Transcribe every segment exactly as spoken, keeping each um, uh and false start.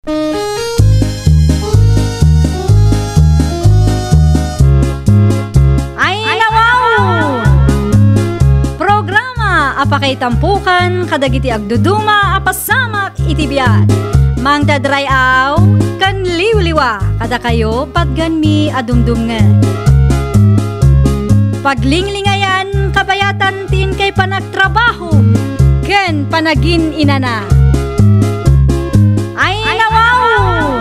Ay, nawaw! Programa a pakaitampukan kadagiti agduduma a pasamak iti biag. Mangdadray-aw ken liwliwa kadakayo patgenmi a dumdumngeg. Paglinglingayan kabayatan ti inkay panagtrabaho ken panagin-inana. Ay, nawaw!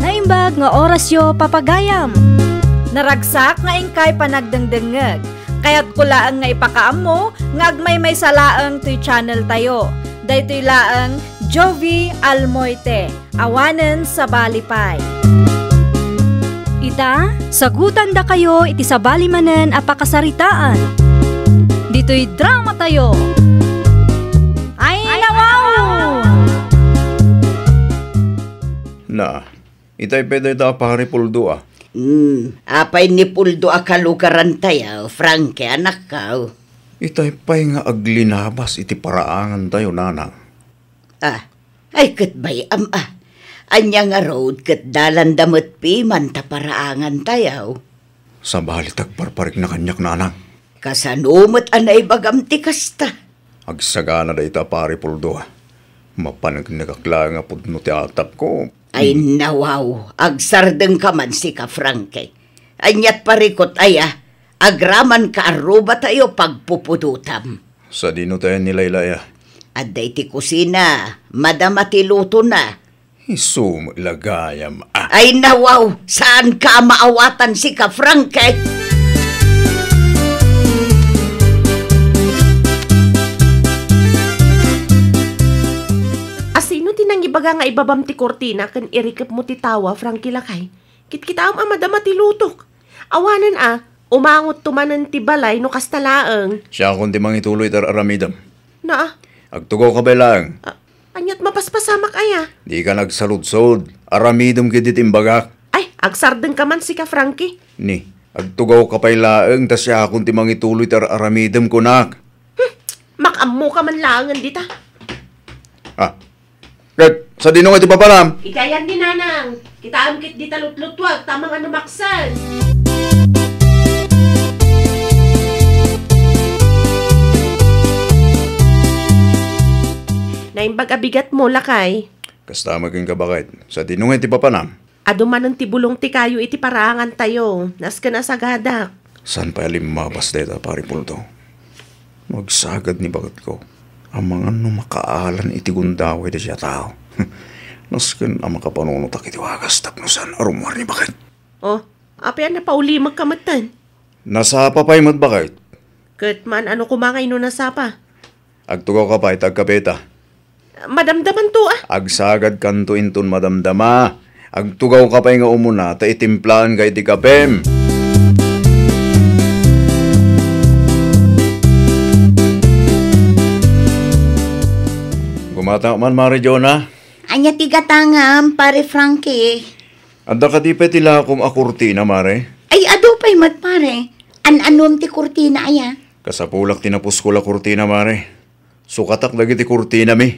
Naimbag nga orasyo, papagayam. Naragsak nga inkay panagdengdengngeg. Kayatko laeng nga ipakaammo nga agmaymaysa laeng toy channel tayo. Daytoy laeng Jovi Almoite. Awanen sabali pay. Ita, sagutandakayo iti sabali manen a pakasaritaan. Ditoy drama tayo. Ay, nawaw! Na, itay pay dayta a pari Puldo a. Hmm, apay ni Puldo a kalugaran tayo, Frankie, anakko? Itay pay nga aglinabas iti paraangan tayo, nanang. Ah, ay ket bay-am a. Ania ngarud ket dalanda met piman ta paraangan tayo? Sabali ti agparparikna kaniak, nanang. Kasano met a naibagam ti kasta? Agsagana dayta a pari Puldo a. Mapanegnegak laeng a pudno ti atapko. Ay, hmm, nawaw, agsardengka man sika, Frankie. Aniat parikut aya, agramanka a ruba tayo pagpupudotam. Sadino tayo ni Laylay a? Adda iti kusina, madama ti lutona. Isu met la gayam a. Ay, nawaw, saanka a maawatan sika, Frankie. Asino ti nangibaga nga ibabam ti kurtina ken irikepmo ti tawa, Frankie lakay? Kitkitaem a madama ti lutok. Awanen a, umangotto manen ti balay no kasta laeng. Siakon ti mangituloy ti ar-aramidem. Naa. Agtugawka pay laeng. A-, aniat mapaspasamak aya? Dika nagsaludsod. Aramidem ketdi ti imbagak. Ay, agsardengka man sika, Frankie. Ni, agtugawka pay laeng ta siakon ti mangituloy ti ar-aramidem, kunak. Hmm, makaammoka man laengen dita. Ah, Ket, sadino nga iti papanam? Iti ayan ni Nanang. Kitaem ketdi ta lutlutuag, ta amangan no maksen. Naimbag a bigatmo, lakay. Kasta met kenka, baket. Sadino nga iti papanam? Adu manen ti bulong ti kayo iti paraangan tayo, nasken a sagadak. Saan pay a limmabas dayta, Pari Puldo? No agsagad ni baketko, amangan no makaalan iti gundaway daydiay a tao. Nasken a makapanunotak iti wagas tapno saan a rummuar ni baket. Oh, apay a napaulimekka metten? Nasapa pay met, baket. Ket maan-ano koma nga inno nasapa? Agtugawka pay ta agkapeta. Madamdamanto a. Agsagadkanto inton madamdama. Agtugawka pay nga umuna ta itimplaenka iti kapem. Gumatak man, Mare Jonah. Ania ti gatangam, Pare Frankie? Adda kadi pay ti lakom a kurtina, Mare? Ay, adu pay met, Pare. An-anuem ti kurtina aya? Kasapulak ti napuskol a kurtina, Mare. Sukatak dagiti kurtinami.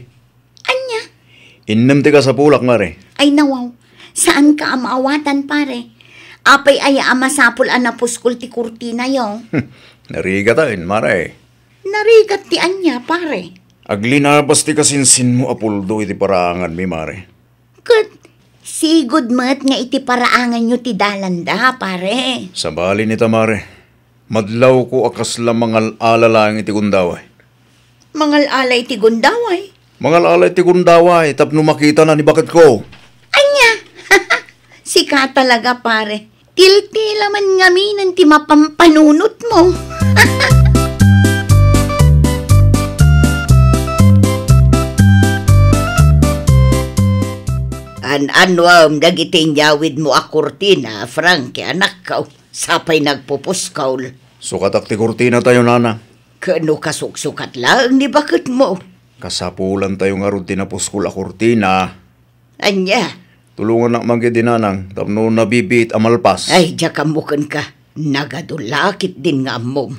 Ania? Innem ti kasapulak, Mare. Ay, nawaw. Saanka a maawatan, Pare. Apay aya a masapul a napuskol ti kurtinayo? Narigataen, Mare. Narigat ti ania, Pare? Aglinabas ti kasinsinmo a Puldo iti paraanganmi, Mare. Ket sigud met nga iti paraanganyo ti dalanda, Pare. Sabali nita, Mare. Madlawko a kasla mangal-ala laeng iti gundaway. Mangal-ala iti gundaway? Mangal-ala iti gundaway tapno makitana ni baketko. Ania? Sika talaga, Pare. Tiltila man ngaminen ti mapampanunotmo. An-anuem dagiti inyawidmo a kurtina, Frankie, anakko, sapay nagpupuskol. Sukatak ti kurtina tayo, Nana. Ket no kasuksukat laeng ni baketmo? Kasapulan tayo ngarud ti napuskol a kurtina. Ania? Tulongannak man ketdi, Nanang, tapno nabibiit a malpas. Ay, diak ammo kenka. Nagadu la ketdin nga ammom.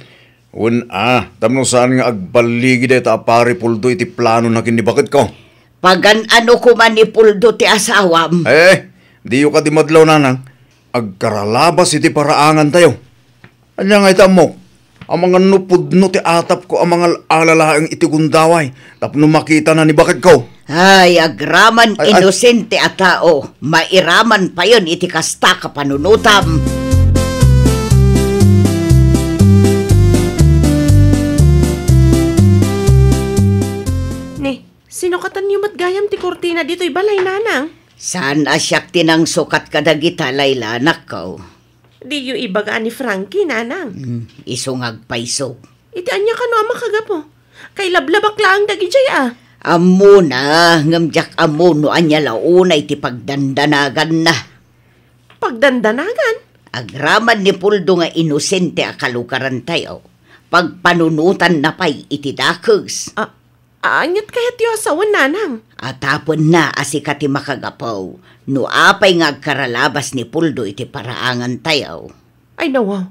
Wen a, tapno saan nga agballigi dayta a Pari Puldo iti planona ken ni baketko. Pagan-ano koma ni Puldo ti asawam? Eh, diyo kadi madlaw, nanang. Agkaralabas iti paraangantayo. Ania nga iti ammok? Amangan no pudno ti atapko a mangal-ala laeng iti gundaway tapno makitana ni baketko. Ay, agraman Ay, ay. inosente a tao, mairaman payen iti kasta kapanunotam. Ni, sinukatanyo met gayam ti kurtina ditoy balay, nanang? Saan a siak ti nangsukat kadagita, Layla, anakko. Diyo ibaga a ni Frankie, nanang. Hmm, isu nga agpayso. Iti ania kano a makagapu? Kailablabak laeng dagidiay a. Ammona, ngem diak ammo no ania la unay ti pagdandanaganna. Pagdandanagan? Agraman ni Puldo nga inosente a kalukarantayo. Pagpanunotanna pay iti dakes. A, Aniat kayatyo a sawen, nanang? Atapenna a sika ti makagapu no apay nga agkaralabas ni Puldo iti paraangantayo. Ay, nawaw.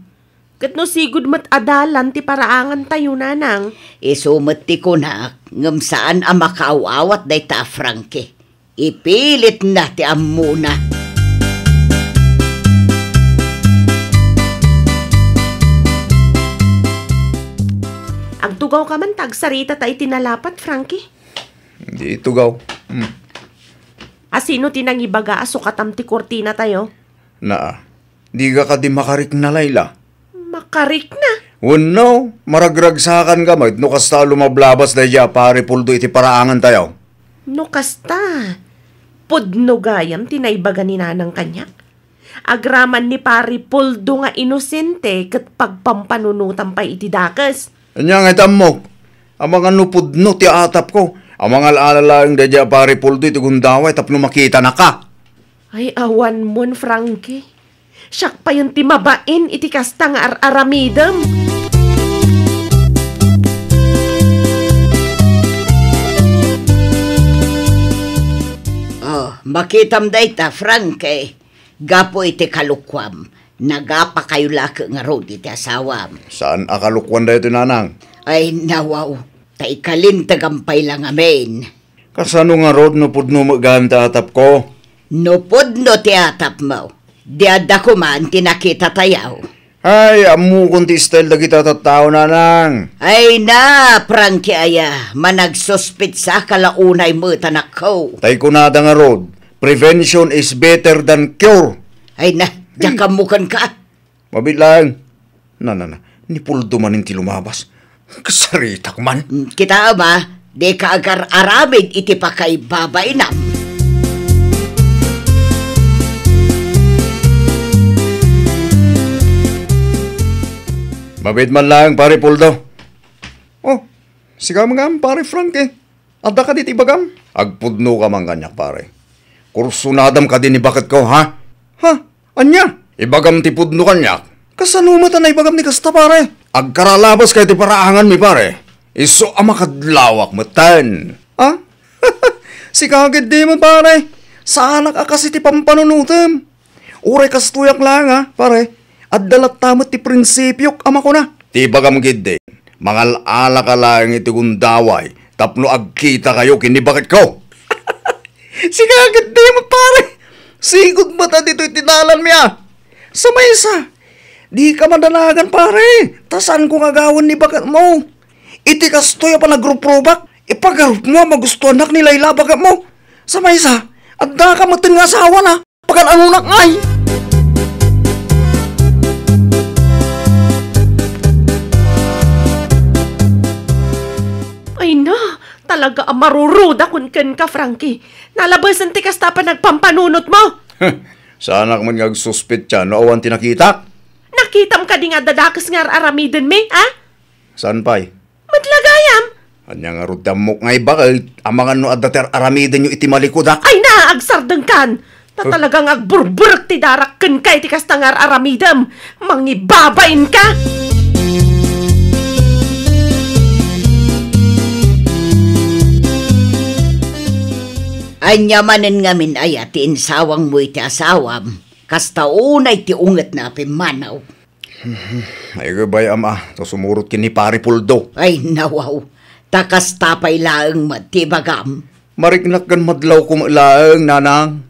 Ket no sigud met a dalan ti paraangantayo, nanang? Isu met ti kunak, ngem saan a makaaw-awat dayta a Frankie. Ipilitna ti ammona. Agtugawka man ta agsaritata iti nalapat, Frankie. Di itugaw. Hmm. A, sino ti nangibaga a sukatam ti kurtinatayo? Naa. Diga kadi makarikna, Layla? Makarikna? Wenno, maragragsakanka met no kasta a lumablabas daydiay a Pari Puldo iti paraangantayo? No kasta, pudno gayam ti naibaga ni nanang kaniak. Agraman ni Pari Puldo nga inosente ket pagpampanunotam pay iti dakes. Ania nga iti ammok? Amangan no pudno ti atapko a mangal-ala laeng daydiay a Pari Puldo iti gundaway tapno makitanaka. Ay, awanmon, Frankie. Siak payen ti mabain iti kasta nga ar-aramidem. Oh, makitam dayta, Frankie. Gapu iti kalukuam, nagapakayo la ket ngarud iti asawam. Saan a kalukuan daytoy, nanang? Ay, nawaw, ta ikalintegam pay la ngamin. Kasano ngarud no pudno met gayam ti atapko? No pudno ti atapmo, di adda koma ti nakitatayo. Ay, ammokon ti style dagita tattao, nanang. Ay na, Frankie aya, managsuspitsaka la unay met, anakko. Tay kunada ngarud, prevention is better than cure. Ay na, diak ammo kenka. Mabiit laeng. Na, na, na. Ni Puldo manen ti lumabas. Kasaritak man. Mm, kitaem a, dika agar-aramid iti pakaibabainam. Mabiit man laeng, Pare Puldo. Oh, sika man, Pare Frank, eh. Adda kadi ti ibagam? Agpudnoka man kaniak, pare. Kursunadam kadi ni baketko, ha? Ha? Ania? Ibagam ti pudno kaniak. Kasano met a naibagam ti kasta, pare? Agkaralabas kayo ti paraanganmi, pare. Isu a makadlawak metten. Ha? Sika ketdi met, pare. Saanak a kas iti pampanunotem. Uray kastoyak laeng, a, pare, adda latta met ti prinsipiok a makuna. Ti ibagam ketdi, mangal-alaka laeng iti gundaway tapno agkitakayo ken ni baketko. Sika ketdi met, pare. Sigud met a ditoy ti dalanmi, a. Sa maysa, dika madanagan, pare, ta saanko nga agawen ni baketmo. Iti kastoy a panagruprubak, ipagarupmo a magustuanak ni Layla a baketmo. Sa maysa, addaka metten nga asawana. Pagan-anonak ngay? Ay na, talaga a marurudakon kenka, Frankie. Nalabasan ti kasta a panagpampanunotmo. Saanak met nga agsuspetsa no awan ti nakitak. Nakitam kadi nga adda dakes nga ar-aramidenmi, a? Saan pay? Met la gayam. Ania ngarud ti ammok nga ibaga, amangan no adda ti ar-aramidenyo iti malikudak? Ay na, agsardengkan! Ta talaga nga agburburek ti darak kenka iti kasta nga ar-aramidem. Mangibabainka! Ania manen ngamin aya ti insawangmo iti asawam? Kasta unay ti ungetna a pimmanaw. Ay, gabay, ama, ta sumurot ken ni Pare Puldo. Ay, nawaw. Ta kasta pay laeng met ti ibagam. Mariknak ken madlawko met laeng, nanang.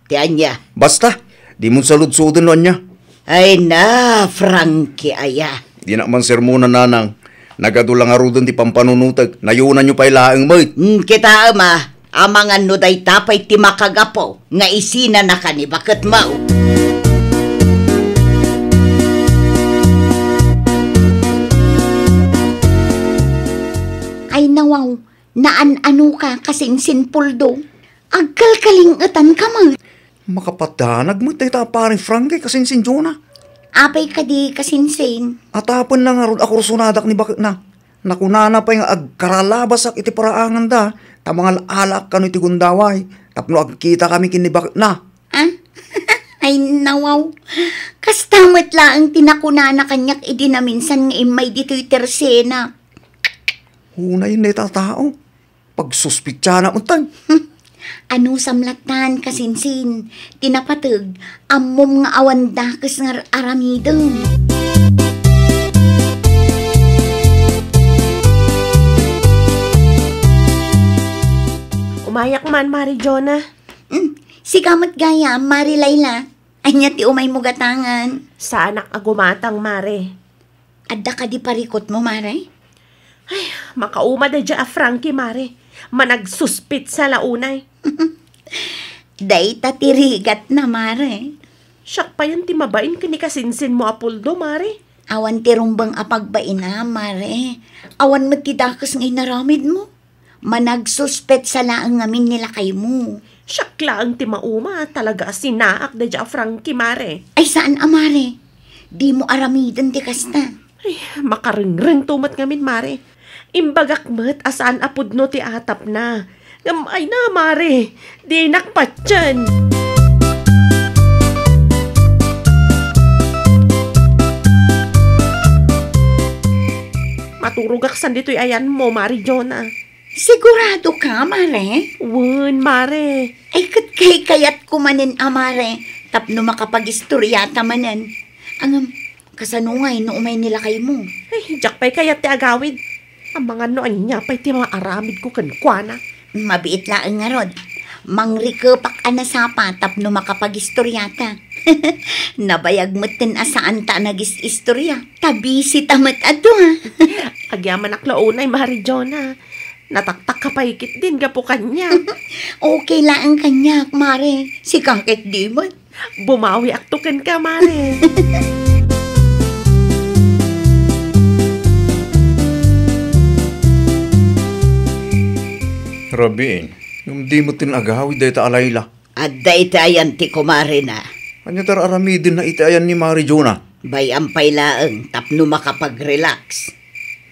Ti ania? Basta, dimon saludsoden no ania. Ay na, Frankie, aya. Dinak man sermonan, nanang. Nagadu la ngaruden ti pampanunotek. Nayonanyo pay laeng met. Hmm, kitaem a, amangan no dayta pay ti makagapu nga isinanaka ni baketmo. Ay nawaw, naan-anoka, kasinsin Puldo. Agkalkaling-etanka met. Makapadanag met dayta a Pare Frankie, kasinsin Jonah. Apay kadi, kasinsin? Atapen la ngarud a kursonadak ni baketna. Nakunana pay nga agkaralabasak iti paraanganda, ta mangal-alaak kano iti gundaway, tapno agkitakami ken ni baketna. Ah? Ay, nawaw. Kasta met laeng ti nakunana kaniak idi naminsan nga immay ditoy Tercena. Unayen dayta a tao. Pagsuspetsanak met tay. Hmm. Anusam lattan, kasinsin, ti napateg, ammom nga awan dakes nga ar-aramidem. Umayak man, Mari Jonah. Hmm, sika met gayam, Mari Laila. Ania ti umaymo gatangan? Saanak a gumatang, Mare. Adda kadi parikutmo, Mare? Ay, makauma daydiay a Frankie, Mare. Managsuspetsa la unay. Dayta ti rigatna, Mare. Siak payen ti mabain ken ni kasinsinmo a Puldo, Mare. Awan ti rumbeng a pagbainam, Mare. Awan met ti dakes nga inaramidmo. Managsuspetsa laeng ngamin ni lakaymo. Siak laeng ti mauma, talaga a sinaak daydiay a Frankie, Mare. Ay, saan a, Mare? Dimo aramiden ti kasta. Ay, makarengrengto met ngamin, Mare. Imbagak met a saan a pudno ti atapna. Ngem ay na, Mare, dinak patien. Maturogak san ditoy ayanmo, Mari Jonah. Sigurado ka, Mare? Wen, Mare. Ay, ket kaykayatko manen a, Mare, tapno makapagistoriata manen. Ngem, kasano ngay no umay ni lakaymo? Ay, diak pay kayat ti agawid. Amangan no ania pay ti maaramidko kenkuana. Mabiit laeng ngarud. Mangrikepak a nasapa tapno makapagistoriata. Nabayag metten a saanta a nagis-istoria. Ta busy ta met adu, ha? Agyamanak la unay, Mari Jonah. Nataktak ka pay ketdin gapu kaniak. Okay laeng kaniak, Mare. Sika ketdi met. Bumawiakto kenka, Mare. Rabiin, ngem di metten agawid dayta a Laila. Adda iti ayan ti kumarena. Ania ti ar-aramidenna iti ayan ni Mari Jonah? Bay-am pay laeng tapno makapag-relax.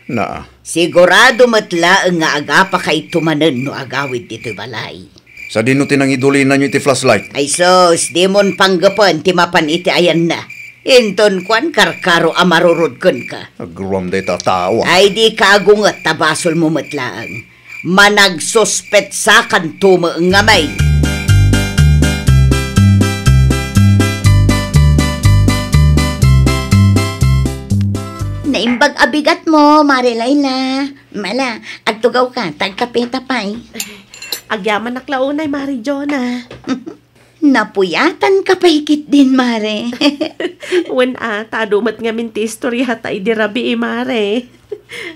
Naa. Sigurado met laeng nga agapakayto manen no agawid ditoy balay. Sadino ti nangidulinanyo iti flashlight? Ay sus, dimon panggepen ti mapan iti ayanna. Inton kuan, karkaro a marurod kenka. Agruam dayta a tao, ah. Ay, di ka agunget ta basolmo met laeng. Managsuspetsakanto met ngamin. Naimbag a bigatmo, Mare Laila. Mala, agtugawka, ta agkapeta pay. Agyamanak la unay, Mare Jonah. Napuyatanka pay ketdin, Mare. Wen a, ta adu met ngamin ti istoriata idi rabii, Mare.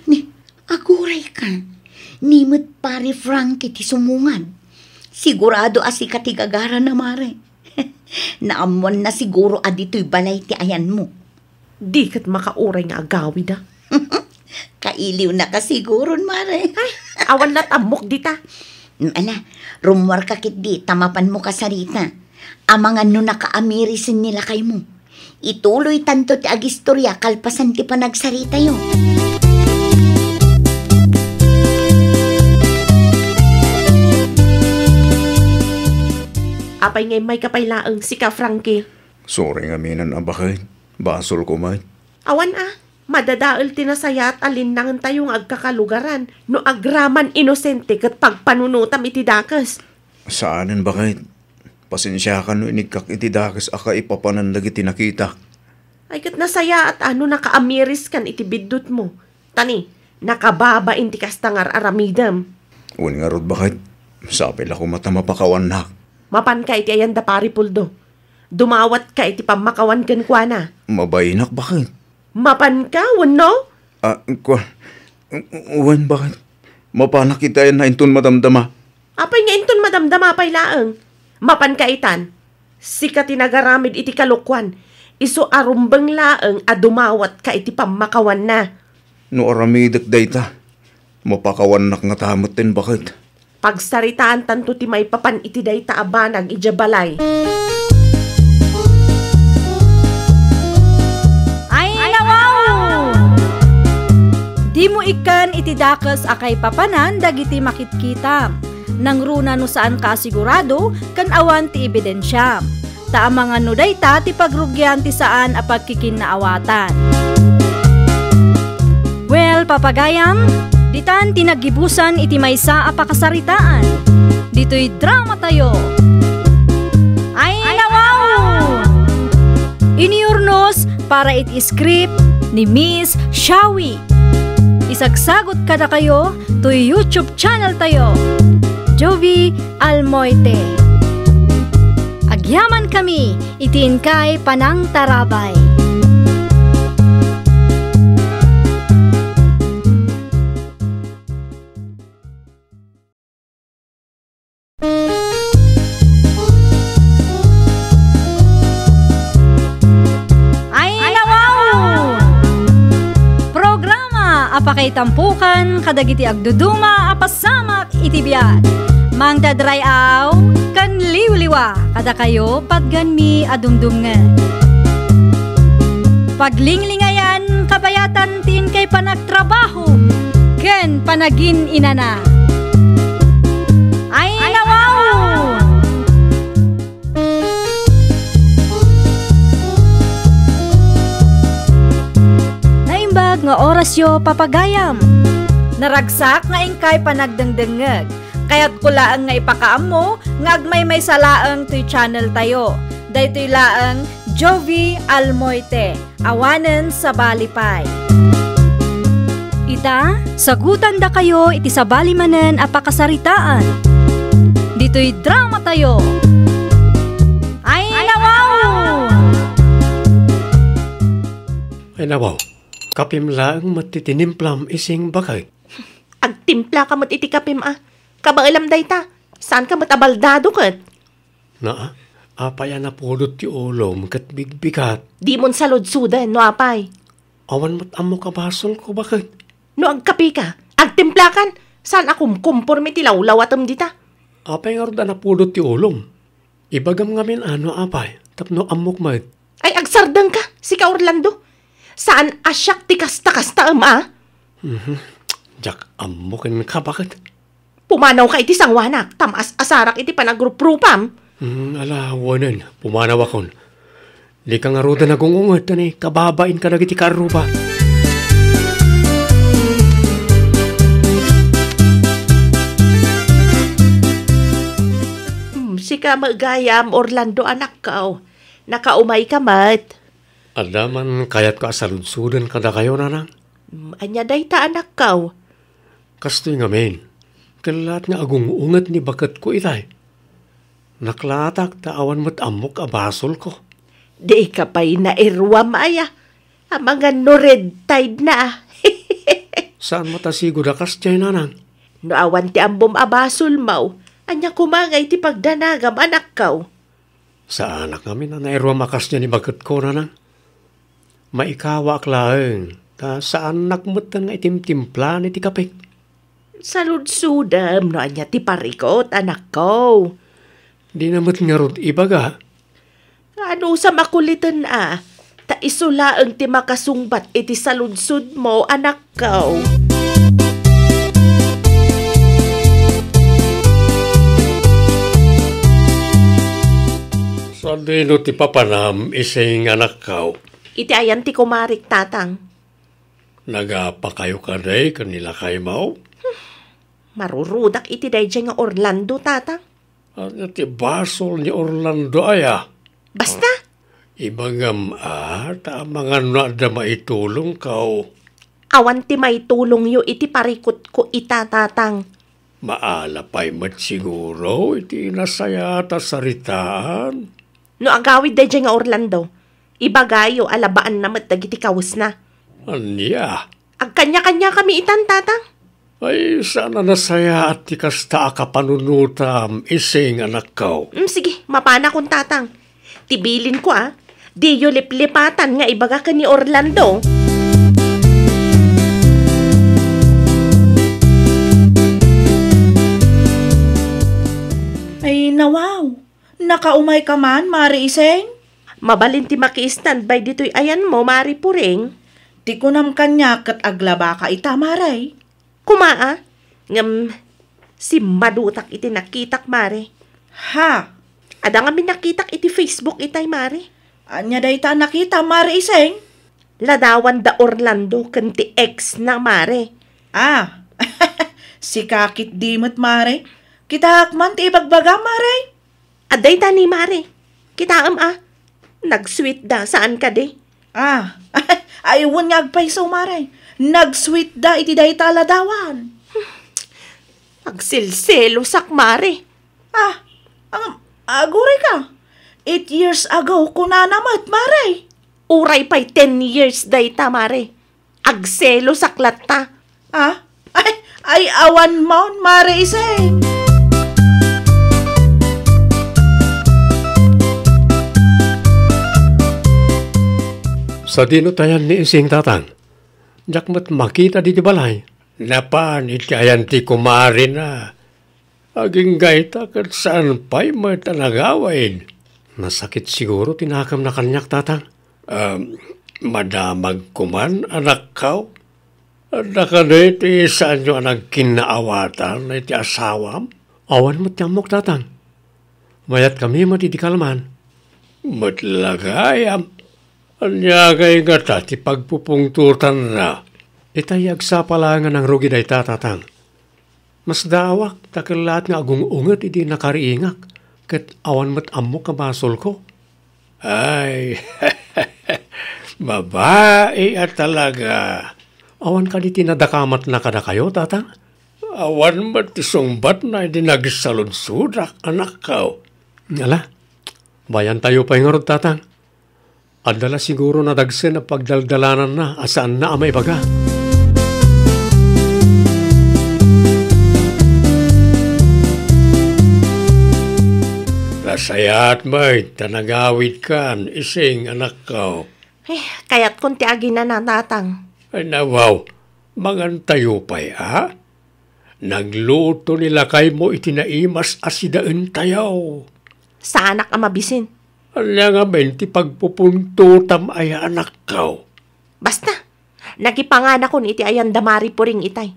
Ni, agurayka. Ni met Pare Frankie ti sumungad. Sigurado a sika ti gagarana, Mare. Naammoanna siguro a ditoy balay ti ayanmo. Di ket makauray nga agawid, a. Kailiwnaka siguron, Mare. Ay, awan la tammok dita. Mm, ala, rummuarka ketdi ta mapanmo kasarita. Amangan no nakaamiri sen ni lakaymo. Ituloytanto ti agistoria kalpasan ti panagsaritayo. Apay nga immayka pay laeng, sika, Frankie? Sorry ngamin a, baket. Basolko met. Awan a, madadael ti nasayaat a linnangentayo nga agkakalugaran no agraman inosente ket pagpanunotam iti dakes. Saanen, baket. Pasensiakan no inikkak iti dakes a kaipapanan dagiti nakitak. Ay, ket nasayaat a no nakaamiriskan iti biddutmo. Ta ni, nakababain ti kasta nga ar-aramidem. Wen ngarud, baket, sapay la koma ta mapakawannak. Mapanka iti ayan da Pari Puldo. Dumawatka iti pammakawan kenkuana. Mabainak, baket. Mapanka, wenno? Ah, kua-, wen, baket. Mapanak iti ayanna inton madamdama. Apay nga inton madamdama pay laeng? Mapanka itan. Sika ti nagaramid iti kalokuan. Isu a rumbeng laeng a dumawatka iti pammakawanna. No aramidek dayta, mapakawannak ngata metten, baket. Pagsaritaantanto ti maipapan iti dayta a banag idiay balay. Ay, nawaw! Dimo ikkan iti dakes a kaipapanan dagiti makitkitam. Nangruna no saanka a sigurado ken awan ti ebidensiam. Ta amangan no dayta ti pagrugian ti saan a pagkikinnaawatan. Well, papagayam, ditan ti naggibusan iti maysa a pakasaritaan. Ditoy dramatayo. Ay, nawaw! Iniurnos para iti script ni Miss Shawi. Isagsagot kadakayo toy YouTube channel tayo, Jovi Almoite. Agyamankami iti inkay panangtarabay. Ay, nawaw! Programa a pakaitampokan kadagiti agduduma a pasamak iti biag. Mangdadray-aw ken liwliwa kadakayo patgenmi a dumdumngeg. Paglinglingayan kabayatan ti inkay panagtrabaho ken panagin-inana. Ay, nawaw! Naimbag nga orasyo, papagayam. Naragsak nga inkay panagdengdengngeg. Kayatko laeng nga ipakaammo nga agmaymaysa laeng toy channel tayo. Daytoy laeng Jovi Almoite, awanen sabali pay. Ita, sagutandakayo iti sabali manen a pakasaritaan. Ditoy dramatayo. Ay, nawaw! Ay, nawaw. Kapim laeng met ti tinimplam, ising, baket. Agtimplaka met iti kapim a. Kabaelam dayta. Saanka met a baldado ket. Naa, apay a napudot ti ulom ket bigbigat? Dimon saludsoden no apay. Awan met ammok a basolko, baket. No agkapika, agtimplakan. Saan a kumkumpormi ti lawlawatem dita? Apay ngarud a napudot ti ulom? Ibagam ngamin a no apay, tapno ammok met. Ay, agsardengka, sika Orlando. Saan a siak ti kasta-kastaem a? Mhm. Diak ammo kenka, baket. Pumanawka iti sangoanak, ta maas-asarak iti panagruprupam. Hmm, ala, wanen, pumanawakon. Dika ngaruden agung-unget, ta ni kababain kadagiti kaarruba. Hmm, sika met gayam, Orlando, anakko. Nakaumayka met. Adda man kayatko a saludsoden kadakayo, nanang. Hmm, ania dayta, anakko? Kastoy ngamin, kellaat nga agung-unget ni baketko itay. Naklaatak ta awan met ammok a basolko. Dika pay nairuam aya. Amangan no red tide na. Saan met a sigud a kasdiay, nanang? No awan ti ammom a basolmo, ania koma ngay ti pagdanagam, anakko? Saanak ngamin a nairuam a kasdiay ni baketko, nanang. Maikawaak laeng, ta saannak metten nga itimtimplaan iti kapik. Saludsodem no ania ti parikut, anakko. Dina met ngarud ibaga. Anusam a kuliten a, ta isu laeng ti makasungbat iti saludsodmo, anakko. Sadino ti papanam, ising, anakko? Iti ayan ti kumarik, tatang. Nagapakayo kadi ken ni lakaymo? Marurudak iti daydiay nga Orlando, tatang. Ania ti basol ni Orlando aya? Basta! Ibagam a, ta amangan no adda maitulongko. Awan ti maitulongyo iti parikutko ita, Tatang. Maala pay met siguro iti nasayaat a saritaan. No agawid daydiay nga Orlando, ibagayo a labaanna met dagiti kawesna. Ania? Agkaniakaniakami itan, Tatang. Ay, saan a nasayaat ti kasta a kapanunotam, Ising, anakko. Mm, sige, mapanakon, Tatang. Ti bilinko, a, diyo liplipatan nga ibaga ken ni Orlando. Ay, nawaw. Nakaumayka man, Mare Ising? Mabalin ti maki-standby ditoy ayanmo, Mare Puring. Ti kunam kaniak ket aglabaka ita, Mare. Kuma, a, ngem simmadutak iti nakitak, Mare. Ha? Adda ngamin nakitak iti Facebook itay, Mare. Ania dayta a nakita, Mare Ising? Ladawan da Orlando ken ti ex na, Mare. Ah, sika ketdi met, Mare. Kitaak man ti ibagbaga, Mare. Adda ita ni Mare. Kitaem a. Nag-sweet da, saan kadi? Ah, ay, wen nga agpayso, Mare. Nag-sweet da iti dayta a ladawan. Agselselosak, Mare. Ah, ang, aguray ka. Eight years ago, kunana met, Mare. Uray pay ten years dayta, Mare. Agselosak latta. Ah? Ay, ay, awan mon, Mare Ising. Sadino ti ayan ni Ising, Tatang? Diak met makita ditoy balay. Napan iti ayan ti kumarina. Agingga ita ket saan pay met a nagawid. Nasakit siguro ti nakemna kaniak, Tatang. Ah, madamagko man, anakko. Adda kadi ti saanyo a nagkinnaawatan iti asawam? Awan met ti ammok, Tatang. Mayatkami met idi kalman. Met la gayam. Ania ngay ngata ti pagpupungtotanna? Itay agsapa laeng a nangrugi dayta, Tatang. Masdaawak ta kellaat nga agung-unget idi nakariingak, ket awan met ammok a basolko. Ay, babai a talaga. Awan kadi ti nadakamatna kadakayo, Tatang? Awan met ti sungbatna idi nagsaludsodak, anakko. Ala, bayantayo pay ngarud, Tatang. Adda la siguro nadagsen a pagdaldalananna a saanna a maibaga. Nasayaat met ta nagawidkan, Ising, anakko. Eh, kayatkon ti aginana, Tatang. Ay, nawaw, mangantayo pay, a? Nagluto ni lakaymo iti naimas a sidaentayo. Saanak a mabisin. Ania ngamin ti pagpupuntotam aya, anakko? Basta, nakipanganakon iti ayan da Mari Puring itay.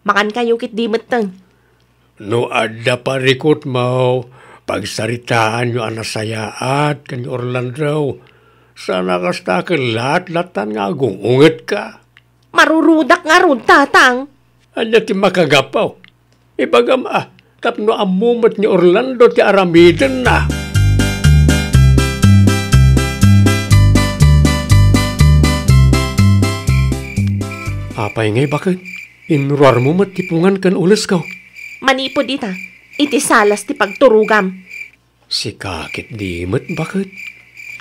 Mangankayo ketdi metten. No adda parikutmo, pagsaritaanyo a nasayaat ken ni Orlando. Saan a kasta ket laat-latan nga agung-ungetka. Marurudak ngarud, Tatang. Ania ti makagapu? Ibagam a, tapno ammo met ni Orlando ti aramidenna. Apay ngay, baket? Inruarmo met ti pungan ken ulesko. Manipud ita, iti salas ti pagturogam. Sika ketdi met, baket?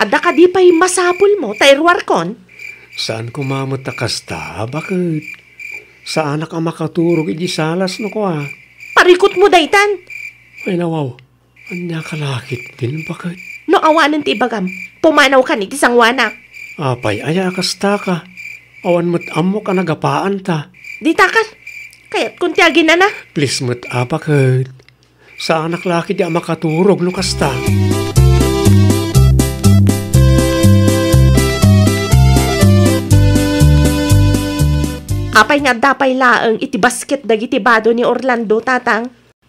Adda kadi pay masapulmo ta iruarkon? Saan koma met a kasta, baket? Saanak a makaturog iti salas no kua. Parikutmo daytan! Ay, nawaw. Ania ka la ketdin, baket? No awanen ti ibagam, pumanawkan iti sangoanak. Apay aya a kastaka? Awan met ammok a nagapaanta. Ditakan! Kayatkon ti aginana. Please met a, baket. Saanak la ketdi a makaturog no kasta. Apay nga adda pay laeng iti basket dagiti bado ni Orlando, Tatang?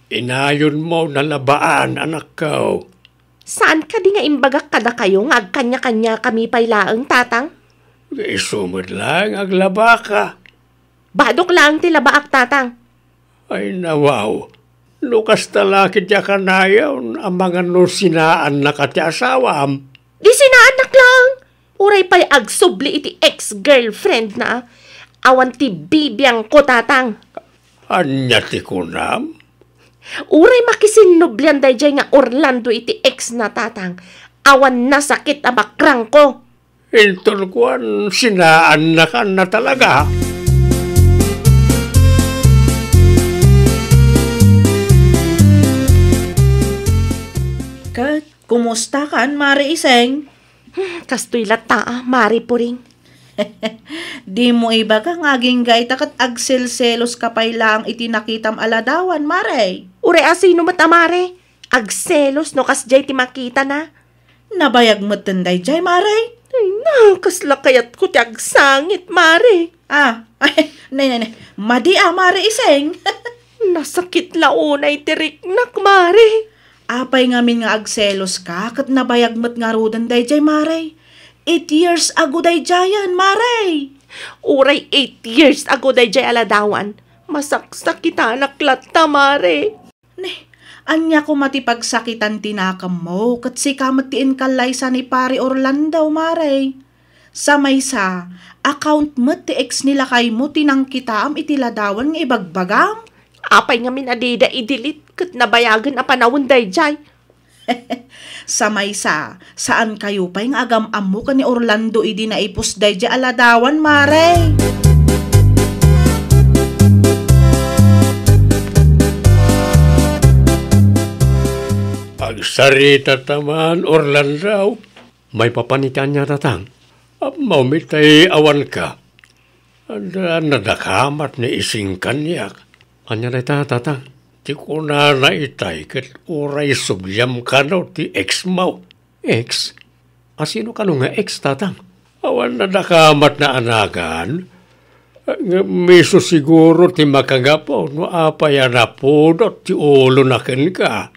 Inayonmo nalabaan, anakko. Saan kadi nga imbagak kadakayo nga agkaniakaniakami pay laeng, Tatang? Isu met laeng aglabaka. Badok laeng ti labaak, Tatang. Ay, nawaw. No kasta la ketdi a kanayon, amangan no sinaannaka ti asawam. Di sinaannak la, Uray pay agsubli iti ex-girlfriend na, awan ti bibiangko, Tatang. Ania ti kunam? Uray makisinnublian daydiay nga Orlando iti ex na, Tatang, awan nasakit a bakrangko. Inton kuan, sinaannakan na talaga. Ket kumusta kan, Mare Iseng? Kastoy latta, a, Mare Puring. Dimo ibaga nga agingga ita ket agselselos ka pay laeng iti nakitam a ladawan, Mare. Uray a sino met a Mare, agselos no kasdiay ti makitana. Nabayag metten daydiay, Mare. Ay na, kasla kayatko ti agsangit, Mare. Ah, nay, nay, nay. Madi a, Mare Iseng. Nasakit la unay ti riknak, Mare. Apay ngamin nga agselos ka ket nabayag met ngaruden daydiay, Mare? Eight years ago daydiayen, Mare. Uray eight years ago daydiay a ladawan, masaksakitanak latta, Mare. Ne, ania koma ti pagsakitan ti nakemmo ket sika met ti inkallaysa ni Pare Orlando, Mare? Sa maysa, account met ti ex ni lakaymo ti nangkitaam iti ladawan nga ibagbagam? Apay ngamin a dida i-delete ket nabayagen a panawen daydiay? Sa maysa, saankayo pay nga agam-ammo ken ni Orlando idi naipus daydiay a ladawan, Mare. Agsarita ta man, Orlando. Maipapan iti ania, Tatang? Ammom itay awanka. Adda nadakamat ni Ising kaniak. Ania dayta, Tatang? Ti kunana itay ket uray subliam kano ti ex mo. Ex? A sino kano nga ex, Tatang? Awan nadakamat naanagan. Ngem isu siguro ti makagapu no apay a napudot ti ulona kenka.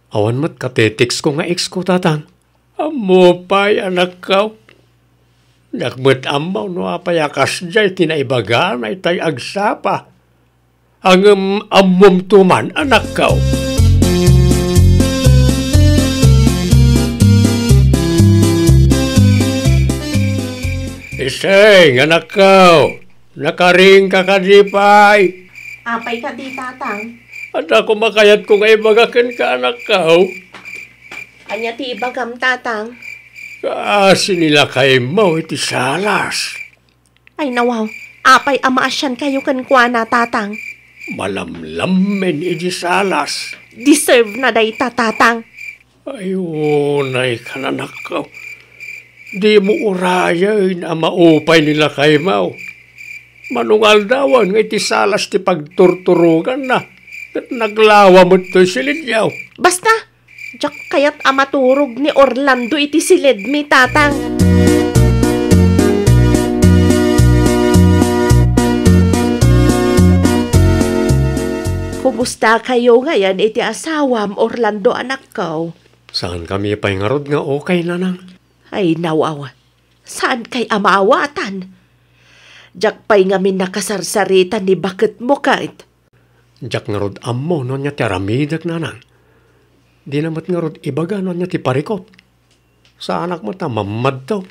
Awan met kateteksko nga ex ko, Tatang. Ammo pay, anakko. Diak met ammo no apay a kasdiay ti naibagana itay agsapa. Ngem ammomto man, anakko. Iseng, anakko. Nakaringka kadi pay? Apay kadi, Tatang? Adda koma kayatko nga ibaga kenka, anakko. Ania ti ibagam, Tatang? Kaasi ni lakaymo iti salas. Ay, nawaw. Apay a maasiankayo kenkuana, Tatang? Malamlammen iti salas. Deserve na dayta, Tatang. Ay, unay, kananakko. Dimo urayen a maupay ni lakaymo. Manungaldawan nga iti salas ti pagturturonganna, ket naglawa met toy silidyo. Basta, diak kayat a maturog ni Orlando iti silidmi, Tatang. Kumustakayo ngayen iti asawam, Orlando, anakko? Saankami pay ngarud nga okay, nanang. Ay, nawaw. Saankay a maawatan? Diak pay ngamin nakasarsarita ni baketmo ket. Diak ngarud ammo no ania ti aramidek, nanang. Dina met ngarud ibaga no ania ti parikut. Saanak met a mammadto.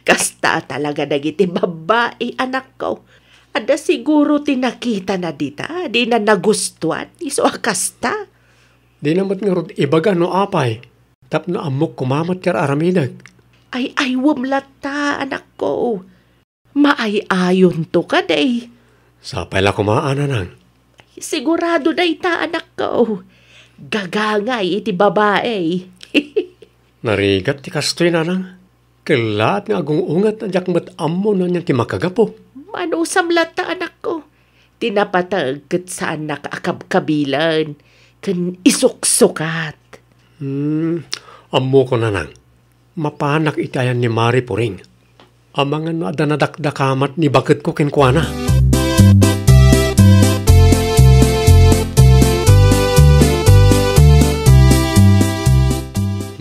Kasta talaga dagiti babbai, anakko. Adda siguro ti nakitana dita, dina nagustuan, isu a kasta. Dina met ngarud ibaga no apay, tapno ammok koma met ti aramidek. Ay-aywem latta, anakko. Maay-ayonto kadi. Sapay la koma, nanang. Sigurado dayta, anakko. Gagangay iti babai. Narigat ti kastoy, nanang. Kellaat nga agung-unget a diak met ammo no ania ti makagapu. Manusam latta, anakko. Ti napateg ket saannak a kabkabilen ken isuksukat. Hmm, ammoko, nanang. Mapanak iti ayan ni Mari Puring. Amangan no adda nadakdakamat ni baketko kenkuana.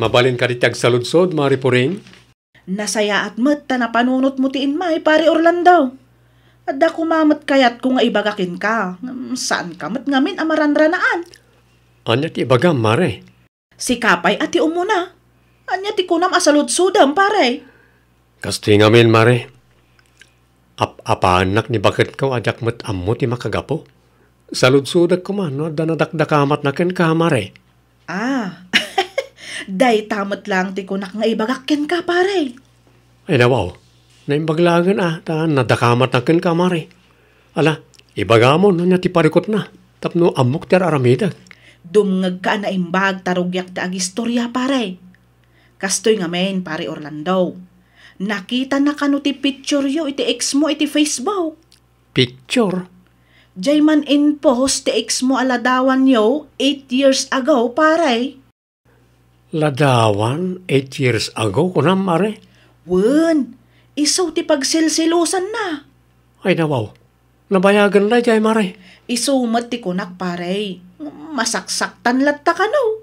Mabalin kadi ti agsaludsod, Mari Puring? Nasayaat met ta napanunotmo ti immay, Pari Orlando. Adda koma met kayatko nga ibaga kenka, ngem saanka met ngamin a maranranaan. Ania ti ibagam, Mare? Sika pay a ti umuna. Ania ti kunam a saludsodem, pare? Kastoy ngamin, Mare. Ap-apaannak ni baketko a diak met ammo ti makagapu. Saludsodek koma no adda nadakdakamatna kenka, Mare. Ah, dayta met laeng ti kunak nga ibagak kenka, pare. Ay, nawaw. Naimbag laengen a, ta nadakamatna kenka, Mare. Ala, ibagamon no ania ti parikutna, tapno ammok ti ar-aramidek. Dumngegka a naimbag ta rugiak ti agistoria, pare. Kastoy ngamin, pare Orlando. Nakitana kano ti pictureyo iti ex mo iti Facebook? Picture? Diay man in-post ti ex mo a ladawanyo eight years ago, pare. Ladawan eight years ago, kunam, Mare? Wen, isu ti pagsilsilusanna. Ay, nawaw. Nabayagen daydiay, Mare. Isu met ti kunak, pare. Masaksaktan latta kano.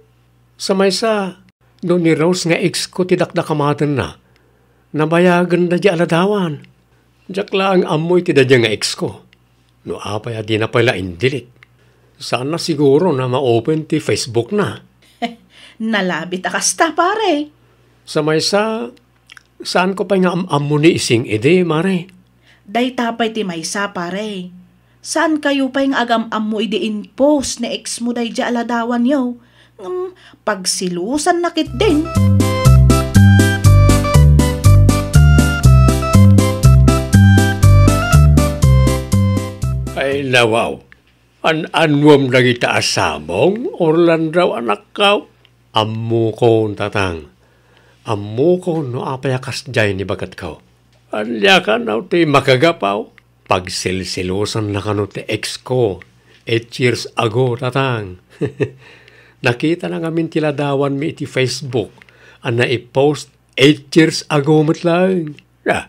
Sa maysa, no ni Rose nga ex ko ti dakdakamatenna, nabayagen daydiay a ladawan. Diak laeng ammo iti daydiay nga ex ko. No apay a dina pay la in-delete. Saanna siguro a ma-open ti Facebook na. Nalabit a kasta, pare. Sa maysa, saan ko pay nga am-ammo ni Ising idi, Mare? Dayta pay ti maysa, pare. Saan kayo pay nga agam-ammo idi in-post ni ex mo daydiay a ladawanyo? Ngem pagsilusanna ketdin. Ay, nawaw. An-annuam dagita a sabong, Orlando, anakko? Ammokon, tatang. Ammokon no apay a kasdiay ni baketko. Ania kano ti makagapu? Pagsilsilusanna kano ti ex ko eight years ago, tatang. Nakitana ngamin ti ladawanmi iti Facebook a naipost eight years ago met laeng. Ah,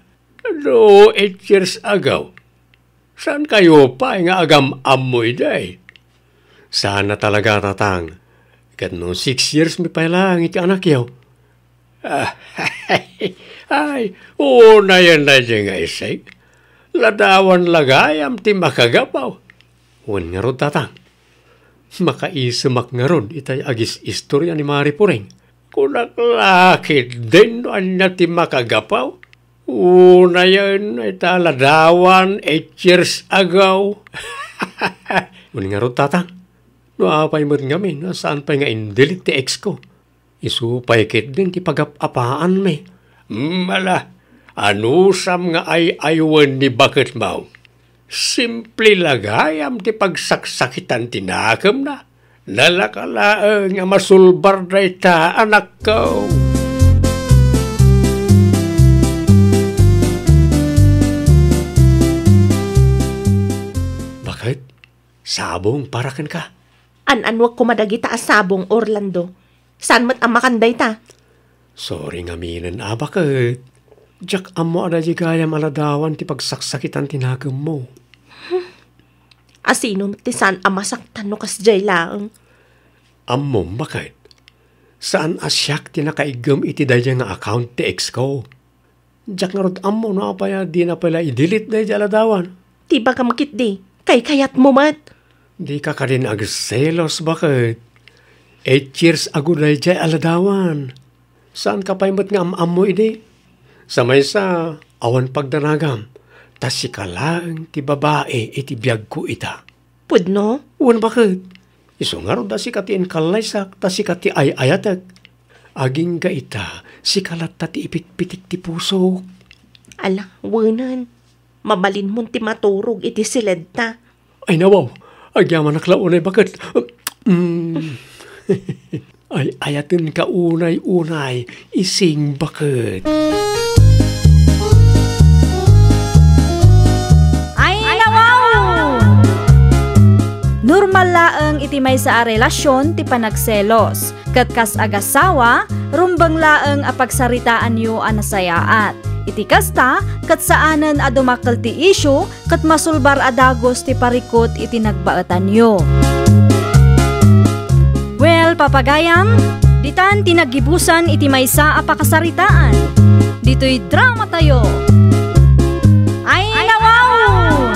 no eight years ago, saan kayo pay nga agam-ammo idi? Saanna talaga, tatang. Ket no six years mi pay laeng iti anakyo. Ay, unayen daydiay nga isig. Ladawan la gayam ti makagapu. Wen ngarud, tatang. Makaisemak ngarud itay agis-istoria ni Mari Puring. Kunak la ketdin no ania ti makagapu. Unayen ita ladawan eight years ago. Wen ngarud, tatang. No apay met ngamin a saan pay nga in-delete ti ex ko. Isu pay ketdin ti pagap-apaanmi. Mm, ala, anusam nga ay-aywen ni baketmo? Simple la gayam ti pagsaksakitan ti nakemna. Nalaka laeng a masulbar dayta, anakko. Baket, sabong para kenka. An-anuak koma dagita a sabong, Orlando. Saan met a makan dayta? Sorry ngaminen a baket. Diak ammo a daydi gayam a ladawan ti pagsaksakitan ti nakemmo. Asino met ti saan a masaktan no kasdiay laeng? Ammom, baket. Saan a siak ti nakaiggem iti daydiay nga account ti ex ko. Diak ngarud ammo no apay a dina pay la i-delete daydiay a ladawan. Ti bagam ketdi, kaykayatmo met. Dika kadin agselos, baket. Eight years ago daydiay a ladawan. Saanka pay met nga am-ammo idi? Sa maysa, awan pagdanagam, ta sika laeng ti babai iti biagko ita. Pudno? Wen, baket. Isu ngarud a sika ti inkallaysak, ta sika ti ay-ayatek. Agingga ita, sika latta ti ipitpitik ti pusok. Ala, wenen. Mabalinmon ti maturog iti siledta. Ay, nawaw, agyamanak la unay, baket. Mm. Ay-ayatenka unay-unay, ising, baket. Ay, nawaw! Normal laeng iti maysa a relasyon ti panagselos. Ket kas agasawa, rumbeng laeng a pagsaritaanyo a nasayaat. Iti kasta, ket saanen a dumakkel ti isyu ket masulbar a dagus ti parikut iti nagbaetanyo. Well, papagayam, ditan ti naggibusan iti maysa a pakasaritaan. Ditoy dramatayo. Ay, nawaw!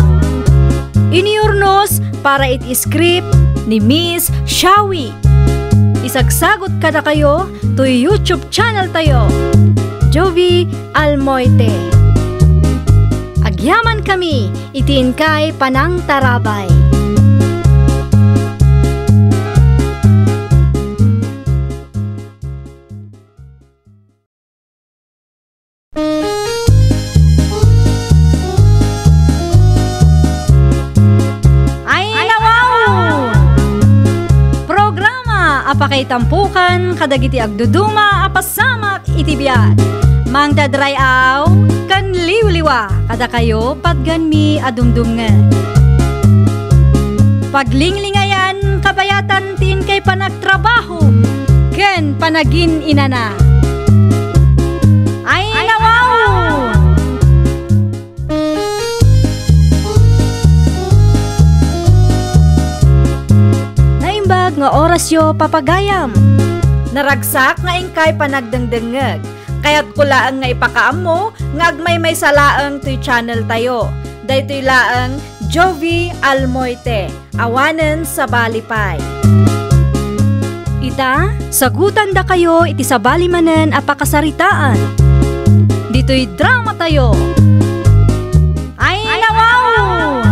Inurnos para iti script ni Miss Shawi. Isagsagut kadakayo toy YouTube channel tayo, Jovie Almoite. Agyamankami iti inkay panangtarabay. Ayna wow! Programa a pakaitampukan kadagiti agduduma a pasamak iti biag. Mangdadray-aw ken liwliwa kadakayo patgenmi a dumdumngeg. Paglinglingayan kabayatan ti inkay panagtrabaho ken panagin-inana. Ayna wow! Naimbag nga orasyo, papagayam. Naragsak nga inkay panagdengdengngeg. Kayatko laeng nga ipakaammo nga agmaymaysa laeng toy channel tayo. Daytoy laeng Jovie Almoite, awanen sabali pay. Ita, sagutandakayo iti sabali manen a pakasaritaan. Ditoy drama tayo. Ayna wow!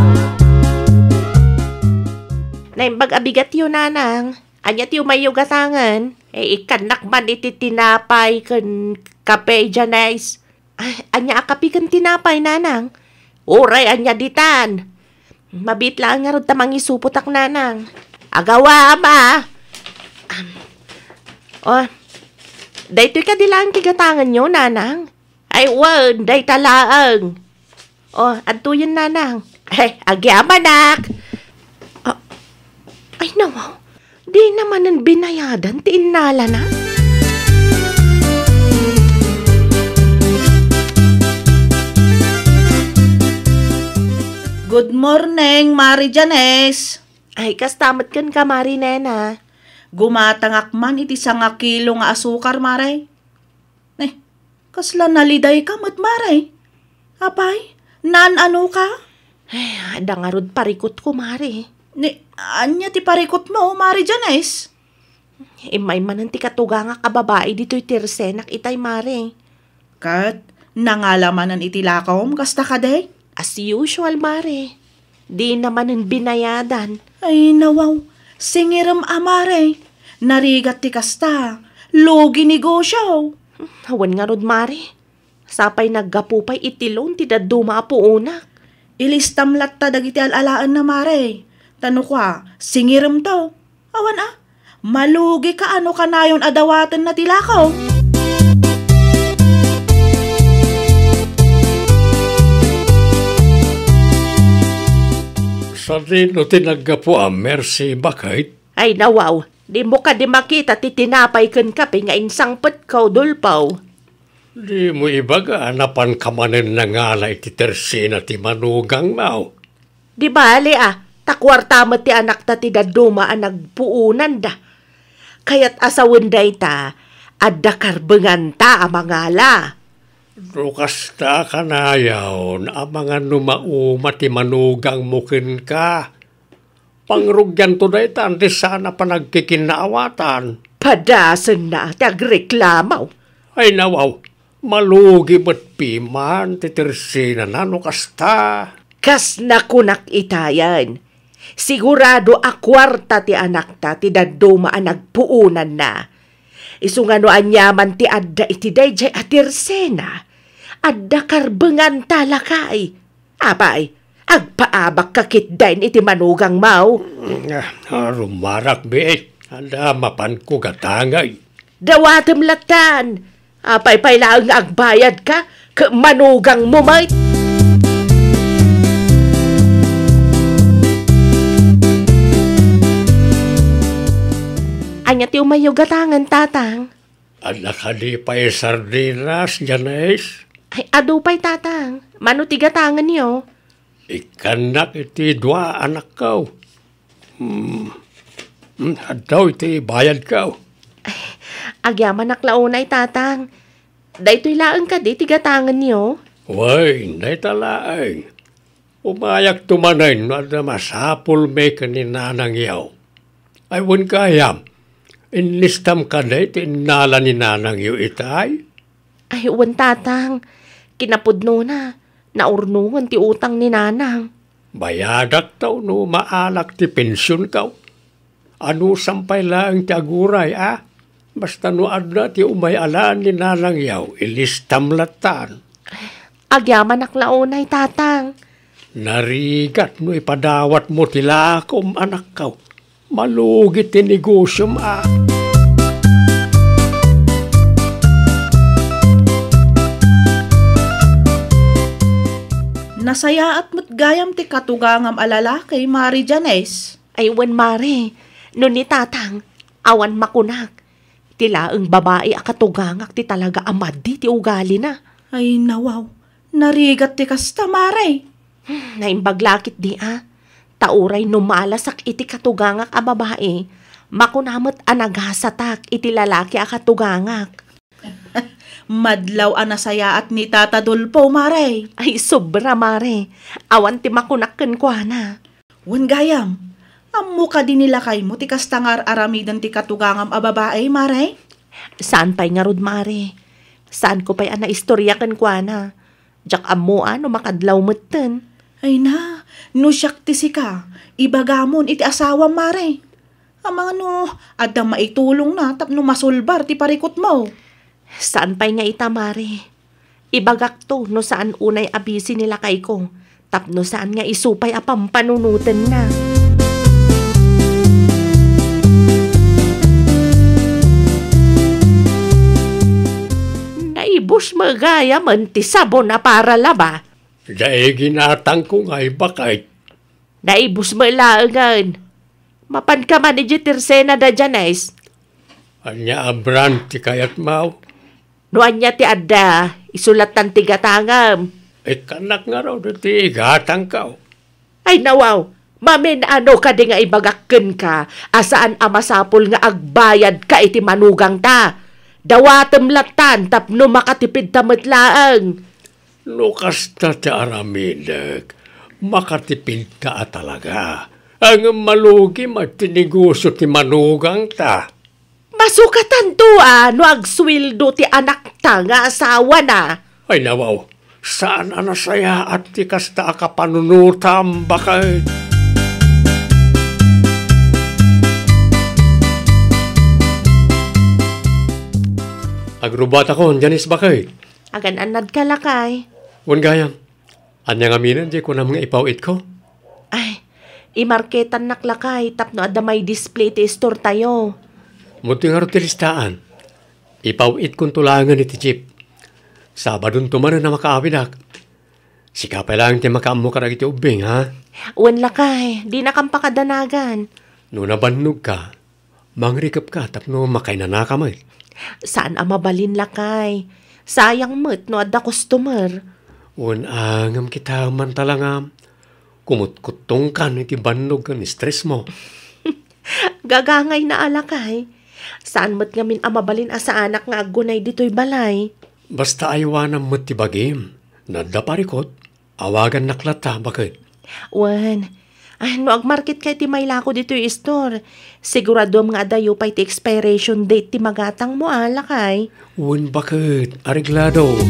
Naimbag a bigatyo, nanang. Ania ti umayyo gatangen? Eh, ikkannak man iti tinapay ken kape, Janice. Ay, ania a kape ken tinapay, nanang? Uray ania ditan. Mabiit laeng ngarud ta mangisupotak, nanang. Agawa, ama. Am. Oh, daytoy kadi laeng ti gatangenyo, nanang? Ay, wen, dayta laeng. Oh, adtoyen, nanang. Eh, agyamanak. Ah, ay, nawaw. Di na manen binayadan ti innalana. Good morning, Mari Janice. Ay, kasta met kenka, Mari Nena. Gumatangak man iti sangakilo nga asukar, Mare. Eh, kasla nalidayka met, Mare? Apay, naan-anoka? Ay, adda ngarud parikutko, Mare. Ni, ania ti parikutmo, Mare Janice? Immay manen ti katugangak a babai ditoy tirsenak itay, Mare. Ket nangala manen iti lakom, kasta kadi? As usual, Mare. Di na manen binayadan. Ay, nawaw. Singirem a, Mare. Narigat ti kasta. Lugi negosyo. Awan ngarud, Mare. Sapay naggapu pay iti loan ti dadduma a puonak. Ilistam latta dagiti al-alaenna, Mare. Ta no kua, singiremto. Awan a, malugika a no kanayon a dawatenna ti lako. Sadino ti naggapu a Mercy, baket? Ay, nawaw, dimo kadi makita ti tinapay ken kape nga insangpetko, Dolpaw? Dimo ibaga a napanka manen nangala iti tersena ti manugangmo? Di bale a, ta kuarta met ti anakta ti dadduma a nagpuonanda. Kayat a sawen dayta, adda karbenganta a mangala. No kasta kanayon, amangan no mauma ti manugangmo kenka. Pangrugianto dayta, ti saan a panagkikinnaawatan. Padasenna ti agreklamo. Ay, nawaw, malugi met piman ti tersenana no kasta. Kas nakunak itayen, sigurado a kuarta ti anakta ti dadduma a nagpuonanna. Isu nga no aniaman ti adda iti daydiay a tersena, adda karbenganta lakay. Apay, agpaabakka ketdin iti manugangmo? Ah, rumarak, bi. Adda mapanko gatangay. Dawatem lattan. Apay pay laeng nga agbayadka ket manugangmo met? Ania ti umayyo gatangen, Tatang? Adda kadi pay sardinas, Janice? Ay, adu pay, Tatang. Mano ti gatangenyo? Ikkannak iti dua a anakko. Hmm. Hmm, adda iti bayadko. Ay, agyamanak la unay, Tatang. Daytoy laeng kadi ti gatangenyo? Wen, dayta laeng. Umayakto manen no adda masapulmi ken ni nanangyo. Ay, wen gayam, Inlistam kadi ti innala ni nanangyo itay? Ay, wen, tatang. Kinapudnona, naurnongen ti utang ni nanang. Bayadak ta no maalak ti pensionkaw. Anusam pay laeng ti aguray, a? Basta no adda ti umay-alaan ni nanangyaw, ilistam lattan. Agyamanak la unay, tatang. Narigat no ipadawatmo ti lakom, anakko. Malugi ti negosiom, a. Nasayaat met gayam ti katugangam a lalaki, Mari Janice. Ay, wen, Mari, no ni tatang, awan makunak. Ti laeng babai a katugangak ti talaga a madi ti ugalina. Ay, nawaw. Narigat ti kasta, Mari. Hmm, naimbag la ketdi, a. Ta uray no malasak iti katugangak a babai, makuna met a nagasatak iti lalaki a katugangak. Madlaw a nasayaat ni Tata Dolfo, Mari. Ay, sobra, Mari. Awan ti makunak kenkuana. Wen gayam, ammo kadi ni lakaymo ti kasta nga ar-aramiden ti katugangam a babai, Mari? Saan pay ngarud, Mari. Saanko pay a naistoria kenkuana. Diak ammo a no makadlaw metten. Ay na, no siak ti sika, ibagamon iti asawam, Mari. Amangan no adda maitulongna tapno masolbar ti parikutmo. Saan pay nga ita, Mari. Ibagakto no saan unay a bisi ni lakayko, tapno saan nga isu pay a pampanunotenna. Naibus met gayam ti sabon a para laba. Dayta ginatangko nga ibaket. Naibus met laengen. Mapanka man idiay tersena da Janice. Ania a brand ti kayatmo? No ania ti adda, isu lattan ti gatangem. Ikkannak ngarud ti igatangko. Ay, nawaw, mamin-ano kadi nga ibagak kenka a saan a masapul nga agbayadka iti manugangta? Dawatem lattan tapno makatipidta met laeng. No kasta ti aramidek, makatipidka a talaga. Ngem malugi met ti negosio ti manugangta. Masukatanto a no agsueldo ti anakta nga asawana. Ay, nawaw, saan a nasayaat ti kasta a kapanunotam, baket. Agrubatakon, Janice, baket. Agan-annadka, lakay. Wen gayam, ania ngaminen ti kunam nga ipaw-itko? Ay, imarketannak, lakay, tapno adda may display ti istortayo. Muddi ngarud ti listaan. Ipaw-itkonto laengen iti jeep. Sabadonto manen a makaawidak. Sika pay laeng ti makaammo kadagiti ubbing, ha? Wen, lakay, dinakam pakadanagan. No nabannogka, mangrikepka tapno makainanaka met. Saan a mabalin, lakay. Sayang met no adda customer. Wen, ngem kita man talangam. Kumutkuttongkan iti bannog ken stressmo. Gagangayna a, lakay. Saan met ngamin a mabalin a saanak nga aggunay ditoy balay. Basta aywanam met ti bagim. No adda parikut, awagannak latta, baket. Wen. Ah, no agmarketka iti mailako ditoy istor, siguraduam nga adayo pay ti expiration date ti magatangmo, a, lakay. Wen, baket, areglado.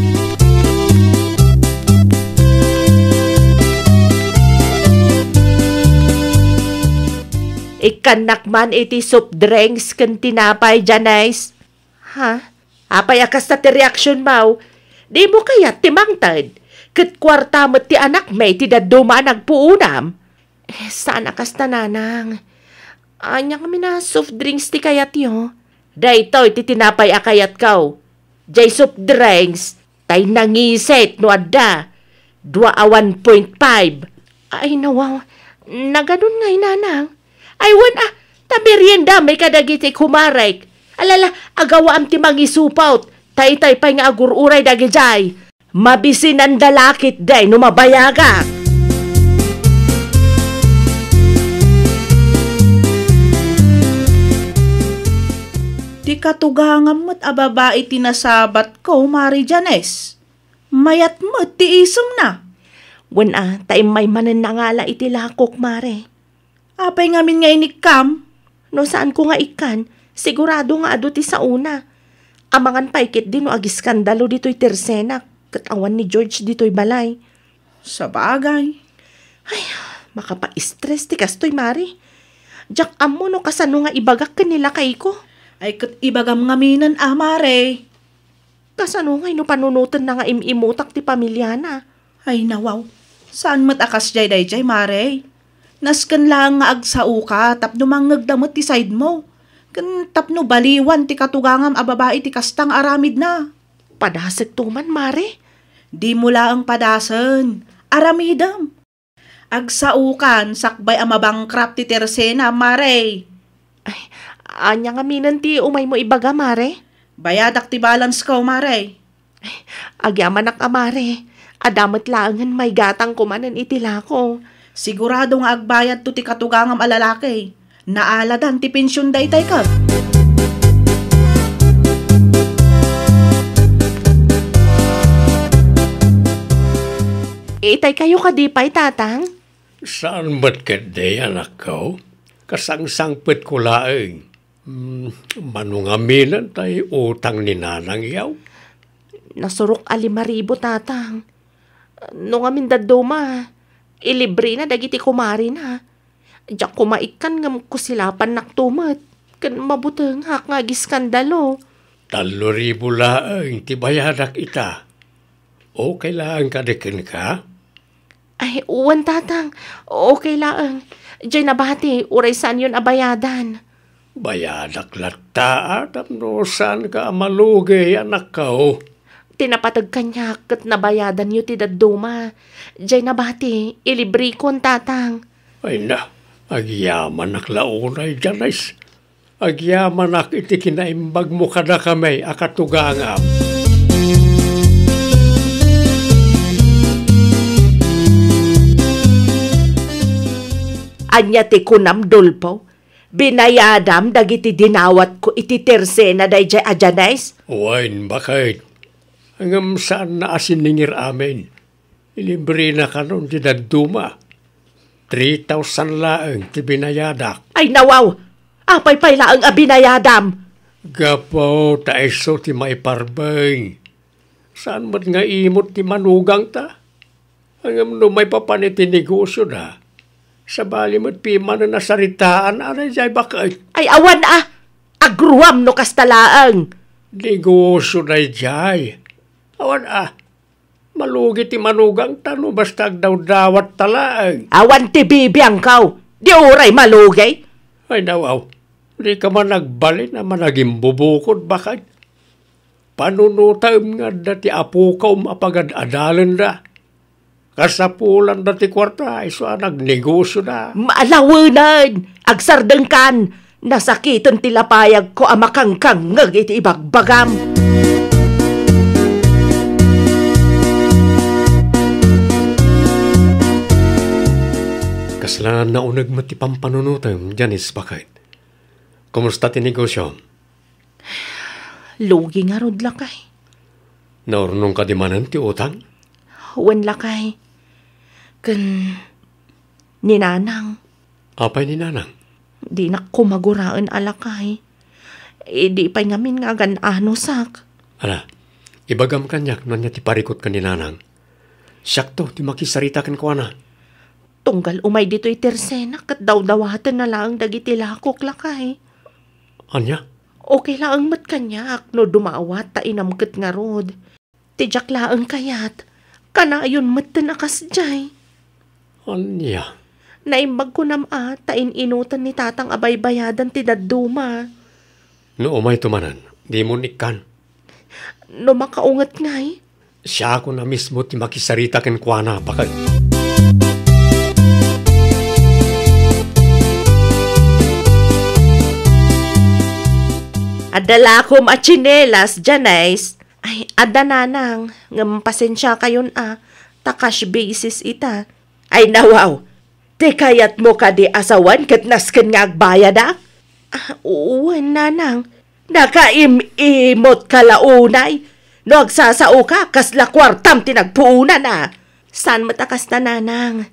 Ikkannak man iti soft drinks ken tinapay, Janice. Ha? Apay a kasta ti reaksionmo? Dimo kayat ti mangted? Ket kuarta met ti anakmi ti dadduma a nagpuonam. Eh, saan a kasta, nanang. Ania ngamin a soft drinks ti kayatyo? Daytoy ti tinapay a kayatko. Jay soft drinks, tay nangisit no adda. Dua a one point five. Ay, nawaw. Naganon ngay, nanang. Ay, wen a, ta meriendami kadagiti kumarek. Alala, agawaam ti mangisupot. Tay, tay pay nga agur-uray dagijay. Mabisinanda la ketdi no mabayagak. Ti katugangam met a babai ti nasabatko, Mari Janice. Mayat met ti isemna. Wen a, ta immay manen nangala iti lakok, Mari. Apay ngamin nga inikkam? No saanko nga ikkan, Sigurado nga adu ti saona. Amangan pay ketdi no agiskandalo ditoy Tersena ket awan ni George ditoy balay. Sabagay. Ay, makapaistres ti kastoy, Mare. Diak ammo no kasano nga ibagak ken ni lakayko. Ay, ket ibagam ngaminen a, Mare. Kasano ngay no panunotenna nga im-imutak ti pamiliana? Ay, nawaw. Saan met a kasdiay daydiay, Mare? Nasken laeng nga agsaoka tapno mangngegda met ti side mo. Ken tapno baliwan ti katugangam a babai ti kasta nga aramidna. Padasek to man, Mare. Dimo laeng padasen. Aramidem. Agsaokan sakbay a mabangkrap ti Tersena, Mare. Ay, ania ngaminen ti umaymo ibaga, Mare? Bayadak ti balance ko, Mare. Ay, agyamanak a, Mare. Adda met laengen maigatangko manen iti lako. Sigurado nga agbayadto ti katugangam a lalaki. Naaladan ti pension daytay ket. Itay kayo kadi pay, Tatang? Saan met ketdi, anakko? Kasangsangpetko laeng. Hmm, mano ngaminen tay utang ni Nanang yaw? Nasurok a lima ribu, Tatang. No ngamin dadduma, ilibrena dagiti kumarina. Diak koma ikkan ngem kusilapannak to met, ken mabutengak nga agiskandalo. Tallo ribu laeng ti bayadak ita. Okay laeng kadi kenka? Ay, wen, Tatang. Okay laeng. Diay nabati, uray saanyon a bayadan. Bayadak latta, a, tapno saanka a malugi, anakko. Ti napateg kaniak ket nabayadanyo ti dadduma. Diay nabati, ilibrikon, Tatang. Ay na, agyamanak la unay, Janice. Agyamanak iti kinaimbagmo kadakami a katugangam. Ania ti kunam, Dolfo? Binayadam dagiti dinawatko iti Tersena daydiay a Janice? Wen, baket. Ngem saanna a siningir amin. Ilibrena kanon ti dadduma. Three thousand laeng ti binayadak. Ay, nawaw! Apay pay laeng a binayadam? Gapu ta isu ti maiparbeng. Saan met nga imot ti manugangta? Ngem no maipapan iti negosioda, sabali met pimanen a saritaan a daydiay baket. Ay, awan a! Agruam no kasta laeng! Negosio daydiay. Awan a! Malugi ti manugangta no basta agdawdawatta laeng. Awan ti bibiangko, di uray malugi. Ay, nawaw, dika man agbalin a managimbubukod, baket. Panunotem nga adda ti apokom a pagad-adalenda. Kasapulanda ti kuarta, isu a nagnegosioda. Malawenen! Agsardengkan! Nasakiten ti lapayagko a makangkangngeg iti ibagbagam. Kasla nauneg met ti pampanunotem, Janice, baket. Kumusta ti negosio? Lugi ngarud, lakay. Naurnong kadi manen ti utang? Wen, lakay. Ken ni Nanang. Apay ni Nanang? Dinak koma guraen a lakay. Idi pay ngamin nga agan-anosak. Ala, ibagam kaniak no ania ti parikut ken ni Nanang. Siakto ti makisarita kenkuana. Tunggal umay ditoy Tersena ket dawdawatenna laeng dagiti lakok, lakay. Ania? Okay laeng met kaniak no dumawat ta inamket ngarud. Ti diak laeng kayat, kanayon metten a kasdiay. Ania? Naimbag kunam a ta in-inoten ni Tatang a baybayadan ti dadduma. No umayto manen, dimon ikkan. No makaunget ngay? Siakon a mismo ti makisarita kenkuana, baket. Adda lakom a tsinelas, Janice. Ay, adda, Nanang, ngem pasensiakayon a, ta cash basis ita. Ay, nawaw, ti kayatmo kadi a sawen ket nasken nga agbayadak? Ah, wen, Nanang. Nakaim-imot ka la unay. No agsasaoka, kasla kuartam ti nagpuonan a. Saan met a kasta, Nanang.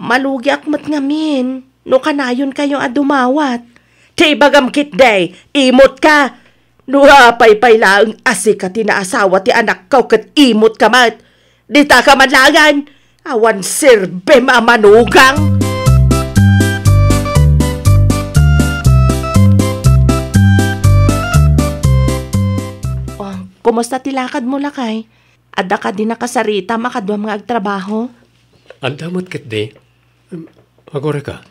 Malugiak met ngamin no kanayonkayo a dumawat. Ti ibagam ketdi, imot ka. No apay pay laeng a sika ti naasawa ti anakko ket imot ka met. Dita ka man laengen. Awan serbem a manugang. Oh, kumusta ti lakad mo, lakay? Adda kadi nakasaritam a kaduam nga agtrabaho? Adda met ketdi. Em, agurayka.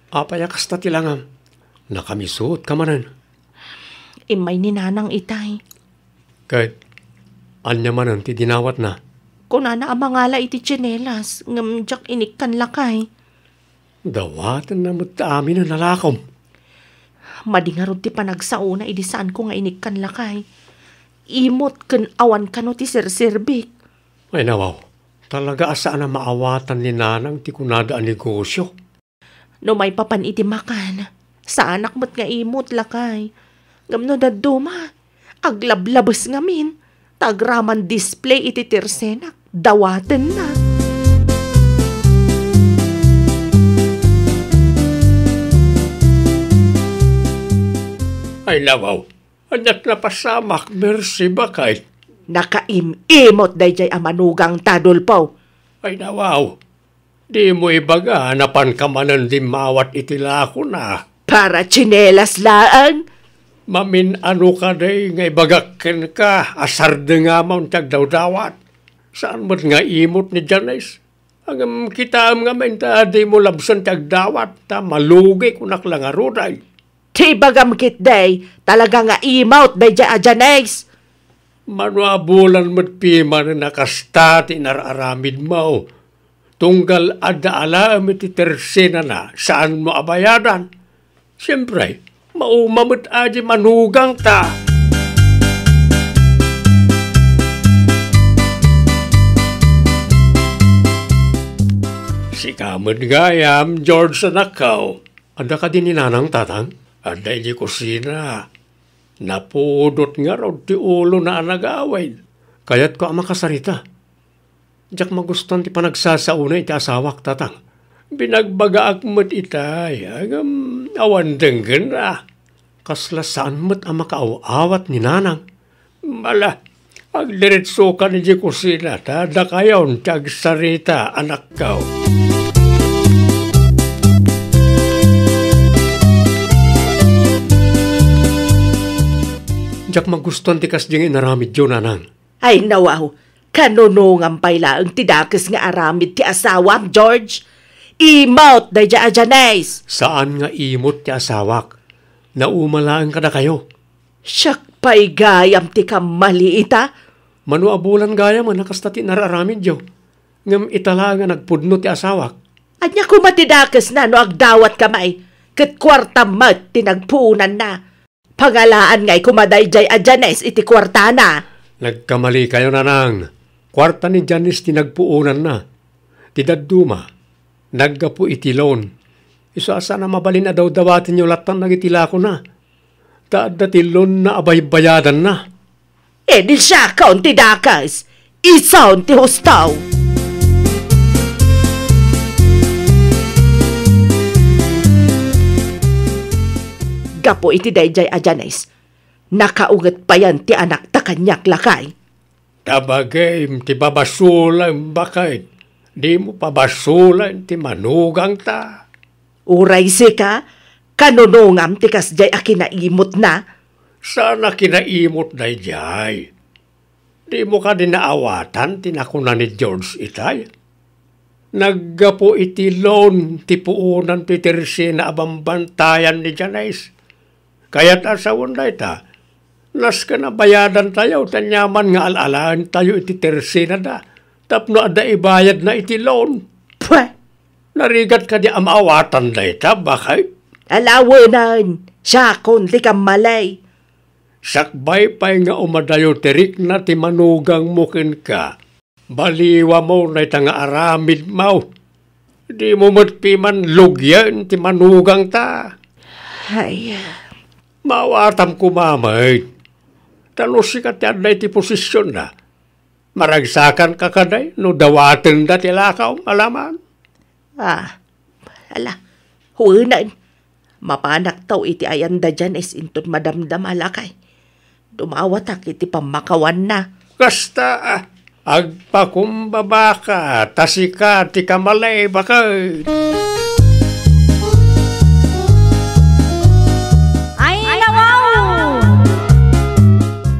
Apay a kasta ti langam? Nakamisotka manen. Immay ni Nanang itay. Ket ania manen ti dinawatna? Kunana a mangala iti tsinelas, ngem diak inikkan, lakay. Dawatenna met ta aminen a lakom. Madi ngarud ti panagsaona idi saanko nga inikkan, lakay. Imot ken awan kano ti serserbik. Ay, nawaw. Talaga a saan a maawatan ni Nanang ti kunada a negosio. No maipapan iti makan, saanak met nga imot, lakay. Ngem no dadduma, aglablabes ngamin, ta agraman display iti tersenak, dawatenna. Ay, nawaw. Ania't napasamak, Mercy, baket? Nakaim-imot daydiay a manugangta, Dolfo. Ay, nawaw. Dimo ibaga, napanka manen dimmawat iti lakona. Para tsinelas laeng? Mamin-ano kadi nga ibagak kenka a sardengam ti agdawdawat? Saan met nga imot ni Janice? Ngem kitaem ngamin ta dimo labsen ti agdawat, ta malugi, kunak la ngarud ay. Ti ibagam ketdi, talaga nga imot daydiay a Janice. Mano a bulan met piman a kasta ti inar-aramidmo. Tunggal adda alaem iti tersenana, saanmo a bayadan. Siempre, mauma met a di manugangta. Sika met gayam, George, anakko. Adda kadi ni Nanang, Tatang? Adda idiay kusina. Napudot ngarud ti ulona a nagawid. Kayatko a makasarita. Diak magustuan ti panagsasaona iti asawak, Tatang. Binagbagaak met itay, ngem awan denggenna. Kasla saan met a makaaw-awat ni Nanang. Ala, agdiretsokan idiay kusina, ta dakayon ti agsarita, anakko. Diak magustuan ti kasdiay nga inaramidyo, Nanang. Ay, nawaw, kanunongam pay laeng ti dakes nga aramid ti asawam, George? Imot daydiay a Janice! Saan nga imot ti asawak. Nauma laeng kadakayo. Siak pay gayam ti kammaliita? Mano a bulan gayam a kasta ti inar-aramidyo. Ngem ita laeng a nagpudno ti asawak. Ania koma ti dakesna no agdawatka may, ket kuartam met ti nagpuonanna? Pangalaan ngay koma daydiay a Janice iti kuartana. Nagkamalikayo, Nanang. Kuarta ni Janice ti nagpuonanna. Ti dadduma, naggapu iti loan. Isu a saan a mabalin a dawdawatenyo lattan dagiti lakona. Ta adda ti loan-na a baybayadanna. Idi siakon ti dakes, ison ti husto. Gapu iti daydiay a Janice, nakaunget payen ti anakta kaniak, lakay. Ta bagim ti pabasolem, baket, dimo pabasolen ti manugangta. Uray sika, kanunongam ti kasdiay a kinaimotna? Saan a kinaimot daydiay. Dimo kadi naawatan ti nakuna ni George itay? Naggapu iti loan ti puonan ti tersena a bambantayan ni Janice. Kayat a sawen dayta, nasken a bayadantayo ti aniaman nga al-alaentayo iti tersenada tapno adda ibayadna iti loan. Pwe! Narigat kadi a maawatan dayta, baket? Alawenen, siakon ti kammali. Sakbay pay nga umadayo ti rikna ti manugangmo kenka, baliwamo dayta nga aramidmo. Dimo met piman lugien ti manugangta. Ay. Maawatam koma met. Ta no sika ti adda iti posisionna, maragsakanka kadi no dawatenda ti lakawm a laman? Ah, ala, wenen. Mapanakto iti ayanda diay, inton madamdama, lakay. Dumawatak iti pammakawanna. Kasta, ah, agpakumbabaka, ta sika ti kamalebaken. Ay, nawaw!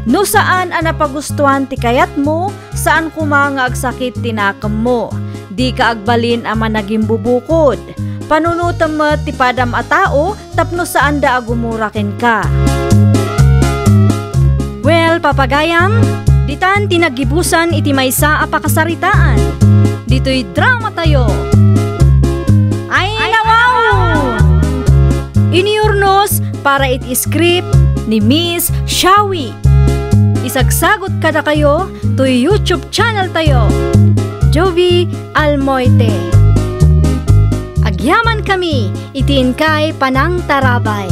No saan a napagustuan ti kayatmo, saan koma nga agsakit ti nakemmo. Dika agbalin a managimbubukod. Panunotem met ti padam a tao tapno saanda a gumura kenka. Well, papagayam, ditan ti naggibusan iti maysa a pakasaritaan. Ditoy dramatayo. Ay, nawaw! Inurnos para iti script ni Miss Shawi. Isagsagot kadakayo toy YouTube channel tayo, Jovie Almoite. Agyamankami iti inkay panangtarabay.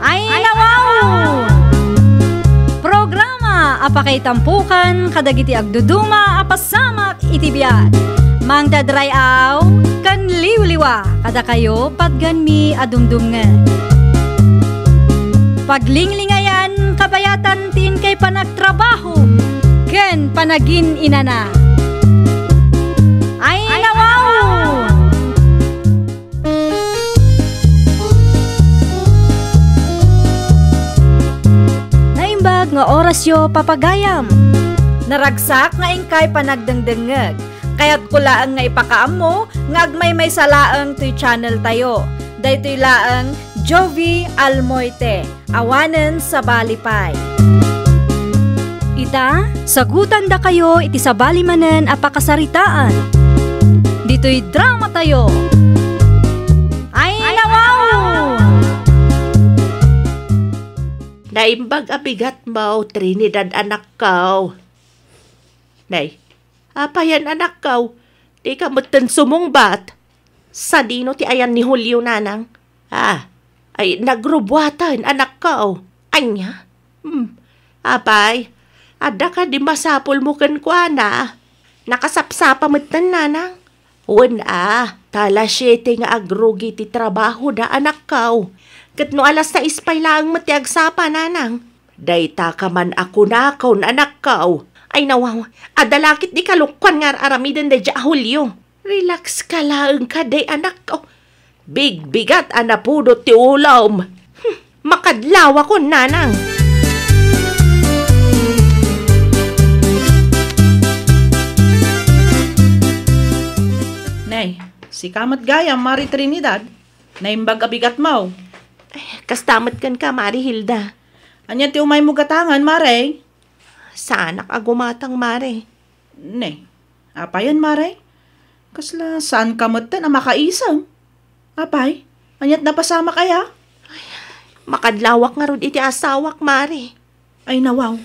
Ay, nawaw! Programa a pakaitampukan kadagiti agduduma a pasamak iti biag. Mangdadray-aw ken liwliwa kadakayo patgenmi a dumdumngeg. Paglinglingayan kabayatan ti inkay panagtrabaho ken panagin-inana. Ay, nawaw! Naimbag nga orasyo, papagayam. Naragsak nga inkay panagdengdengngeg. Kayatko laeng nga ipakaammo nga agmaymaysa laeng toy channel tayo. Daytoy laeng Jovie Almoite, awanen sabali pay. Ita, sagutandakayo iti sabali manen a pakasaritaan. Ditoy dramatayo. Ay, nawaw! Naimbag a bigatmo, Trinidad, anakko. Nay, apayen, anakko? Dika metten sumungbat. Sadino ti ayan ni Julio, nanang? Ah, ay, nagrubbuaten, anakko. Ania? Hmm. Apay, adda kadi masapulmo kenkuana? Nakasapsapa metten, nanang? Wen a, ta alas siete nga agrugi ti trabahoda, anakko. Ket no alas sais pay laeng met ti agsapa, nanang? Dayta ka man a kunakon, anakko. Ay, nawaw, adda la ket di kalukkuan nga ar-aramiden daydiay a Julio. Relax ka laeng kadi, anakko. Bigbigat a napudot ti ulom. Hmm, makadlawakon, nanang. Nay, sika met gayam, Mari Trinidad. Naimbag a bigatmo. Ay, kasta met kenka, Mari Hilda. Ania ti umaymo gatangen, Mari? Saanak a gumatang, Mari. Ne, apayen, Mari? Kasla saanka metten a makaisem? Apay, aniat napasamak aya? Makadlawak ngarud iti asawak, Mari. Ay, nawaw.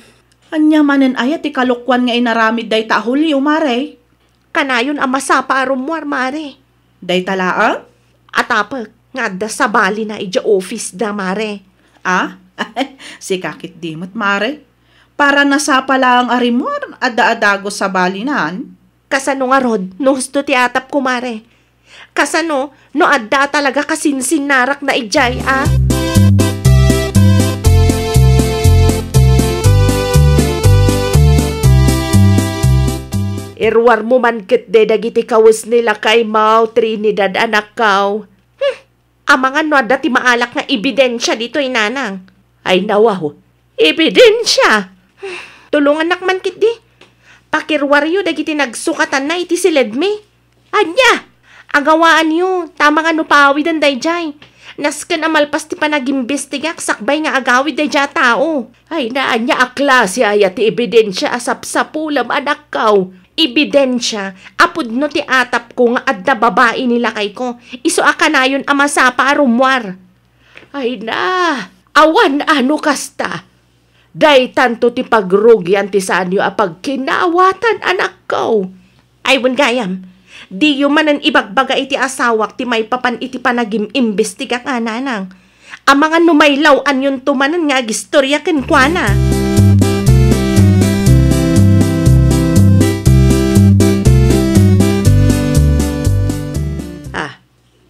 Ania manen aya ti kalukkuan nga inaramid dayta a Julio, Mari? Kanayon a masapa a rummuar, Mari. Dayta laeng? Atapek nga adda sabalina idiay office da, Mare. Ah? Sika ketdi met, Mare. Para nasapa laeng a rimmuar, adda a dagus sabalinan. Kasano ngarud no husto ti atapko, Mare? Kasano no adda a talaga kasinsinnarakna idiay, a? Iruarmo man ketdi dagiti kawes ni lakaymo, Trinidad, anakko. Hmm, amangan no adda ti maalak nga ebidensia ditoy, nanang. Ay, nawaw. Ebidensia! Tulongannak man ketdi. Pakiruaryo dagiti nagsukatanna iti siledmi. Ania? Agawaanyo, ta amangan no paawiden daydiay. Nasken a malpas ti panagimbestigak sakbay nga agawid daydiay a tao. Ay, na, ania a klase aya ti ebidensia a sapsapulem, anakko? Ebidensia a pudno ti atapko nga adda babai ni lakayko, isu a kanayon a masapa a rummuar. Ay na, awan a no kasta. Daytanto ti pagrugian ti saanyo a pagkinaawatan, anakko. Ay, wen gayam, diyo manen ibagbaga iti asawak ti maipapan iti panagim-imbestigak, a, nanang. Amangan no mailaw-anyonto manen nga agistorya kenkuana. Ah,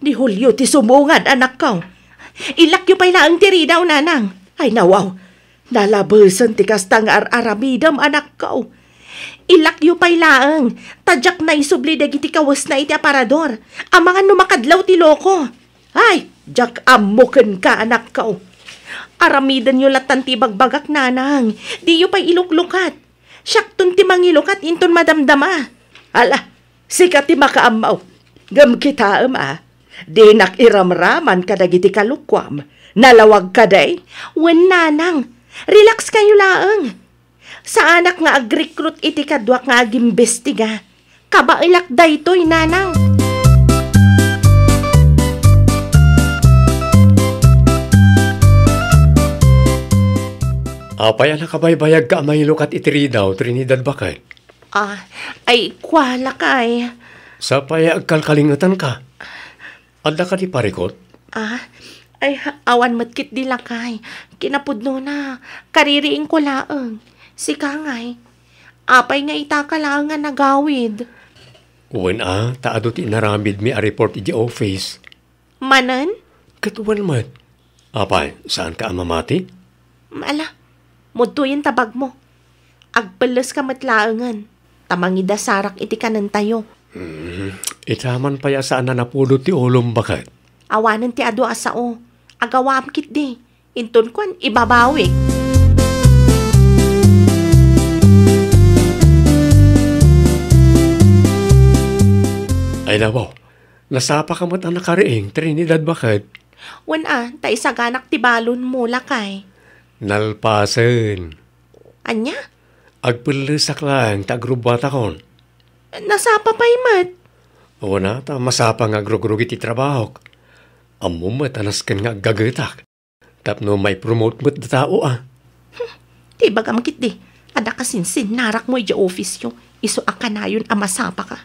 ni Julio ti sumungad, anakko. Ilakyo pay laeng ti ridaw, nanang. Ay, nawaw. Nalabesen ti kasta nga ar-aramidem, anakko. Ilakyo pay laeng, ta diak naisubli dagiti kawesna iti aparador. Amangan no makadlaw ti loko. Ay, diak ammo kenka, anakko. Aramidenyo latan ti ibagbagak, nanang. Diyo pay iluklukat. Siakton ti mangilukat inton madamdama. Ala, sika ti makaammo. Ngem kitaem a, dinak iramraman kadagiti kalokuam. Nalawag kadi? Wen, nanang. Relax kayo laeng. Saanak nga agrekrut iti kaduak nga agimbestiga. Kabaelak daytoy, nanang. Apay a nakabaybayagka a mailukat iti ridaw, Trinidad, baket? Ah, ay, kua, lakay. Sapay a agkalkalingetanka. Adda kadi parikut? Ah, ay, awan met ketdi, lakay. Kinapudnona, kaririingko laeng. Sika ngay, apay nga itaka laeng a nagawid? Wen a, ta adu ti inaramidmi a report idiay office. Manen? Ket wen met. Apay, saanka a mamati? Ala, mudtoyen ta bagmo. Agpelleska met laengen, ta mangidasarak iti kanentayo. Hmm, ita man pay a saan a napudot ti ulom, baket? Awanen ti adu a sao. Agawaam ketdi. Inton kuan, ibabawik. Ay, nawaw. Nasapaka met a nakariing, Trinidad, baket? Wen a, ta isaganak ti balonmo, lakay. Nalpasen. Ania? Agpellesak laeng ta agrubbuatakon. Nasapa pay met. Wen a, ta masapa nga agrugrugi ti trabahok. Ammom met a nasken nga aggagetak. Tapno maipromote met da tao, a. Hmm, ti ibagam ketdi, adda kasinsinnarakmo idiay office-yo, isu a kanayon a masapaka.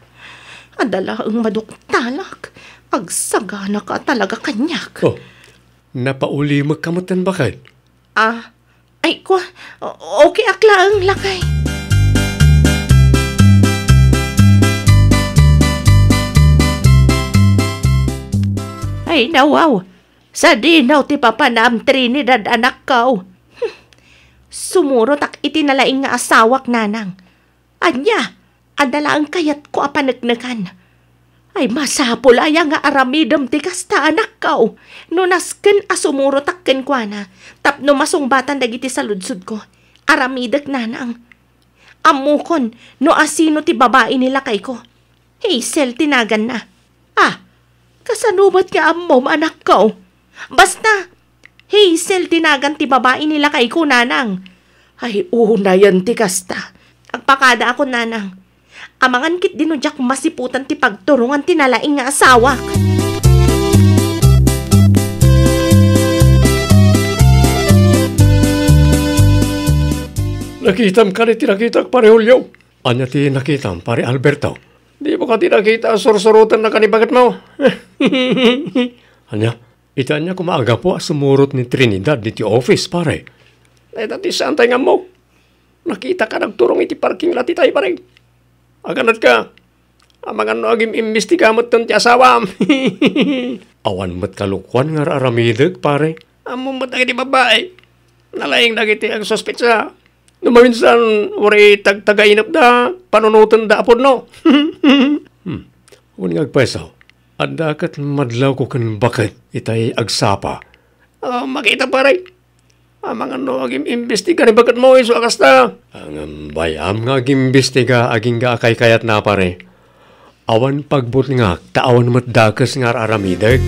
Adda laeng maduktalak, agsaganaka talaga kaniak. Oh, napaulimekka metten, baket? Ah, ay, kua, o-, okay ak laeng, lakay. Ay, nawaw. Sadino ti papanam, Trinidad, anakko? Hmm. Sumurotak iti nalaing nga asawak, nanang. Ania, adda laeng kayatko a paneknekan. Ay, masapul aya nga aramidem ti kasta, anakko, no nasken a sumurotak kenkuana tapno masungbatan dagiti saludsodko. Aramidek, nanang. Ammokon no asino ti babai ni lakayko. Hazel ti naganna. Ah, kasano met nga ammom, anakko? Basta, Hazel ti nagan ti babai ni lakayko, nanang. Ay, unayen ti kasta. Agpakadaakon, nanang. Amangan ketdi no diak masiputan ti pagturongan ti nalaing nga asawak. Nakitam kadi ti nakitak, Pare Julio? Ania ti nakitam, Pare Alberto? Dimo kadi nakita a sursurotennak ni baketmo? Ania, iti ania koma a gapu a sumurot ni Trinidad ditoy office, pare? Dayta ti saantay nga ammo. Nakitaka nagturong iti parking lot itay, pare. Aganatka, amangan no agim-imbestiga metten ti asawam. Awan met kalokuan nga ar-aramidek, pare. Ammom met dagiti babai. Nalaing dagiti agsuspetsa. No maminsan, uray tagtagainepda, panunotenda a pudno. Hmm. Wen nga agpayso, adda ket madlawko ken baket itay agsapa. Ah, makita, pare. Amangan no agim-imbestiga ni baketmo isu a kasta. Ngem bay-am nga agim-imbestiga agingga a kaykayatna, pare. Awan pagbutngak ta awan met dakes nga ar-aramidek.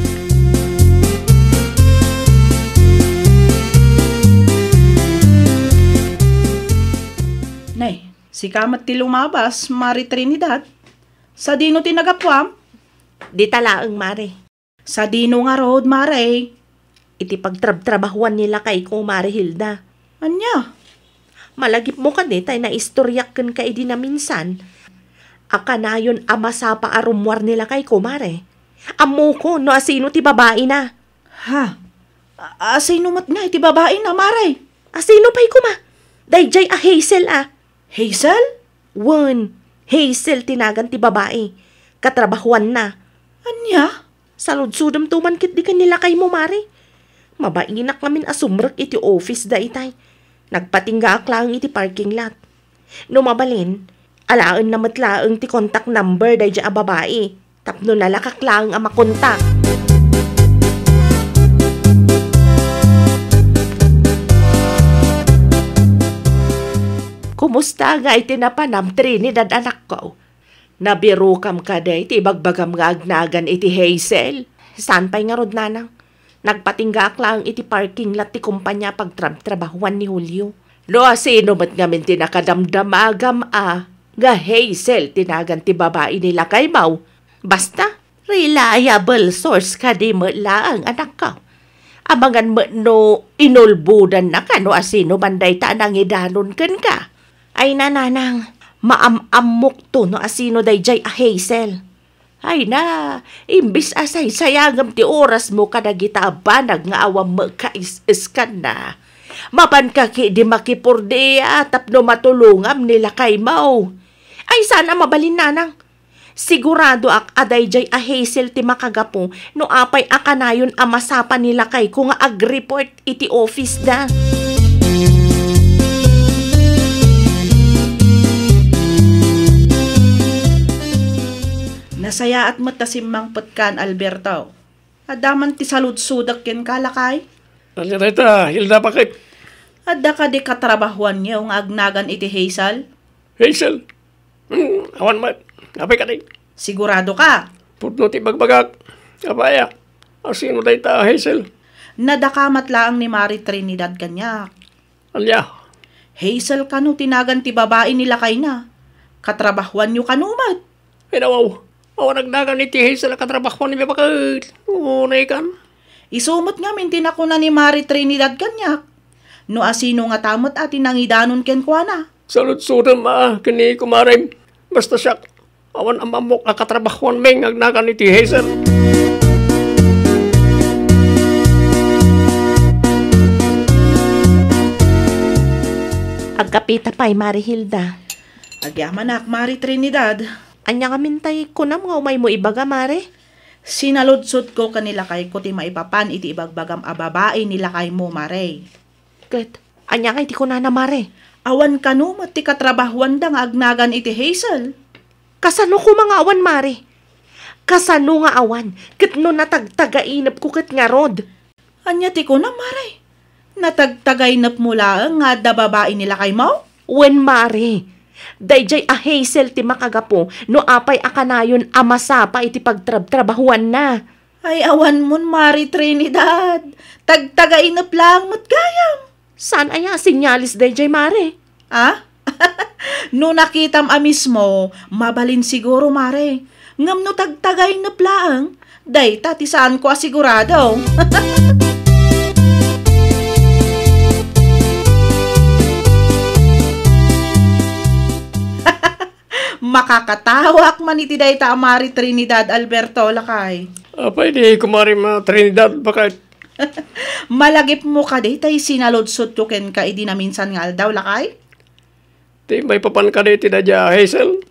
Nay, sika met ti lumabas, Mare Trinidad. Sadino ti nagapuam? Dita laeng, Mare. Sadino ngarud, Mare? Iti pagtrabtrabahuan ni lakayko, Mare Hilda. Ania? Malagipmo kadi tay naistoriak kenka idi naminsan a kanayon a masapa a rummuar ni lakayko, Mare. Ammokon no asino ti babaina. Ha? A-, asino met nga iti babaina, Mare? Asino pay koma? Daydiay a Hazel a. Hazel? Wen, Hazel ti nagan ti babai. Katrabahuanna. Ania? Saludsodemto man ketdi ken ni lakaymo, Mare. Mabainak ngamin a sumrek iti office da itay. Nagpatinggaak laeng iti parking lot. No mabalin, alaenna met laeng ti contact number daydiay a babai tapno nalakak laeng a makontak. Kumusta nga iti napanam, Trinidad, anakko? Nabirokam kadi ti ibagbagam nga agnagan iti Hazel? Saan pay ngarud, nanang? Nagpatinggaak laeng iti parking lot ti kumpanya a pagtrabtrabahuan ni Julio. No asino met ngamin ti nakadamdamagam a nga Hazel ti nagan ti babai ni lakaymo? Basta, reliable source kadi met laeng, anakko. Amangan met no inulbodannaka no asino man dayta a nangidanon kenka. Ay, nanang, maam-ammokto no asino daydiay a Hazel. Ay na, imbes a saysayangem ti orasmo kadagita a banag nga awan makais-iskanna, mapanka ketdi makipordia tapno matulongam ni lakaymo. Ay, saan a mabalin, nanang. Siguradoak a daydiay a Hazel ti makagapu no apay a kanayon a masapa ni lakayko nga agreport iti office da. Nasayaat met ta simmangpetkan, Alberto. Adda man ti saludsodek kenka, lakay? Ania dayta, Hilda, baket? Adda kadi katrabahuanyo nga agnagan iti Hazel? Hazel? Hmm, awan met. Apay kadi? Sigurado ka? Pudno ti bagbagak. Apay a? Asino dayta a Hazel? Nadakamat laeng ni Mari Trinidad kaniak. Ania? Hazel kano ti nagan ti babai ni lakayna. Katrabahuanyo kano met? Ay, nawaw. Awan agnagan iti Hazel a katrabahuan ni baket. Unay kan. Isu met ngamin ti nakuna ni Mari Trinidad kaniak. No asino ngata met a ti nangidanon kenkuana. Saludsodem a ken ni kumarem. Basta siak, awan am-ammok a katrabahuanmi nga agnagan iti Hazel. Agkapita pay, Mari Hilda. Agyamanak, Mari Trinidad. Ania ngamin tay kunam nga umaymo ibaga, Mare? Sinaludsodko ken ni lakayko ti maipapan iti ibagbagam a babai ni lakaymo, Mare. Ket ania ngay ti kunana, Mare? Awan kano met ti katrabahuanda nga agnagan iti Hazel. Kasano koma nga awan, Mare? Kasano nga awan? Ket no natagtagainepko ket ngarud? Ania ti kunam, Mare? Natagtagainepmo laeng nga adda babai ni lakaymo? Wen, Mare. Daydiay a Hazel ti makagapu no apay a kanayon a masapa iti pagtrabtrabahuanna. Ay, awanmon, Mari Trinidad. Tagtagainep laeng met gayam. Saan aya a senyales daydiay, Mare? Ah? No nakitam a mismo, mabalin siguro, Mare. Ngem no tagtagainep laeng, dayta ti saanko a sigurado. Makakatawak man iti dayta a Mari Trinidad, Alberto, lakay. Apay di, Kumare Ma Trinidad, baket? Malagipmo kadi tay sinaludsodko kenka idi naminsan nga aldaw, lakay? Ti maipapan kadi ti daydiay a Hazel?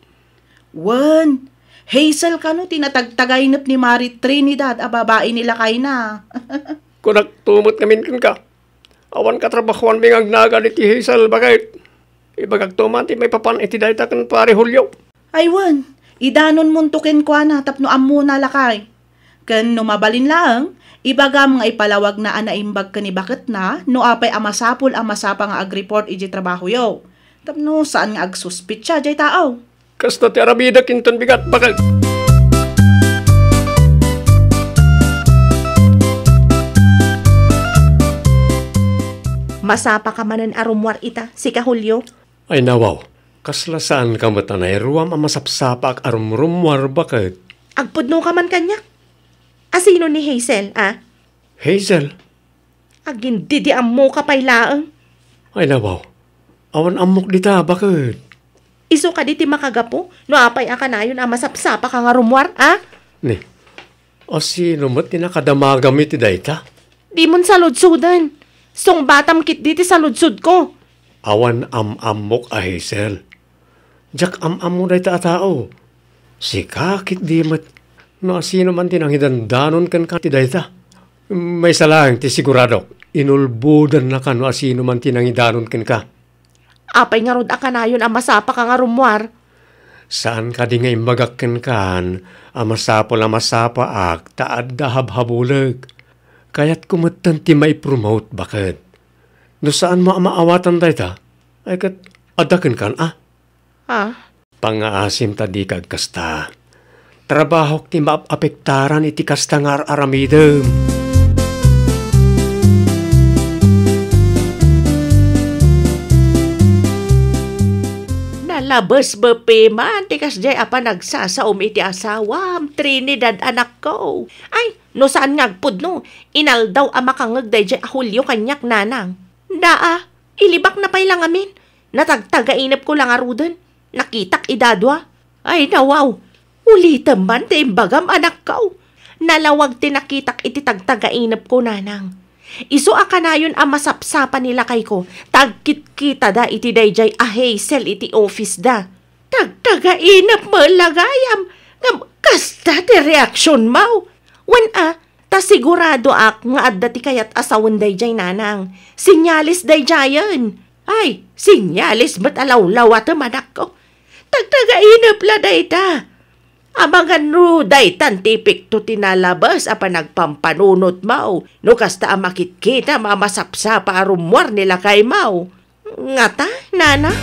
Wen, Hazel kano ti natagtagainep ni Mari Trinidad a babai ni lakayna. Kunakto met ngamin kenka, awan katrabahuanmi nga agnagan iti Hazel, baket? Ibagakto man ti maipapan iti dayta ken Pare Julio. Ay wen, idanonmonto kenkuana tapno ammona, lakay. Ken no mabalin laeng, ibagam nga ipalawagna a naimbag ken ni baketna no apay a masapul a masapa nga agreport idiay trabahoyo. Tapno saan nga agsuspetsa diay tao. Kasta ti aramidek inton bigat, baket. Masapa ka manen a rummuar ita, sika, Julio? Ay, nawaw, kasla saanka met a nairuam a masapsapaak a rumrummuar, baket? Agpudno ka man kaniak? Asino ni Hazel, a? Hazel? Agindidiammo ka pay laeng. Ay, nawaw, awan ammok dita, baket? Isu kadi ti makagapu no apay a kanayon a masapsapa ka nga rummuar, a? Ni, asino met ti nakadamagam iti dayta? Dimon saludsoden. Sungbatam ketdi ti saludsodko. Awan am-ammok a Hazel. Diak am-ammo dayta a tao. Sika ketdi met. No asino man ti nangidandanon kenka ti dayta. Maysa laeng ti siguradok, inulbodannaka no asino man ti nangidanon kenka. Apay ngarud a kanayon a masapaka nga rummuar? Saan kadi nga imbagak kenkan a masapul a masapaak ta adda habhabulek? Kayatko metten ti maipromote baket. No saanmo a maawatan dayta, ay ket adda kenkan a? Ah? Pangngaasim ta dika agkasta. Trabahok ti maap-apektaran iti kasta nga ar-aramidem. Nalabes bepi man ti kasdiay a panagsasaom iti asawam, Trinidad, anakko. Ay, no saan nga agpudno, inaldaw a makangngeg daydiay a Julio kaniak, nanang. Daa, ilibakna pay la ngamin. Natagtagainepko la ngaruden. Nakitak ida dua. Ay, nawaw. Ulitem man ti imbagam, anakko. Nalawag ti nakitak iti tagtagainepko, nanang. Isu a kanayon a masapsapa ni lakayko, ta agkitkitada iti daydiay a Hazel iti office da. Tagtagainep met la gayam, ngem kasta ti reaksionmo. Wen a, ta siguradoak nga adda ti kayat a sawen daydiay, nanang. Senyales daydiayen. Ay, senyales met a lawlawatem, anakko. Tagtagainep la dayta. Amangan no daytan ti epekto ti nalabes a panagpampanunotmo, no kasta a makitkitam a masapsapa a rummuar ni lakaymo. Ngata, nanang?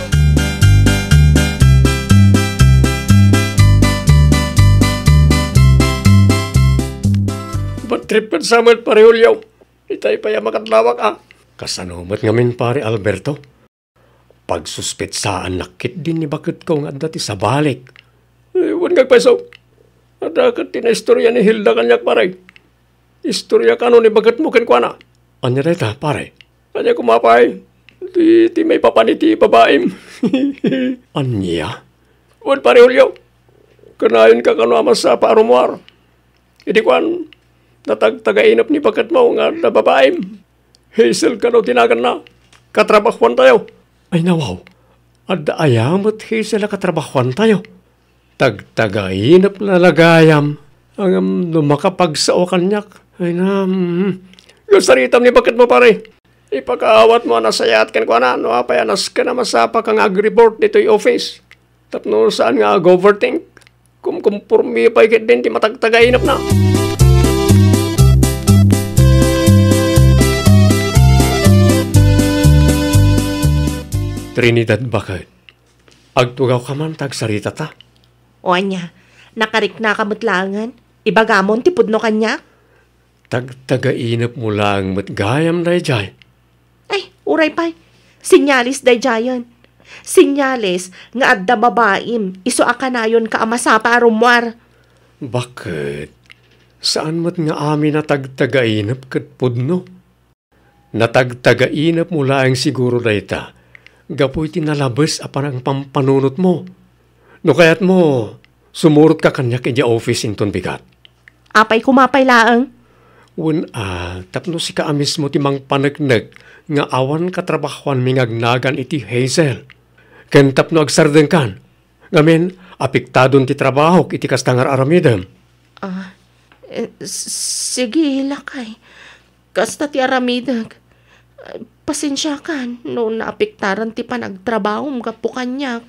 Batrip ket samet, Pare Julio. Itay pay a makadlawak a. Kasano met ngamin, Pare Alberto? Pagsuspetsaannak ketdi ni baketko nga adda ti sabalik. Eh, wen nga agpayso. Adda ket ti naistorya ni Hilda kaniak, pare. Istorya kano ni baketmo kenkuana. Ania dayta, pare? Ania koma pay? Ti, ti maipapan iti babaim. Ania? Wen, Pare Julio, kanayonka kano a masapa a rummuar. Idi kuan, natagtagainep ni baketmo nga adda babaim. Hazel kano ti naganna. Katrabahuantayo. Ay, nawaw. Adda aya met Hazel a katrabahuantayo? Tagtagainep la la gayam. Ngem no makapagsao kaniak. Ay na, mm. Gasaritam ni baketmo, pare. Ipakaawatmo a nasayaat kenkuana no apay a nasken a masapaka nga agreport ditoy office. Tapno saan nga ag-overthink. Kumkumpormi pay ketdin ti matagtagainepna. Trinidad, baket. Agtugawka man ta agsaritata. O ania, nakariknaka met laengen? Ibagamon ti pudno kaniak? Tagtagainepmo laeng met gayam daydiay. Ay, uray pay. Senyales daydiayen. Senyales nga adda babaim, isu a kanayonka a masapa a rummuar. Baket, saan met nga amin a tagtagainep ket pudno? Natagtagainepmo laeng siguro dayta gapu iti nalabes a panangpampanunotmo. No kayatmo, sumurotka kaniak idiay office inton bigat. Apay koma pay laeng? Wen a, tapno sika a mismo ti mangpaneknek nga awan katrabahuanmi nga agnagan iti Hazel. Ken tapno agsardengkan, ngamin, apektadon ti trabahok iti kasta nga ar-aramidem. Ah, eh, s-, sige, lakay. Kasta ti aramidek. Pasensiakan no naapektaran ti panagtrabahom gapu kaniak.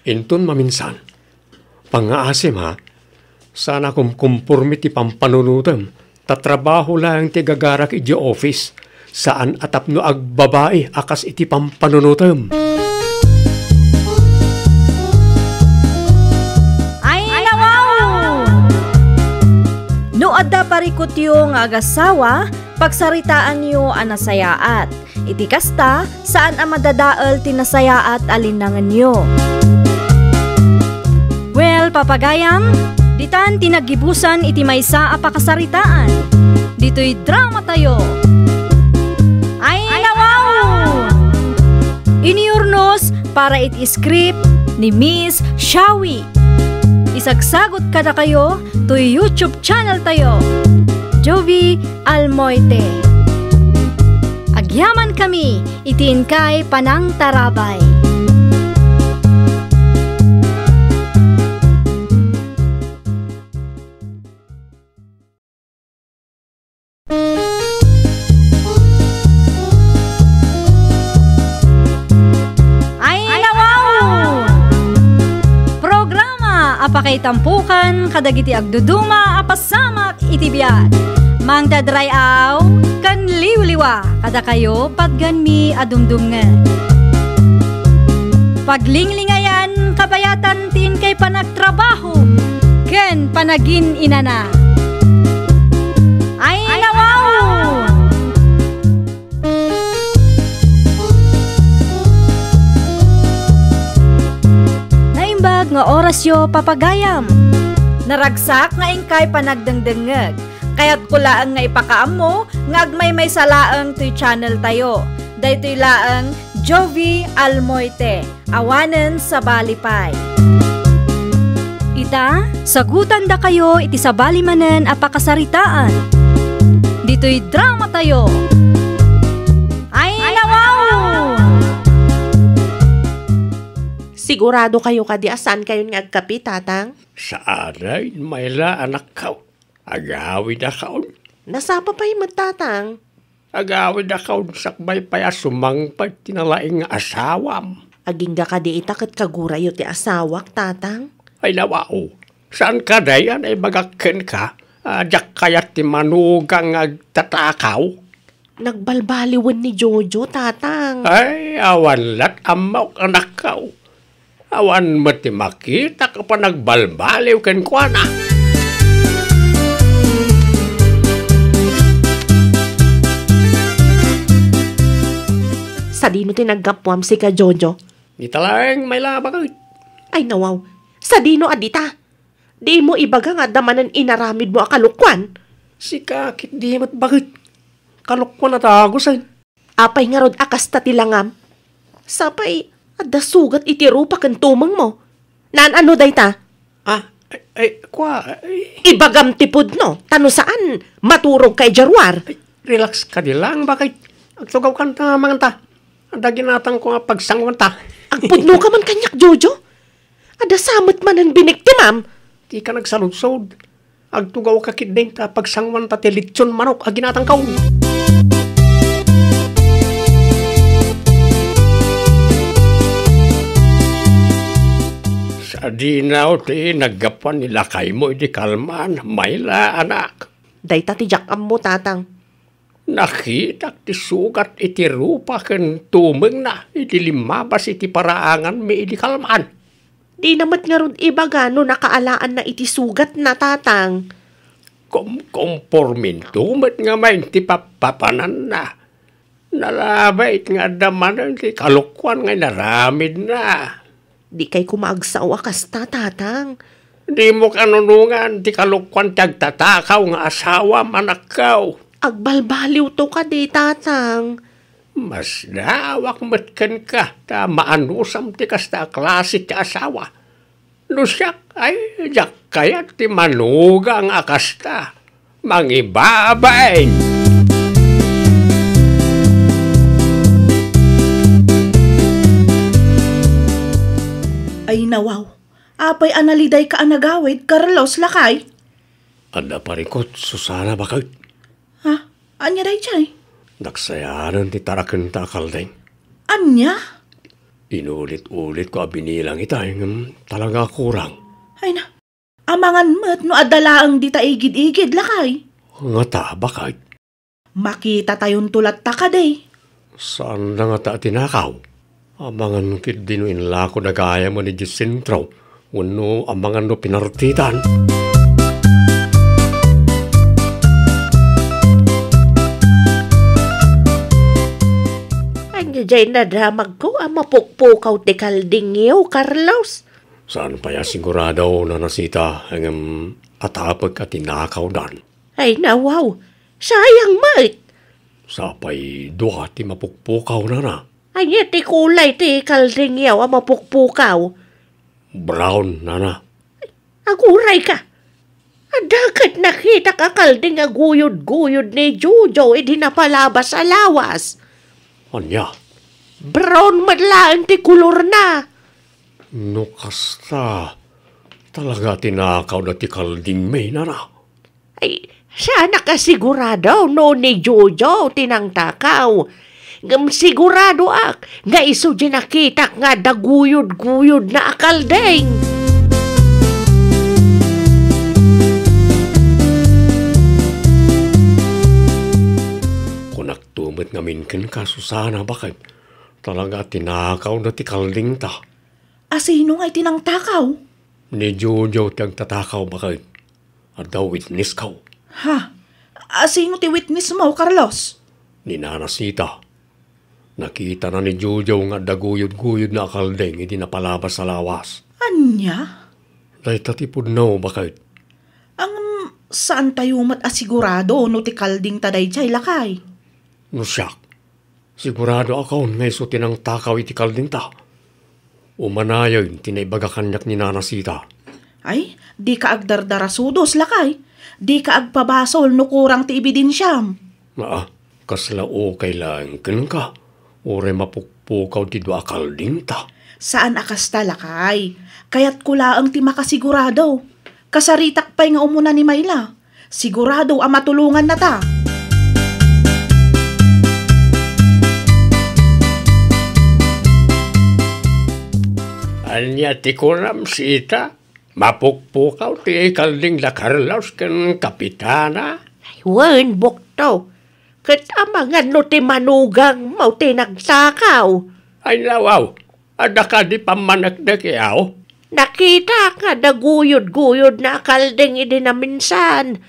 Inton maminsan, pangngaasim, ha? Saan a kumkumpormi ti pampanunotem, ta trabaho laeng ti agagarak idiay office, saan a tapno agbabai a kas iti pampanunotem. Ay, nawaw! No adda parikutyo nga agasawa, pagsaritaanyo a nasayaat. Iti kasta, saan a madadael ti nasayaat a linnangenyo. Well, papagayam, ditan ti naggibusan iti maysa a pakasaritaan. Ditoy dramatayo. Ay, nawaw! Iniurnos para iti script ni Miss Shawi. Isagsagot kadakayo toy YouTube channel tayo, Jovi Almoite. Agyamankami iti inkay panangtarabay. Ay, nawaw! Programa a pakaitampukan kadagiti agduduma a pasamak iti biag. Mangdadray-aw ken liwliwa kadakayo patgenmi a dumdumngeg. Paglinglingayan kabayatan ti inkay panagtrabaho ken panagin-inana. Ay, nawaw! Naimbag nga orasyo, papagayam. Naragsak nga inkay panagdengdengngeg. Kayatko laeng nga ipakaammo nga agmaymaysa laeng toy channel tayo. Daytoy laeng Jovie Almoite. Awanen sabali pay. Ita, sagutandakayo iti sabali manen a pakasaritaan. Ditoy drama tayo. Ay, nawaw! Sigurado kayo kadi a saan kayon nga agkape, Tatang? Saanen, Mayla, anakko. Agawidakon. Nasapa pay met, Tatang? Agawidakon sakbay pay a sumangpet ti nalaing nga asawam. Agingga kadi ita ket kagurayo ti asawak, Tatang? Ay, nawaw. Saan kadi a naibagak kenka a diak kayat ti manugang nga agtatakaw? Nagbalbaliwen ni Jojo, Tatang. Ay, awan lat ammok, anakko. Awan met ti makitak a panagbalbaliw kenkuana. Sadino ti naggapuam sika, Jojo? Dita laeng, Mayla, baket. Ay, nawaw. Sadino a dita? Dimo ibaga nga adda manen inaramidmo a kalokuan? Sika ket di met, baket. Kalokuan a dagusen. Apay ngarud a kasta ti langam? Sapay, adda sugat iti rupa ken tumengmo. Naan-ano dayta? Ah, ay, ay, kua, ay. Ibagam ti pudno, ta no saan, maturogka idiay ruar. Ay, relax kadi lang, baket. Agtugawkan ta, manganta. Adda ginatangko nga pagsanguanta. Agpudnoka man kaniak, Jojo? Adda sa met manen biniktimam? Dika nagsaludsod. Agtugawka ketdin ta pagsanguanta ti litson manok a ginatangko. Sadino ti naggapuan ni lakaymo idi kalman, Mayla, anak? Dayta ti diak ammo, Tatang. Nakitak ti sugat iti rupa ken tumengna idi limmabas iti paraanganmi idi kalman. Dina met ngarud ibaga no nakaalaanna iti sugatna, Tatang. Kom-, komporminto met ngamin ti pappapananna. Nalabit nga adda manen ti kalokuan nga inaramidna. Dikay koma agsao a kasta, Tatang. Dimo kanunongan ti kalokuan ti agtatakaw nga asawam, anakko. Agbalbaliwto kadi, Tatang. Masdaawak met kenka ta maanusam ti kasta a klase ti asawa. No siak, ay, diak kayat ti manugang a kasta. Mangibabain! Ay, nawaw. Apay a nalidayka a nagawid, Carlos, lakay? Adda parikut, Susana, baket. Ha? Ania daydiay? Nagsayanan ti tarakenta a kalding. Ania? Inulit-ulitko a binilang ita, ngem talaga a kurang. Ay na, amangan met no adda laeng dita igid-igid, lakay. Ngata, baket? Makitatayonto latta kadi. Saanda ngata a tinakaw? Amangan ketdi no inlako dagayam idiay sentro, wenno amangan no pinartitan. Ania diay nadamagko a mapukpukaw ti kaldingyo, Carlos? Saan pay a sigurado, Nana Sita, ngem atapek a tinakawdan. Ay, nawaw. Sayang met. Sapay dua ti mapukpukaw, nana. Ania ti kulay ti kaldingyo a mapukpukaw? Brown, nana. Agurayka. Adda ket nakitak a kalding a guyod-guyod ni Jojo idi napalabas a lawas. Ania? Brown met laeng ti kolorna. No kasta, talaga tinakawda ti kalding, May, nana? Ay, saanak a sigurado no ni Jojo ti nangtakaw. Ngem siguradoak nga isu ti nakitak nga adda guyod-guyodna a kalding. Kunak to met ngamin kenka, Susana, baket talaga tinakawda ti kaldingta. Asino ngay ti nangtakaw? Ni Jojo ti agtatakaw, baket. Adda witnessko. Ha? Asino ti witnessmo, Carlos? Ni Nana Sita. Nakitana ni Jojo nga adda guyod-guyodna a kalding idi napalabas a lawas. Ania? Dayta ti pudno, baket. Ngem, saantayo met a sigurado no ti kaldingta daydiay, lakay? No siak, siguradoakon nga isu ti nangtakaw iti kaldingta. Umanayen ti naibaga kaniak ni Nana Sita. Ay, dika agdardarasudos, lakay. Dika agpabasol no kurang ti ebidensiam. Aa, kasla okay laeng kenka, uray mapukpukaw ti dua a kaldingta. Saan a kasta, lakay. Kayatko laeng ti makasigurado. Kasaritak pay nga umuna ni Myla. Sigurado a matulongannata. Ania ti kunam, Sita? Mapukpukaw ti kalding da Carlos ken Kapitana? Ay, wen, bukto. Ket amangan no ti manugangmo ti nagtakaw? Ay, nawaw. Adda kadi pammaneknek, yaw? Nakitak nga adda guyod-guyodna a kalding idi naminsan.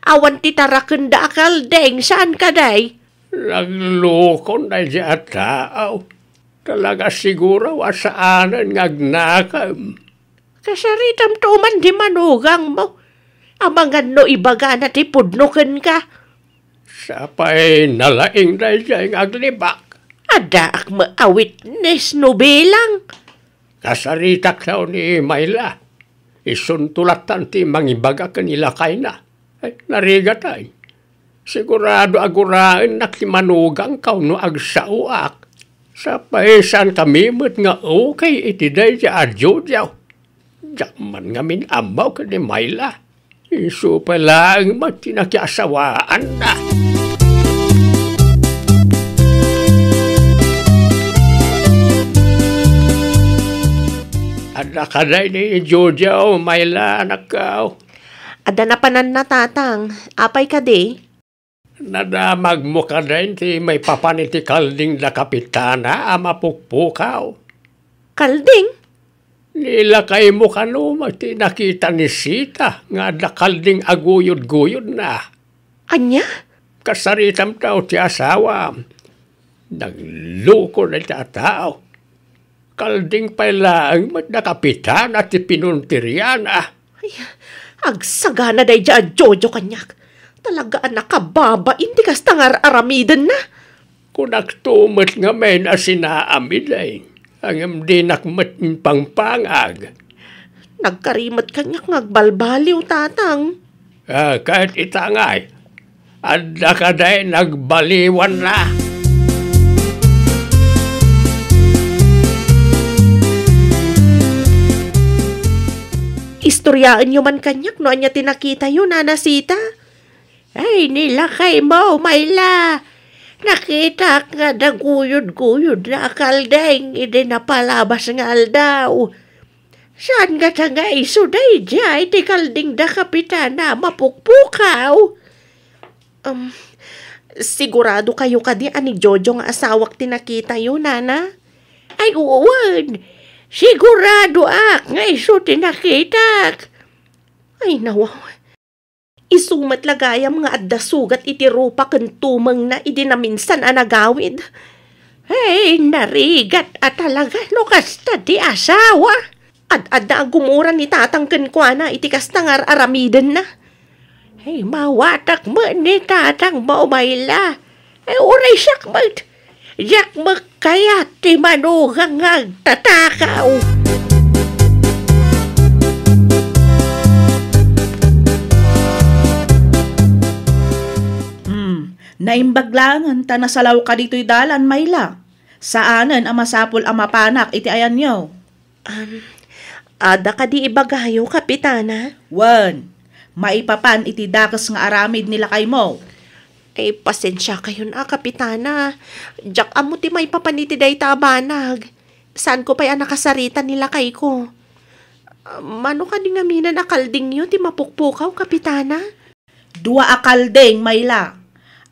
Awan ti tarakenda a kalding, saan kadi? Naglukon daydi a tao. Talaga siguro a saanen nga agnakem. Kasaritamto man ti manugangmo. Amangan no ibagana ti pudno kenka. Sapay nalaing daydiay nga aglibak. Addaak met a witness no bilang. Kasaritak laeng ni Myla. Isunto lattan ti mangibaga ken ni lakayna. Ay, narigatay. Sigurado a guraennak ti manugangko no agsaoak. Sapay saankami met nga okay iti daydiay a Jojo. Diak man ngamin ammo ken ni Myla. Isu pay laeng met ti nakiasawaanna. Adda kadi ni Jojo, Myla, anakko? Adda napananna, Tatang. Apay kadi? Nadamagmo kadi ti maipapan iti kalding da Kapitana a mapukpukaw? Kalding? Ni lakaymo kano met ti nakita ni Sita nga adda kalding a guyod-guyodna? Ania? Kasaritamto ti asawam. Naglukon dayta a tao. Kalding pay laeng met da Kapitana ti pinuntirina. Ay, agsagana daydiay a Jojo kaniak. Talaga a nakababain ti kasta nga ar-aramidenna. Kunakto met ngamin a sinaamid, ay. Ngem dinak met impangpangag. Nagkari met kaniak nga agbalbaliw, Tatang. Ah, ket ita ngay, adda kadi nagbaliwanna? Istoryaenyo man kaniak no ania ti nakitayo, Nana Sita. Ay, ni lakaymo, Myla. Nakitak nga adda guyod-guyodna a kalding idi napalabas nga aldaw. Saan ngata nga isu daydiay ti kalding da Kapitana a mapukpukaw? Um, sigurado kayo kadi a ni Jojo nga asawak ti nakitayo, Nana? Ay, wen. Siguradoak nga isu ti nakitak. Ay, nawaw. Isu met la gayam nga adda sugat iti rupa ken tumengna idi naminsan a nagawid. Hey, narigat a talaga no kasta ti asawa. Ad-adda a gumura ni Tatang kenkuana iti kasta nga ar-aramidenna. Hey, mawatak met ni Tatangmo, Myla. Ay, uray siak met. Diak met kayat ti manugang nga agtatakaw. Hmm, Naimbag laengen ta nasalawka ditoy dalan, Mayla. Saanen a masapul a mapanak iti ayanyo. Um, adda kadi ibagayo, Kapitana? Wen, maipapan iti dakes nga aramid ni lakaymo. Ay, pasensiakayon a, Kapitana. Diak ammo ti maipapan iti dayta a banag. Saanko pay a nakasarita ni lakayko. Mano kadi ngamin a kaldingyo ti mapukpukaw, Kapitana? Dua a kalding, Mayla.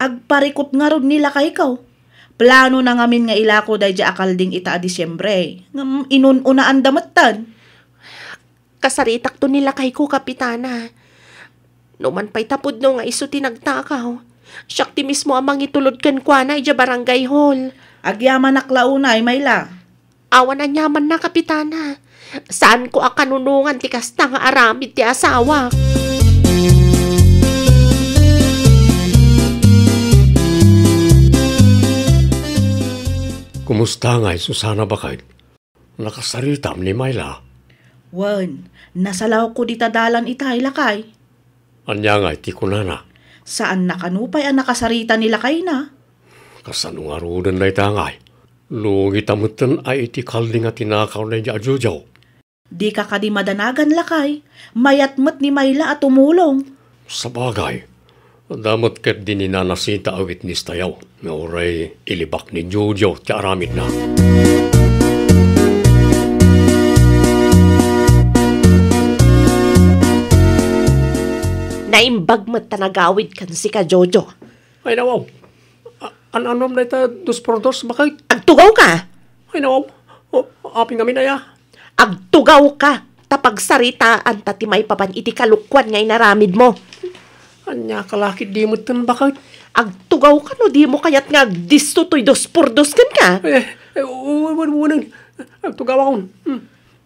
Agparikut ngarud ni lakayko. Planona ngamin nga ilako daydiay a kalding ita a Disiembre. Ngem inun-unaanda metten. Kasaritakto ni lakayko, Kapitana. Numan pay ta pudno nga isu ti nagtakaw, siak ti mismo a mangitulod kenkuana idiay barangay hall. Agyamanak la unay, Mayla. Awan aniamanna, Kapitana. Saanko a kanunongan ti kasta nga aramid ti asawak. Kumusta ngay, Susana, baket? Nakasaritam ni Mayla? Wen, nasalawko dita dalan itay, lakay. Ania ngay ti kunana? Saanna kano pay a nakasarita ni lakayna. Kasano ngaruden dayta ngay? Lugita metten a iti kalding a tinakawna idiay a Jojo. Dika kadi madanagan, lakay. Mayat met ni Mayla a tumulong. Sabagay, adda met ketdi ni Nana Sita a witness tayo nga uray ilibak ni Jojo ti aramidna. Naimbag met ta nagawidkan sika, Jojo. Ay, nawaw. A-, an-anom dayta dos por dos, baket? Agtugawka? Ay, nawaw. O, apay ngamin aya? Agtugawka, ta pagsaritaanta ti maipapan iti kalokuan nga inaramidmo. Ania ka la ketdi metten, baket? Agtugawka no dimo kayat nga agdisso toy dos por dos kenka. Eh, eh, u-, u-, u-, uneng. Agtugawakon. Hmm.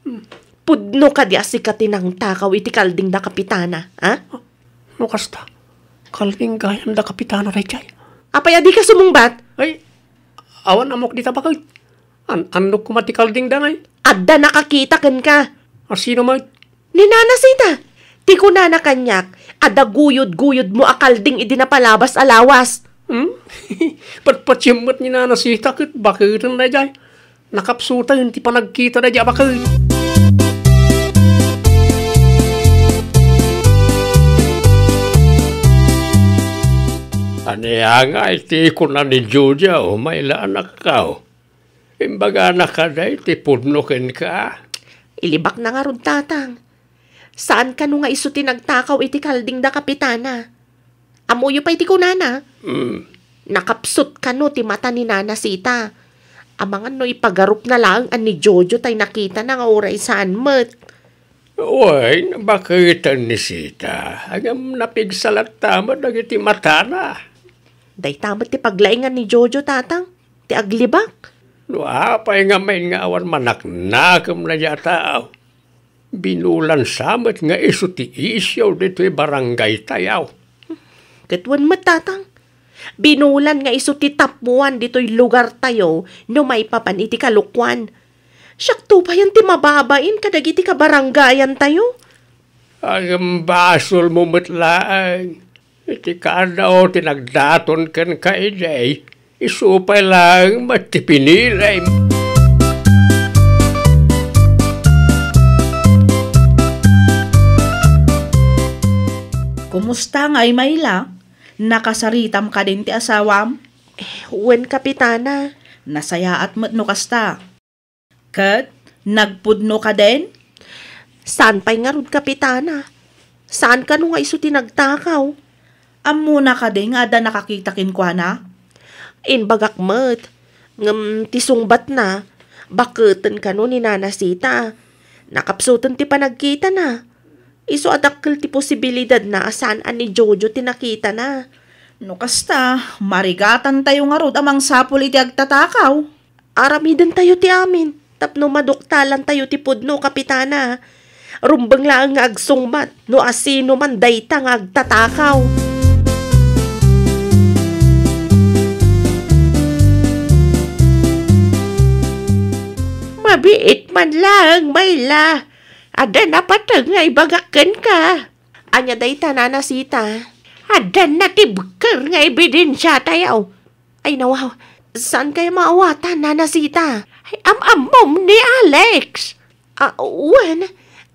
Hmm. Pudno kadi a sika ti nangtakaw iti kalding da Kapitana, ha? No kasta, kalding gayam da Kapitana daydiay. Apay a dika sumungbat? Ay, awan ammok dita, baket. An-, annok koma ti kalding da ngay? Adda nakakita kenka. A sino met? Ni Nana Sita. Ti kunana kaniak, adda guyod-guyodmo a kalding idi napalabas a lawas. Hmm? Patpatiem met ni Nana Sita ket baketen daydiay. Nakapsuten ti panagkita daydiay a baket. Ania ngay ti kuna ni Jojo, Mayla, anakko? Imbagana kadi ti pudno kenka? Ilibakna ngarud, Tatang. Saan kano nga isu ti nagtakaw iti kalding da Kapitana? Ammoyo pay ti kunana? Mm. Nakapsut kano ti mata ni Nana Sita. Amangan no ipagarupna laeng a ni Jojo tay nakitana nga uray saan met. Wen, baketen ni Sita, ngem napigsa latta met dagiti matana. Dayta met ti paglaingan ni Jojo, Tatang, ti aglibak. No apay ngamin nga awan manaknakemna a tao, binulan sa met nga isu ti isyu ditoy barangaytayo. Ket wen met, Tatang, binulan nga isu ti tappuan ditoy lugartayo no maipapan iti kalokuan. Siakto payen ti mababain kadagiti kabarangayantayo. Ngem basolmo met laeng. Iti kaano ti nagdaton kenka idiay, isu pay laeng met ti pinilim. Kumusta ngay, Mayla? Nakasaritam kadin ti asawam? Eh, wen, Kapitana. Nasayaat met no kasta. Ket nagpudno kadin? Saan pay ngarud, Kapitana. Saan kano nga isu ti nagtakaw. Ammona kadi nga adda nakakita kenkuana? Imbagak met, ngem ti sungbatna, baketen kano ni Nana Sita. Nakapsuten ti panagkitana. Isu a dakkel ti posibilidadna a saan a ni Jojo ti nakitana. No kasta, marigatantayo ngarud a mangsapul iti agtatakaw. Aramidentayo ti amin tapno maduktalantayo ti pudno, Kapitana. Rumbeng laeng nga agsungbat no asino man dayta nga agtatakaw. Mabiit man laeng, Mayla. Adda napateg nga ibagak kenka. Ania dayta, Nana Sita? Adda natibker nga ebidensiatayo. Ay, nawaw. Saan kayo maawatan, Nana Sita? Ay, am-ammom ni Alex. Ah, wen,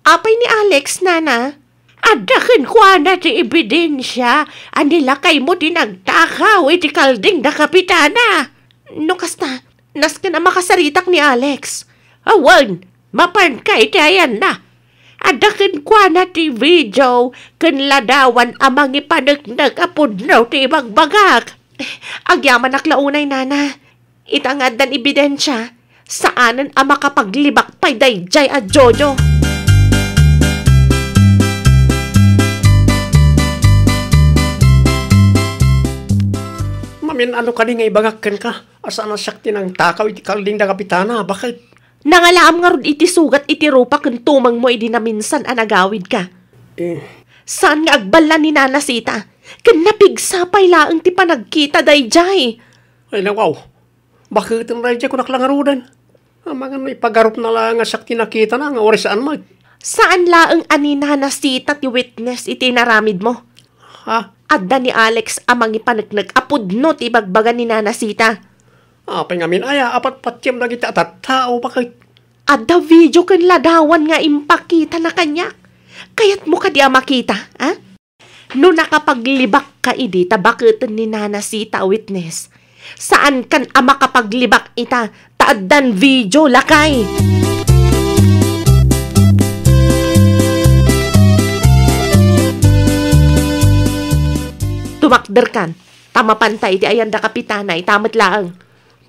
apay ni Alex, Nana? Adda kenkuana ti ebidensia a ni lakaymo ti nagtakaw iti kalding da Kapitana. No kasta, nasken a makasaritak ni Alex. Awan, mapanka iti ayanna. Adda kenkuana ti video ken ladawan a mangipaneknek a pudno ti ibagbagak. Agyamanak la unay, Nana. Ita nga addan ebidensia, saanen a makapaglibak pay daydiay a Jojo. Mamin-ano kadi nga ibagak kenka a saan a siak ti nangtakaw iti kalding da Kapitana, baket? Nangalaam ngarud iti sugat iti rupa ken tumengmo idi naminsan a nagawidka. Eh. Saan nga agballa ni Nana Sita, ken napigsa pay laeng ti panagkita daydiay. Ay, nawaw. Baketen daydiay kunak la ngaruden. Amangan no ipagarupna laeng a siak ti nakitana nga uray saan met. Saan laeng a ni Nana Sita ti witness iti inaramidmo? Ha? Adda ni Alex a mangipaneknek a pudno ti ibagbaga ni Nana Sita. Apay ngamin aya a patpatiem dagiti a tattao, baket? Adda video ken ladawan nga impakitana kaniak. Kayatmo kadi a makita, a? No nakapaglibakka idi ta baketen ni Nana Sita a witness, saankan a makapaglibak ita ta addan video, lakay. Tumakderkan, ta mapanta iti ayan da Kapitana, ita met laeng.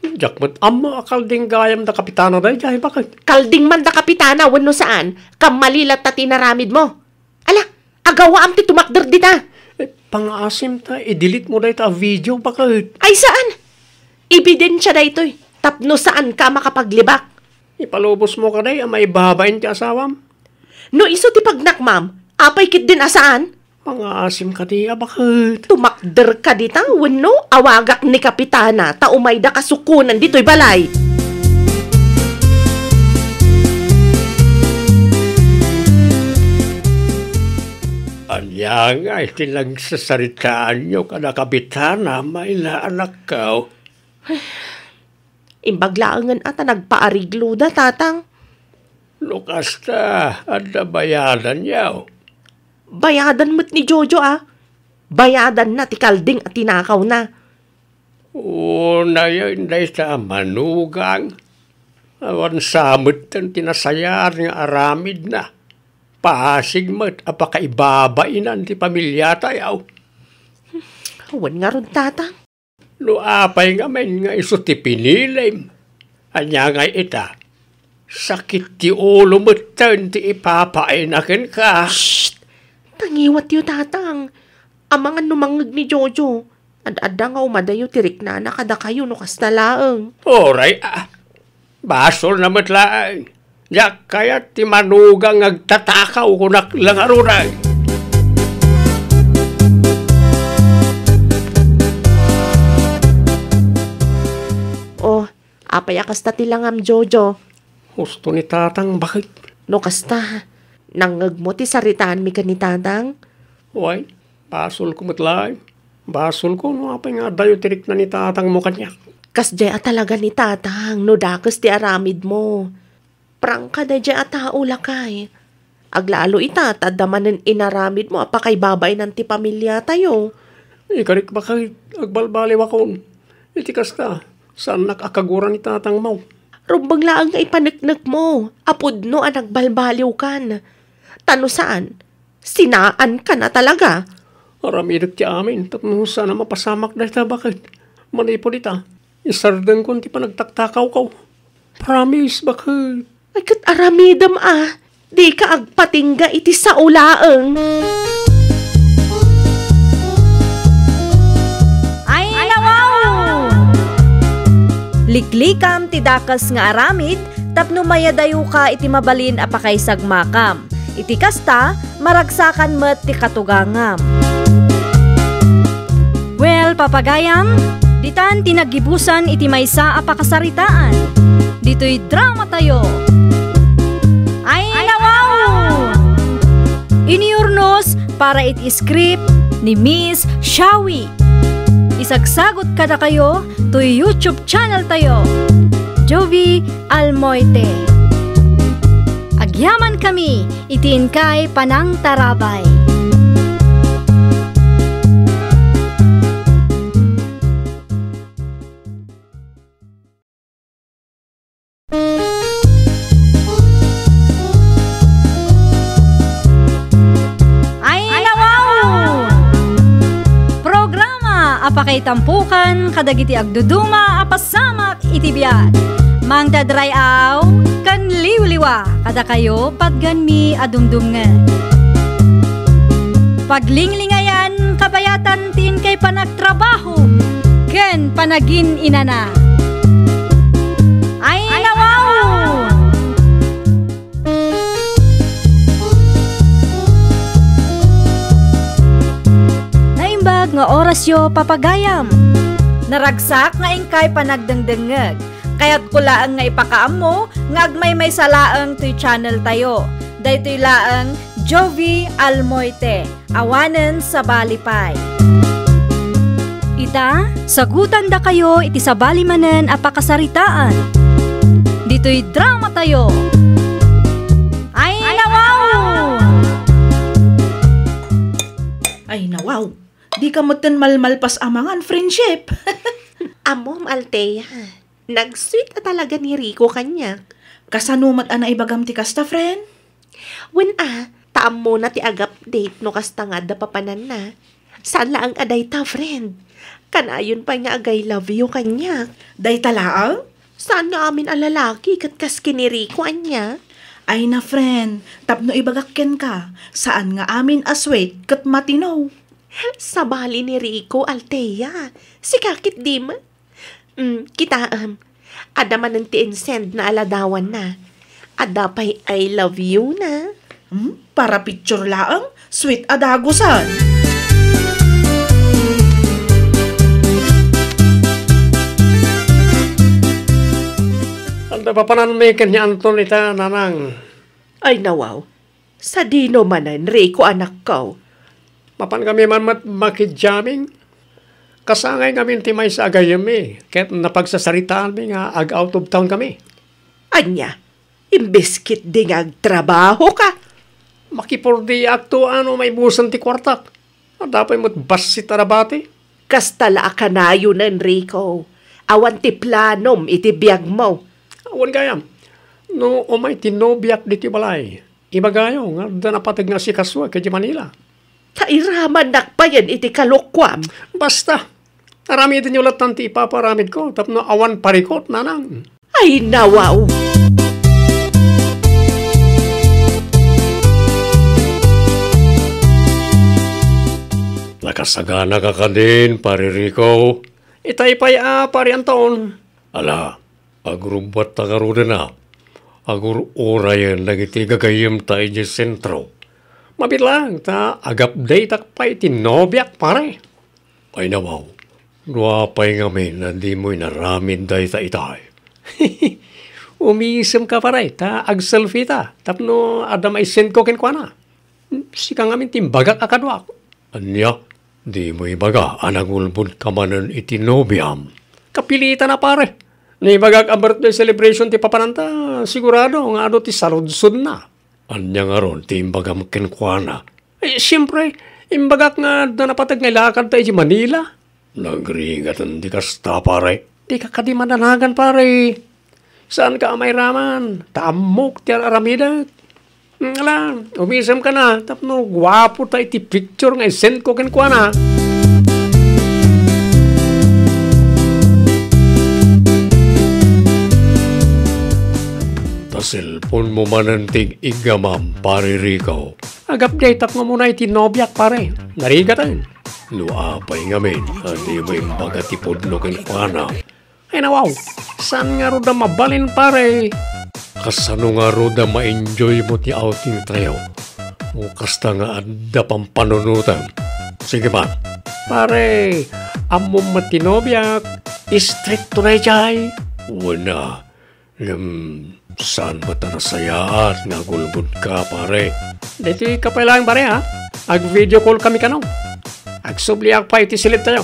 Diak met ammo a kalding gayam da Kapitana daydiay, baket? Kalding man da Kapitana wenno saan, kammali latta ti inaramidmo. Ala, agawaam ti tumakder dita. Eh, pangaasim ta i-delete mo dayta a video, baket? Ay, saan? Ebidensia daytoy tapno saanka a makapaglibak. Ipalubosmo kadi a maibabain ti asawam? No isu ti pagnakmam, apay ketdin a saan? Pangaasim kadi a baket? Tumakder ka dita wenno awagak ni Kapitana ta umayda kasukonan ditoy balay. Ania ngay ti nagsasaritaanyo kada Kapitana, Mayla, anakko? Imbag laengen a ta nagpaarigloda, Tatang. No kasta, adda bayadanyo. Bayadan met ni Jojo, a. Bayadanna ti kalding a tinakawna. Unayen dayta a manugang. Awan sa metten ti nasayaat nga aramidna. Pasig met a pakaibabainan ti pamiliatayo. Wen ngarud, Tatang. No apay ngamin nga isu ti pinilim, ania ngay ita? Sakit ti ulo metten ti ipapaayna kenka. Shh! Tangiwatyo, Tatang. Amangan no mangngeg ni Jojo, ad-adda nga umadayo ti riknana kadakayo no kasta laeng. Uray, a. Basolna met laeng. Diak kayat ti manugang nga agtatakaw, kunak la ngaruden. Oh, apay a kasta ti langam, Jojo? Husto ni Tatang, baket? No kasta, nangngegmo ti saritaanmi ken ni Tatang? Wen, basolko met laeng. Basolko no apay nga adayo ti rikna ni Tatangmo kaniak. Kasdiay a talaga ni Tatang no dakes ti aramidmo. Prangka daydiay a tao, lakay. Aglalo ita ta adda manen inaramidmo a pakaibabainan ti pamiliatayo. Ikarik, baket, agbalbaliwakon. Iti kasta, saannak a kagura ni Tatangmo. Rumbeng laeng nga ipaneknekmo a pudno a nagbalbaliwkan. Ta no saan, sinaankan a talaga. Aramidek ti amin tapno saan a mapasamak dayta, baket. Manipud ita, isardengkon ti panagtaktakawko. Promise, baket. Ay, ket aramidem a, dika agpatingga iti sao laeng. Ay, nawaw! Liklikam ti dakes nga aramid tapno mayadayoka iti mabalin a pakaisagmakam. Iti kasta, maragsakan met ti katugangam. Well, papagayam, ditan ti naggibusan iti maysa a pakasaritaan. Ditoy dramatayo. Ay, nawaw! Inurnos para iti script, ni Miss Shawi. Isagsagut kadakayo toy YouTube channel tayo, Jovie Almoite. Agyaman kami iti inkay panangtarabay. Ay, nawaw! Programa a pakaitampukan kadagiti agduduma a pasamak iti biag. Mangdadray-aw ken liwliwa kadakayo patganmi a dumdumngeg. Paglinglingayan kabayatan ti inkay panagtrabaho ken panagin-inana. Ay, nawaw! Naimbag nga orasyo, papagayam. Naragsak nga inkay panagdengdengngeg. Kayatko laeng nga ipakaammo nga agmaymaysa laeng toy channel tayo. Daytoy laeng Jovie Almoite, awanen sabali pay. Ita, sagutandakayo iti sabali manen a pakasaritaan. Ditoy drama tayo. Ay, nawaw! Ay, nawaw! Dika metten malmalpas a mangan, friendship. Ammom, Althea. Nag-sweet a talaga ni Rico kaniak. Kasano met a naibagam ti kasta, friend? Wen a, ta ammona ti ag-update no kasta nga adda papananna. Saan laeng a dayta, friend. Kanayon pay nga ag-I love you kaniak. Dayta laeng? Saan nga amin a lalaki ket kas ken ni Rico ania? Ay na, friend, tapno ibagak kenka, saan nga amin a sweet ket matino. Sabali ni Rico, Althea. Sika ketdi met. Mm, kitaem. Adda manen ti insend na a ladawanna. Adda pay I love you na. Hmm? Para picture laeng, sweet a dagusen. Adda papananmi ken ni Anton ita, nanang. Ay, nawaw. Sadino manen, Rico, anakko? Mapan kami man met makijamming. Kasangay ngamin ti maysa a gayyemmi, ket napagsasaritaanmi nga ag-out of town kami. Ania, imbes ketdi nga agtrabahoka? Makipordiakto no maibusen ti kuartak. Adda pay met bassit a nabati. Kasta la a kanayonen, Rico. Awan ti planom iti biagmo. Awan gayam. No umay ti nobiak ditoy balay, ibagayo nga adda napateg nga asikasuak idiay Manila. Ta iramannak payen iti kalokuam. Basta, aramidenyo lattan ti ipapaaramidko tapno awan parikut, nanang. Ay, nawaw! Nakasaganaka kadin, Pare Rico. Itay pay a, Pare Anton. Ala, agrubbuatta ngaruden a. Agur-urayen dagiti gagayyemta idiay sentro. Mabiit laeng ta ag-updateak pay iti nobiak, pare. Ay, nawaw. No apay ngamin a dimo inaramid dayta itay? Umisemka, pare, ta ag-selfieta tapno adda maisendko kenkuana. Sika ngamin ti imbagak a kaduak. Ania? Dimo ibaga a nagulbodka manen iti nobiam? Kapilitan a, pare. No ibagak a birthday celebration ti papananta, sigurado nga adu ti saludsodna. Ania ngarud ti imbagam kenkuana? Eh, siempre, imbagak nga adda napateg nga ilakadta idiay Manila. Nagrigaten ti kasta, pare. Dika kadi madanagan, pare. Saanka a mairaman, ta ammok ti ar-aramidek. Mm, ala, umisemka na, tapno guapota iti picture nga isendko kenkuana. Ta cellphone mo manen ti ig-igamam, Pare Rico. Ag-updateak nga umuna iti nobiak, pare. Narigaten. No apay ngamin a dimo imbaga ti pudno kenkuana? Ay, nawaw, saan ngarud a mabalin, pare? Kasano ngarud a ma-enjoy mo ti outing tayo? O kasta nga adda pampanunotem. Sige man. Pare, ammom met ti nobiak. Istrikto daydiay. Wen a, Ngem saan met a nasayaat nga agulbodka, pare? Daytoy ka pay laeng, pare, ha? Ag-video call kami kano. Agsubliak pay iti silidtayo.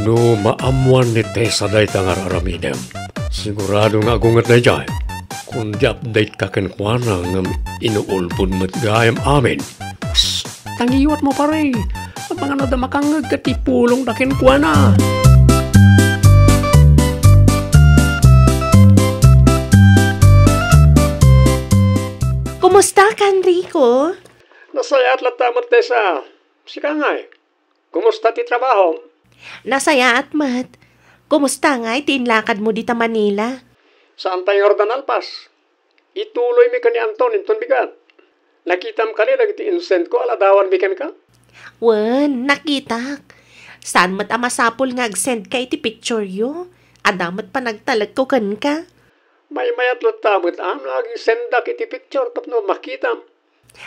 No maammoan ni Tessa dayta nga ar-aramidem, sigurado nga agunget daydiay. Kundi update ka kenkuana ngem inuulbod met gayam amin. Psst! Tangiwat mo, pare. Amangan adda makangngeg ket ipulongda kenkuana. Kumusta ka, Enrico? Nasayaat latta met, Tessa. Sika ngay? Kumusta ti trabaho? Nasayaat met. Kumusta ngay ti inlakad mo dita Manila? Saan pay ngarud a nalpas? Ituloy mi ken ni Anton inton bigat. Nakitam kadi dagiti insend ko a ladawan mi kenka? Wen, nakitak. Saan met a masapul nga agsend ka iti picture yo? Adda met panagtalek ko kenka. Maymayat latta met a no agsendak iti picture tapno makitam.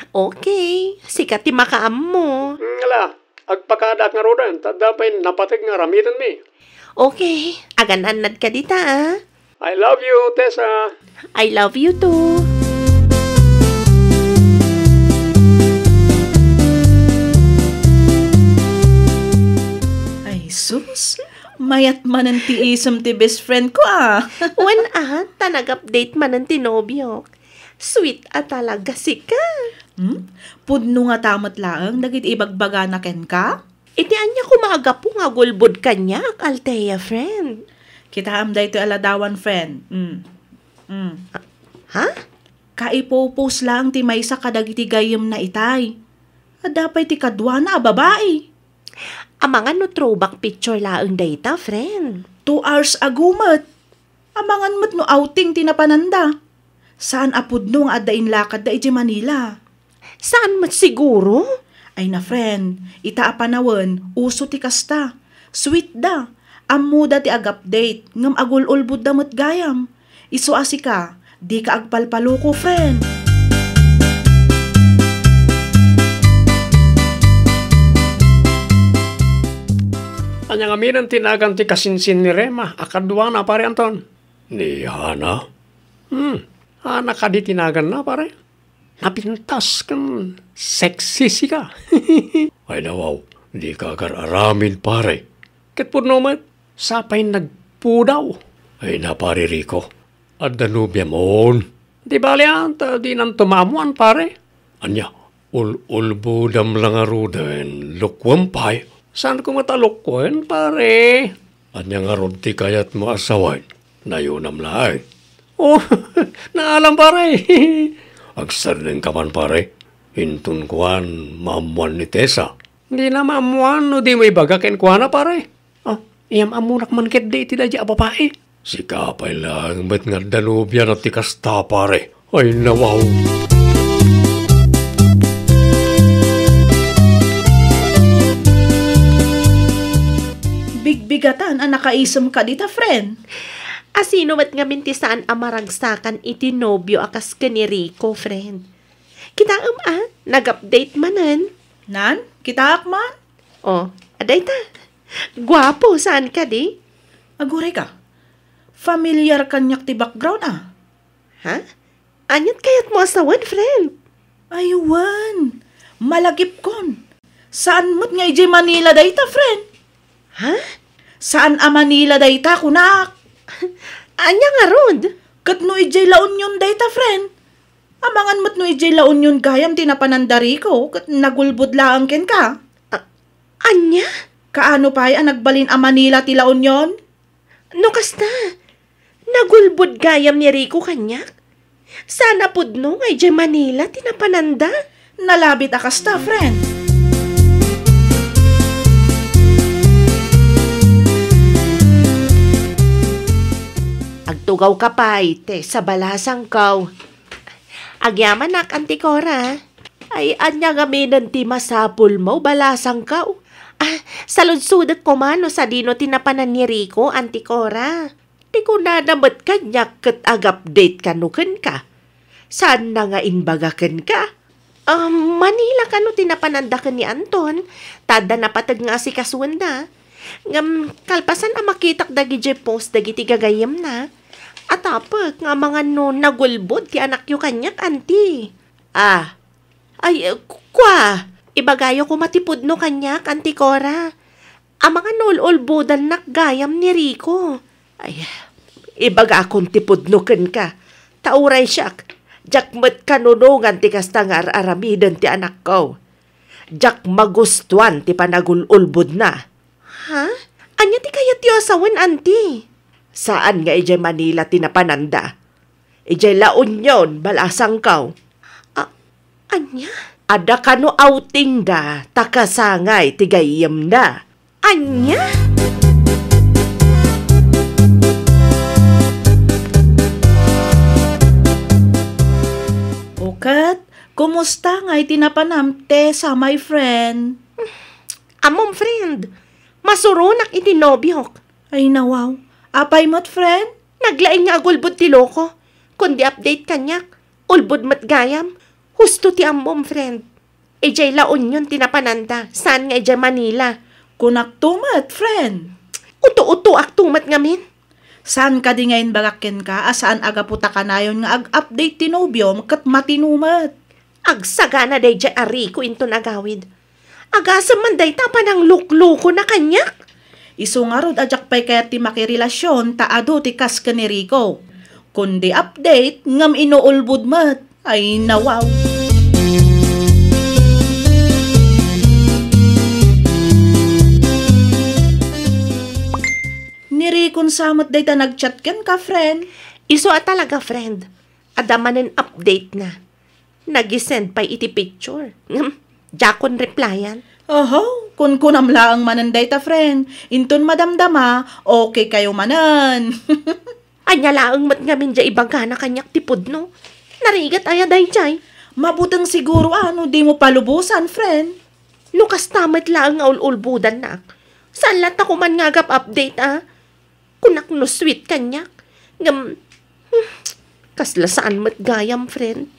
Okay, sika ti makaammo. Mm, ala, agpakadaak ngaruden, ta adda pay napateg nga aramidenmi. Okay, agan-annad ka dita, ah. I love you, Tessa. I love you too. Ay, sus. Mayat manen ti isem ti best friend ko, ah. Wen, ah, ta nag-update manen ti nobiok. Sweet a talaga sika. Hmm? Pudno ngata met laeng dagiti ibagbagana kenka? Iti ania koma a gapu nga agulbod kaniak, Althea, friend? Kitaem daytoy a ladawan, friend. Hmm. Hmm. Ha? Kaipopost laeng ti maysa kadagiti gayyemna itay. Adda pay ti kaduana a babai. Amangan no throwback picture laeng dayta, friend. Two hours ago met. Amangan met no outing ti napananda. Saan a pudno nga adda inlakadda idiay Manila. Saan met siguro? Ay na, friend, ita a panawen, uso ti kasta. Sweet da. Ammoda ti ag-update, ngem agul-ulbodda met gayam. Isu a sika, dika agpalpaloko, friend. Ania ngamin ti nagan ti kasinsin ni Rema a kaduana, Pare Anton? Ni Hana? Hmm, Hana kadi ti naganna, pare? Napintas ken sexy sika. Ay, nawaw, dika agar-aramid, pare. Ket pudno met, sapay nagpudaw. Ay na, Pare Rico, adda nobiamon. Di bale, ah, ta dinanto maammoan, pare. Ania, ul-ulbodam la ngaruden, lokoem pay? Saanko met a lokoen, pare. Ania ngarud ti kayatmo a sawen? Nayonam laeng. Oh, naalam, pare. Agsardengka man, pare. Inton kuan, maammoan ni Tessa. Dina maammoan no dimo ibaga kenkuana, pare. Ah, iyam-ammonak man ketdi iti daydi a babai. Sika pay laeng met nga adda nobiana ti kasta, pare. Ay, nawaw. Bigbigatan a nakaisem ka dita, friend. A sino met ngamin ti saan a maragsakan iti nobio a kas ken ni Rico, friend? Kitaem a, nag-update manen. Nan? Kitaak man? Oh, adda ita. Guapo, saan kadi? Aguray ka. Familiar kaniak ti background, ah. Ha? Aniat kayatmo a sawen, friend? Ay, wen. Malagipkon. Saan met nga idiay Manila dayta, friend? Ha? Saan a Manila dayta, kunak? Ania ngarud? Ket no idiay La Union dayta, friend? Amangan met no idiay La Union gayam ti napananda Rico, ket nagulbod laeng kenka. A-, ania? Kaano pay a nagbalin a Manila ti La Union? No kasta, nagulbod gayam ni Rico kaniak. Saan a pudno nga idiay Manila ti napananda. Nalabit a kasta, friend. Agtugaw ka pay, Tessa, balasangko. Agyamanak, Auntie Cora. Ay, ania ngamin ti masapulmo, balasangko? Ah, saludsodek koma no sadino ti napanan ni Rico, Auntie Cora. Ti kunana met kaniak ket ag-update kano kenka. Saanna nga imbaga kenka? Um, Manila kano ti napananda ken ni Anton, ta adda napateg nga asikasuenda. Ngem kalpasan a makitak dagidiay post dagiti gagayyemna, atapek nga amangan no nagulbod ti anakyo kaniak, Auntie. Ah, ay, ku-, kua, Ibagayo koma ti pudno kaniak, Auntie Cora. Amangan no ul-ulbodannak gayam ni Rico. Ay, ibagakon ti pudno kenka. Ta uray siak, diak met kanunongan ti kasta nga ar-aramiden ti anakko. Diak magustuan ti panagul-ulbodna. Ha? Ania ti kayatyo a sawen, Auntie? Saan nga idiay Manila ti napananda. Idiay La Union, balasangko. A-, ania? Adda kano outing da, ta kasangay ti gayyemna. Ania? O ket, kumusta ngay ti napanam, Tessa, my friend? Ammom, friend, masuronak iti nobiok. Ay, nawaw. Apay met, friend? Naglaing nga agulbod ti loko. Kundi update kaniak, ulbod met gayam. Husto ti ammom, friend. Idiay La Union ti napananda, saan nga idiay Manila. Kunakto met, friend. Uto-utoakto met ngamin. Saan kadi nga imbagak kenka a saan a gapu ta kanayon nga ag-update ti nobiom ket matino met? Agsagana daydiay a Rico inton agawid. Agasem man dayta a panangluklukona kaniak? Isu ngarud a diak pay kayat ti makirelasion ta adu ti kas ken ni Rico. Kundi update ngem inuulbod met. Ay, nawaw. Ni Rico sa met dayta nag-chat kenka, friend? Isu a talaga, friend. Adda manen update na. Nag-send pay iti picture. Ngem, diakon replyan. Oho, kunkunam laeng manen dayta, friend. Inton madamdama, okay kayo manen. Ania laeng met ngamin diay ibagana kaniak ti pudno. Narigat aya daydiay? Mabuteng siguro a no dimo palubosan, friend. No kasta met laeng nga ul-ulbodannak, saan latta koman nga agap-update a? Kunak no sweet kaniak. Ngem, hmm, kasla saan met gayam, friend.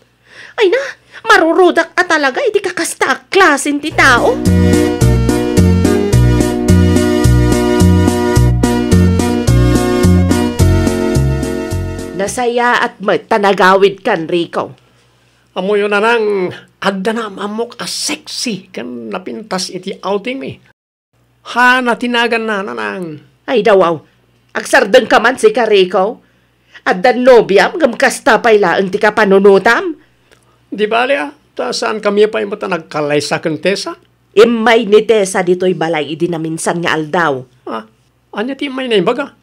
Ay na, marurudak a talaga iti kakasta a klasen ti tao. Nasayaat met ta nagawidkan, Rico. Ammoyo, Nanang, adda naam-ammok a sexy ken napintas iti outing mi. Hana ti naganna, Nanang. Ay, dawaw. Agsardengka man, sika, Rico. Adda nobiam, ngem kasta pay laeng ti kapanunotam. Di bale, a, ta saankami pay met a nagkallaysa ken Tessa? Immay ni Tessa ditoy balay idi naminsan nga aldaw. A, ania ti immayna imbaga?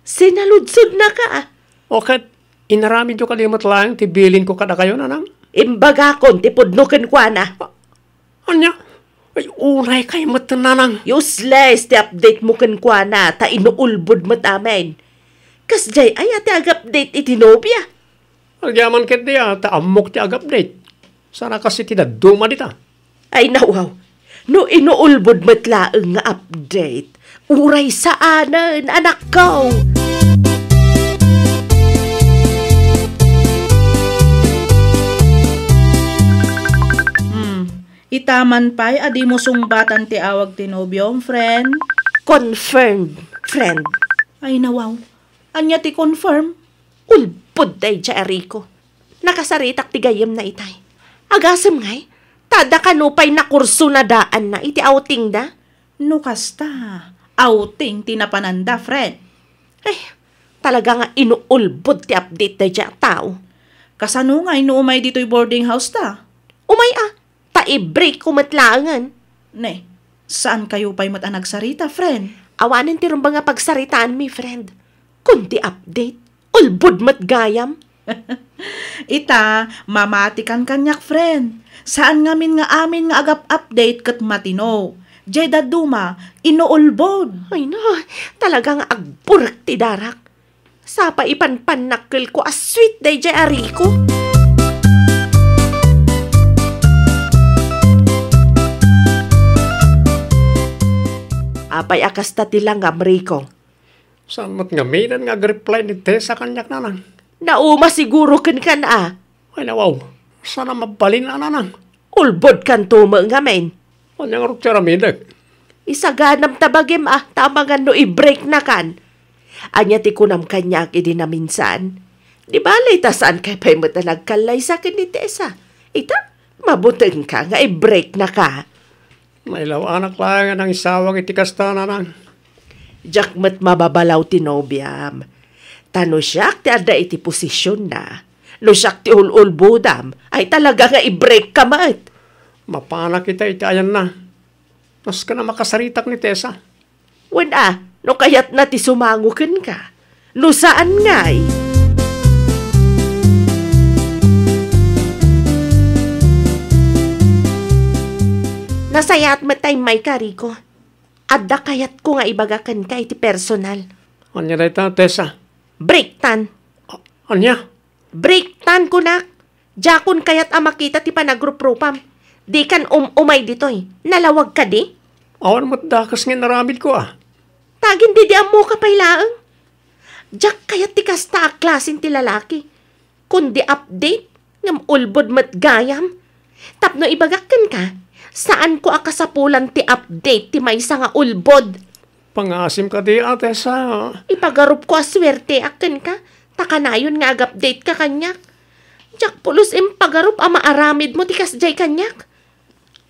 Sinaludsodnaka, a. O ket, inaramidyo kadi met laeng ti bilinko kadakayo, Nanang? Imbagakon ti pudno kenkuana. A, Ania? Ay, unay kay met, Nanang. Useless ti update mo kenkuana, ta inuulbod met amin. Kasdiay aya ti ag-update iti nobia? Agyaman ket dia, ta ammok ti ag-update. Sana kas iti dadduma dita. Ay, nawaw. No inuulbod met laeng nga update, uray saanen, anakko. Hmm. Itaman pay a dimo sungbatan ti awag ti nobiom, friend? Confirmed, friend. Ay, nawaw. Ania ti confirm? Ulbod daydiay a Rico. Nakasaritak ti gayyemna itay. Agasem ngay, ta adda kano pay nakurso na daanna iti outing da? No kasta, outing ti napananda, friend. Ay, talaga nga inuulbod ti update daydiay a tao. Kasano ngay no umay ditoy boarding house ta? Umay a, ta i-break ko met laengen. Ne, saan kayo pay met a nagsarita, friend? Awanen ti rumbeng a pagsaritaanmi, friend. Kundi update, ulbod met gayam. Ita, mamatikan kaniak, friend. Saan ngamin nga amin nga agap-update ket matino. Jay dadduma, inuulbod. Ay na, talaga nga agburek ti darak. Sapa ipanpannakkelko a sweet dayjay a Rico. Apay a kasta ti langam, Rico? Saan met ngamin nga agreply ni Tessa kaniak, nanang? Nauma siguro kenkan a. Ay, nawaw. Saan a mabalin a, nanang? Ulbodkanto met ngamin. Ania ngarud ti aramidek? Isaganam ta bagim a, ta amangan no i-break na kan. Ania ti kunam kaniak idi naminsan? Di bale ta saan kay pay met a nagkallaysa ken ni Tessa. Ita, mabutengka nga i-break na ka. Nailaw-anak laeng a nangisawag iti kasta, nanang. Diak met mababalaw ti nobiam. Ta no siak ti adda iti posisionna, no siak ti ul-ulbodam, ay talaga nga i-break ka met. Mapanak ita iti ayanna. Nasken a makasaritak ni Tessa. Wen a, no kayatna ti sumango kenka. No saan ngay? Nasayaat met ta immayka, Rico. Adda kayatko nga ibaga kenka iti personal. Ania dayta, Tessa? Breaktan. A-, ania? Breaktan, kunak. Diakon kayat a makita ti panagruprupam. Dikan um-umay ditoy. Nalawag kadi? Awan met dakes nga inaramidko, a. Tagin didi ammoka pay laeng. Diak kayat ti kasta a klasen ti lalaki. Kundi update, ngem ulbod met gayam. Tapno ibagak kenka, saanko a kasapulan ti update ti maysa nga ulbod. Pangasim kadi, a, Tessa. Ipagarupko a suerteak kenka, ta kanayon nga ag-update ka kaniak. Diak pulos impagarup a maaramidmo ti kasdiay kaniak.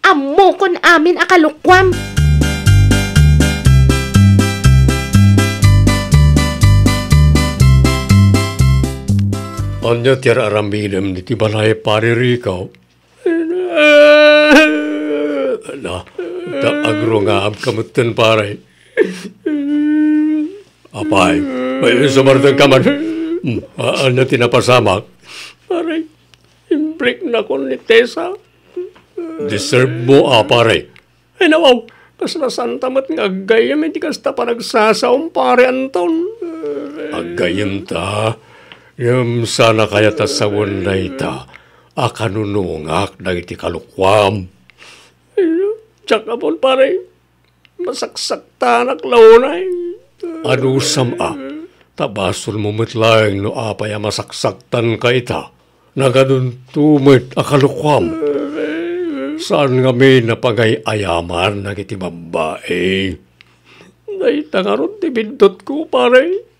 Ammokon amin a kalokuam. Ania ti ar-aramidem iti balay, Pare Rico? Na, ta agrungaam ka metten, pare. Apay, ay, sumardeng ka man. Hmm, a-, ania ti napasamak? Pare, imbreaknakon ni Tessa. Deserve mo, a, pare. Ay, nawaw, kasla santa met nga aggayyem iti kasta panagsasaom, Pare Anton. Aggayyem ta, ngem saan a kayat a sawen dayta a kanunungak dagiti kalokuam. Diak ammo, pare. Masaksaktanak la unay. Adusam a, ta basolmo met laeng no apay a masaksaktanka ita. Nagadunto met a kalokuam. Saan ngamin a pagay-ayaman dagiti babbai. Dayta ngarud ti biddutko, pare.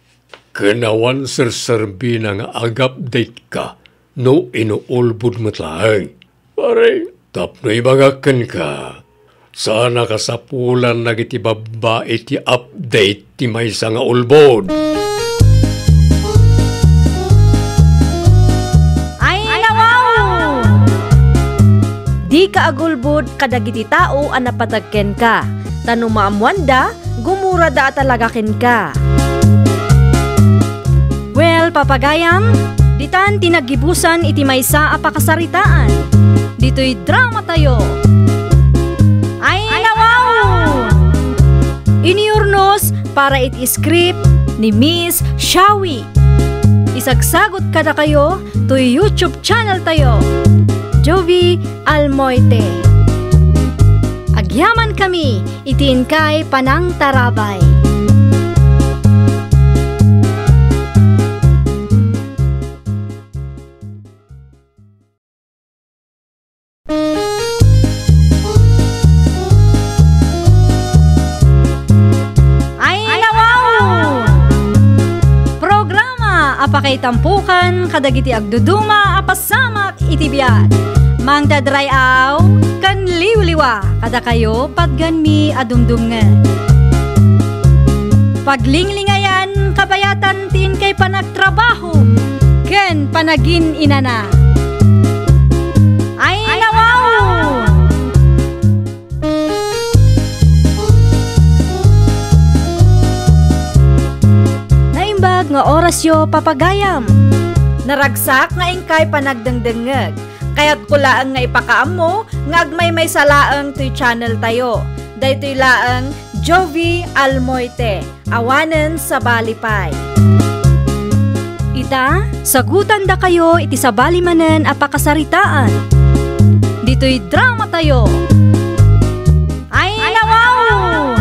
Ken awan serserbina nga ag-update ka no inuulbod met laeng. Pare. Tapno ibagak kenka, saan a kasapulan dagiti babbai ti update ti maysa nga ulbod. Ay, nawaw! Dika agulbod kadagiti tao a napateg kenka, ta no maammoanda, gumurada a talaga kenka. Well, papagayam, ditan ti naggibusan iti maysa a pakasaritaan. Ditoy drama tayo. Ay, nawaw! Iniurnos para iti script ni Miss Shawi. Isagsagot kadakayo toy YouTube channel tayo, Jovi Almoite. Agyaman kami iti inkay panangtarabay. Ay, nawaw! Programa a pakaitampukan kadagiti agduduma a pasamak iti biag. Mangted ray-aw ken liwliwa kadakayo patgenmi a dumdumngeg. Paglinglingayam kabayatan ti inkay panagtrabaho ken panagin-inana. Ay, nawaw! Naimbag nga orasyo, papagayam. Naragsak nga inkay panagdengdengngeg. Kayatko laeng nga ipakaammo nga agmaymaysa laeng toy channel tayo. Daytoy laeng Jovi Almoite, awanen sabali pay. Ita, sagutandakayo iti sabali manen a pakasaritaan. Ditoy drama tayo. Ay, nawaw!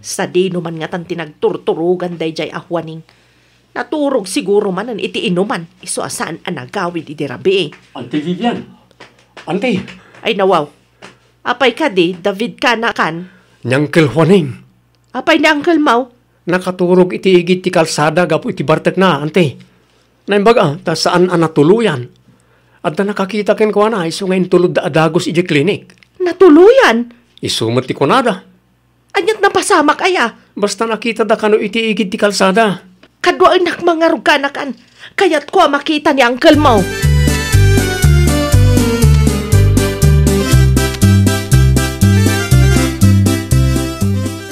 Sadino man ngatan ti nagturturogan daydiay a Juaning? Naturog siguro manen iti inuman, isu a saan a nagawid idi rabii. Auntie Vivian! Auntie! Ay, nawaw. Apay kadi, David kana kan? Ni Uncle Juaning. Apay ni Uncle Mau? Nakaturog iti igid ti kalsada gapu iti bartekna, Auntie. Naimbag a, ta saan a natuloyan. Adda nakakita kenkuana isu nga intulodda a dagus idiay klinik. Natuloyan? Isu met ti kunada. Ania't napasamak aya? Basta nakitada kano iti igid ti kalsada. Kaduaennak mangarog, kaanakan. Kayatko a makita ni uncle mo.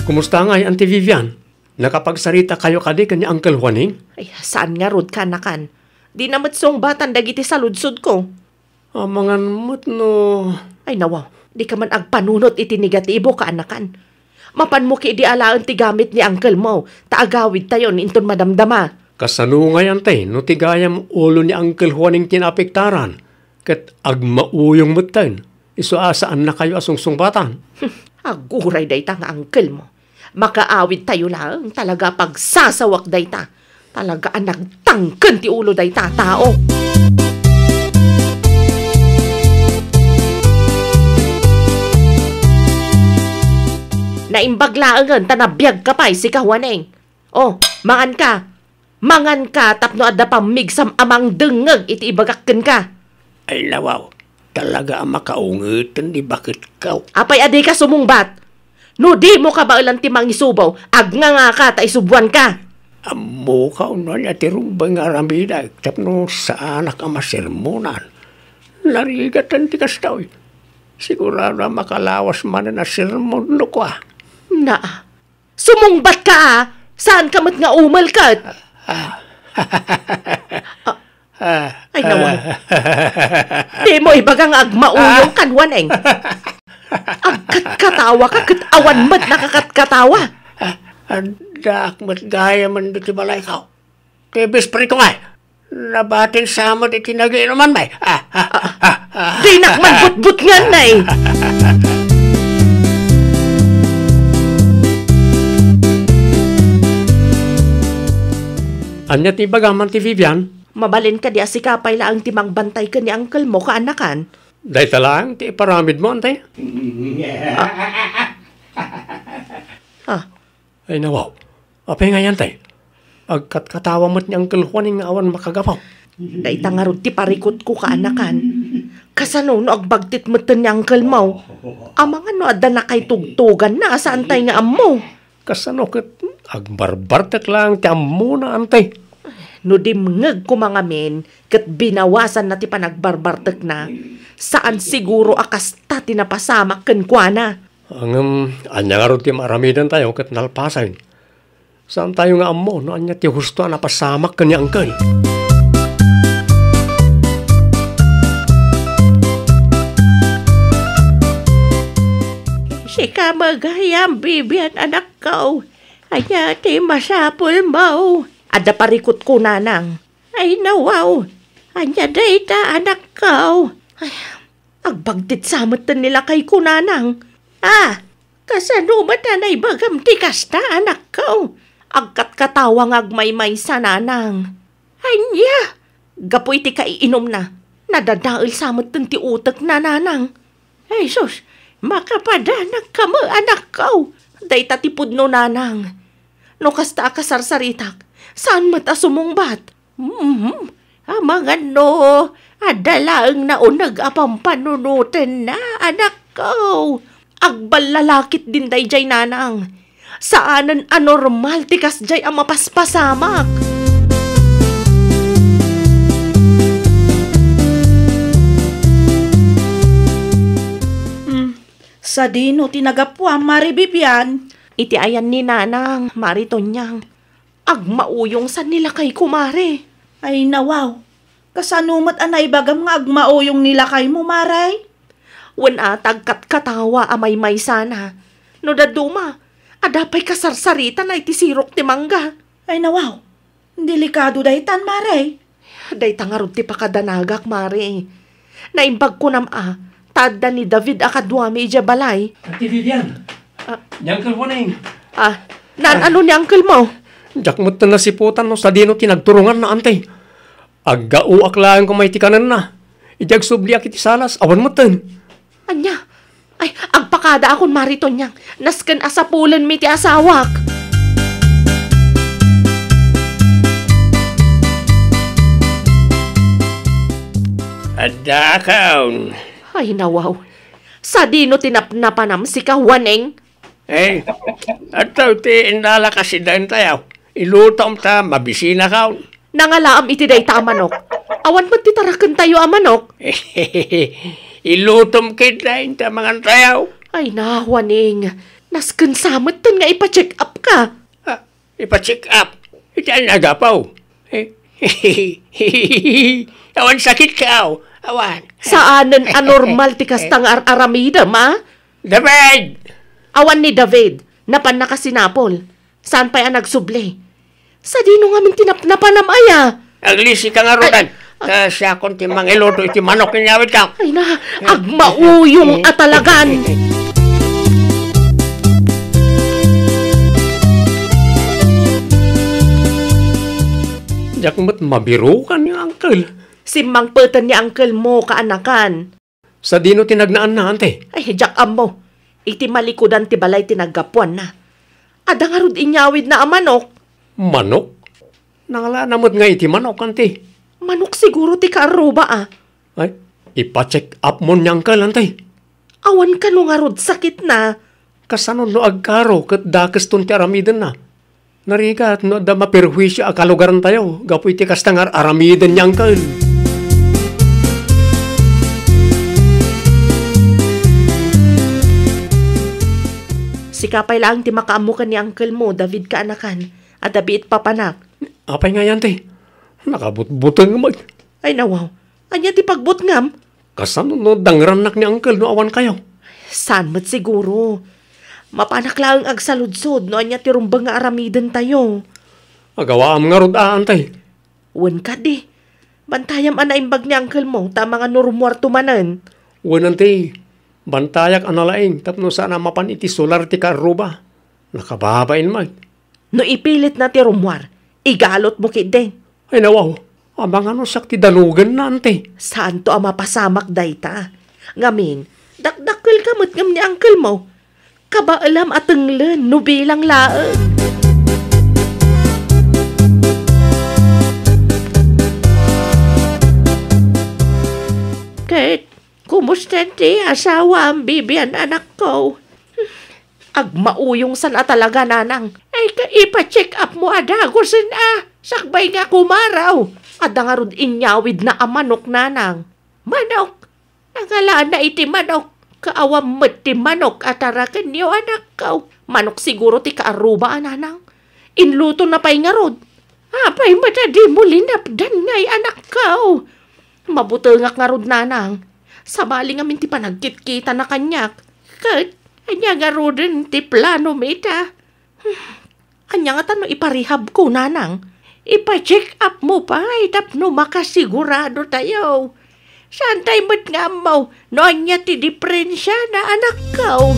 Kumusta ngay, Auntie Vivian? Nakapagsarita kayo kadi ken ni Uncle Juaning? Ay, saan ngarud, kaanakan. Dina met sungbatan dagiti saludsodko. Amangan met no... Ay, nawaw, dika man agpanunot iti negatibo, kaanakan. Mapanmo ketdi alaen ti gamit ni uncle mo, ta agawidtayon inton madamdama. Kasano ngay, Auntie, no ti gayam ulo ni Uncle Juaning ti naapektaran, ket agmauyong metten, isu a saannakayo a sungsungbatan? Aguray dayta nga uncle mo. Makaawidtayo laeng, talaga a pagsasawak dayta. Talaga a nagtangken ti ulo dayta a tao. Naimbag laengen ta nabiagka pay, sika Juaning. O, manganka. Manganka tapno adda pammigsam a mangdengngeg iti ibagak kenka. Ay, nawaw, talaga a makaungeten ti baketko. Apay a dika sumungbat? No dimo kabaelan ti mangisubaw, agngangaka ta isubuanka. Ammoka no ania ti rumbeng nga aramidek tapno saanak a masermonan. Narigaten ti kastoy. Sigurado a makalawas manen a sermon no kua. Naa, sumungbatka a! Saanka met nga umel ket... Ah. Ah. Ah. Ay, nawa. Dimo ibaga nga agmauyong, ah, kan Juaning. Agkatkatawa ka ket awan met nakakatkatawa. Ah, addaak met gayamen ditoy balayko. Ti best friend ko ngay. Nabatin sa met iti nagiinuman, bay. Ah, ah, ah, ah. Dinak man butbutngan, nay. Ania ti ibagam, Auntie Vivian? Mabalin kadi a sika pay laeng ti mangbantay ken ni uncle mo, kaanakan? Dayta laeng ti iparamidmo, Auntie. Ah. Ah. Ay, nawaw. Apay ngay, Auntie? Agkatkatawa met ni Uncle Juaning nga awan makagapu. Dayta ngarud ti parikutko, kaanakan. Kasano no agbagtit metten ni uncle mo? Amangan no adda nakaitugtuganna a saantay nga ammo. Kasano ket agbarbartek laeng ti ammona, Auntie? No dimngeg koma ngamin ket binawasanna ti panagbarbartekna, saan siguro a kasta ti napasamak kenkuana. Ngem, ania ngarud ti maaramidantayo ket nalpasen? Saantayo nga ammo no ania ti husto a napasamak ken ni Uncle. Sika met gayam, Vivian, anakko. Ania ti masapulmo? Adda parikutko, nanang. Ay, nawaw. Ania dayta, anakko? Ay, agbagtit sa metten ni lakayko, nanang. Ah, kasano met a naibagam ti kasta, anakko? Agkatkatawa nga agmaymaysa, nanang. Ania? Gapu iti kaiinumna, nadadael sa metten ti utekna, nanang. Ay, sus, makapadanagka met, anakko. Dayta ti pudno, nanang. No kasta a kasarsaritak, saan met a sumungbat. Mhm. Amangan no adda laeng nauneg a pampanunotenna, anakko. Agballalakitdin daydiay, nanang. Saanen a normal ti kasdiay a mapaspasamak. Hmm. Sadino ti nagapuam, Mari Bibian? Iti ayan ni Nanang, Mari Tonyang. Agmauyong sa ni lakayko, Mari. Ay, nawaw. Kasano met a naibagam nga agmauyong ni lakaymo, Mari? Wen a, agkatkatawa a maymaysana. No dadduma, adda pay kasarsaritana iti sirok ti mangga. Ay, nawaw. Delikado daytan, Mari. Dayta ngarud ti pakadanagak, Mari. Naimbag kunam a, ta adda ni David a kaduami idiay balay. Ate Vivian. Ah. Ni Uncle Boning. Ah, naan-ano ni uncle mo? Diak metten nasiputan no sadino ti nagturonganna, Ante. Aggauak laeng koma iti kanenna. Idi agsubliak iti salas, awan metten. Ania? Ay, agpakadaakon, Mari Tonyang. Nasken a sapulenmi ti asawak. Dakaon. Ay, nawaw. Sadino ti napnapanam sika, Juaning? Eh, adtoy ti indala kasi daentayo. Ilutom ta mabisinakaon. Nangalaam iti dayta a manok. Awan met ti tarakentayo a manok. Ilutom ket daenta mangantayo. Ay na, Juaning. Nasken sa metten nga ipa-check up ka. Ah, ipa-check up. Iti ania a gapu? Eh, awan sakit ka, aw. Awan. Saanen a normal ti kasta nga ar-aramidem, a? David! Awan ni David. Napannaka sinapol. Saan pay a nagsubli? Sadino ngamin ti napnapanam aya? Aglisi ka ngaruden. Ay, ta siakon ti mangiluto iti manok nga inyawidko. Ay na, agmauyong a talagan. Diak met mabirukan ni uncle. Simmangpeten ni uncle mo, kaanakan. Sadino ti nagnaanna, ante? Ay, diak ammo. Iti malikudan ti balay ti naggapuanna. Adda ngarud inyawidna a manok. Manok? Nangalaanna met nga iti manok, ante? Manok siguro ti kaarruba, a. Ay, ipa-check up mo ni uncle, ante. Awan kano ngarud sakitna. Kasano no agkaro ket dakeston ti aramidenna? Narigat no adda maperhuisio a kalugarantayo gapu iti kasta nga ar-aramiden ni uncle. Sika pay laeng ti makaammo ken ni uncle mo, David, kaanakan, a dabiit papanak. Apay ngay, ante? Nakabutbuteng met. Ay, nawaw. Ania ti pagbutngam? Kasano no dangrannak ni uncle no awan kayo? Saan met siguro. Mapanak laeng agsaludsod no ania ti rumbeng nga aramidentayo. Agawaam ngarud a, ante. Wen kadi. Bantayam a naimbag ni uncle mo ta amangan no rummuarto manen. Wen, ante. Bantayak a nalaing tapno saan a mapan iti solar ti kaarruba. Nakababain met. No ipilitna ti rummuar, igalotmo ketdin. Ay, nawaw, amangan no siak ti danugenna, ante. Saanto a mapasamak dayta. Ngamin, dakdakkelka met ngem ni uncle mo. Kabaelam a tenglen no bilang laeng. Ket, kumusta ti asawam, Bibian, anakko? Agmauyong san a talaga, nanang. Ay, ka ipa-check up mo a dagusen a, sakbay nga kumaro. Adda ngarud inyawidna a manok, nanang. Manok? Nangalaanna iti manok. Kaawan met ti manok a tarakenyo, anakko. Manok siguro ti kaarruba a, nanang. Inlutona pay ngarud. Apay met a dimo linapdan ngay, anakko? Mabutengak ngarud, nanang. Sabali ngamin ti panagkitkitana kaniak. Ket, ania ngaruden ti plano mi ita? Ania ngata no ipa-rehabko, nanang? Ipa-check up mo pay tapno makasigurado tayo. Saan tay met nga ammo no ania ti diferensiana, anakko?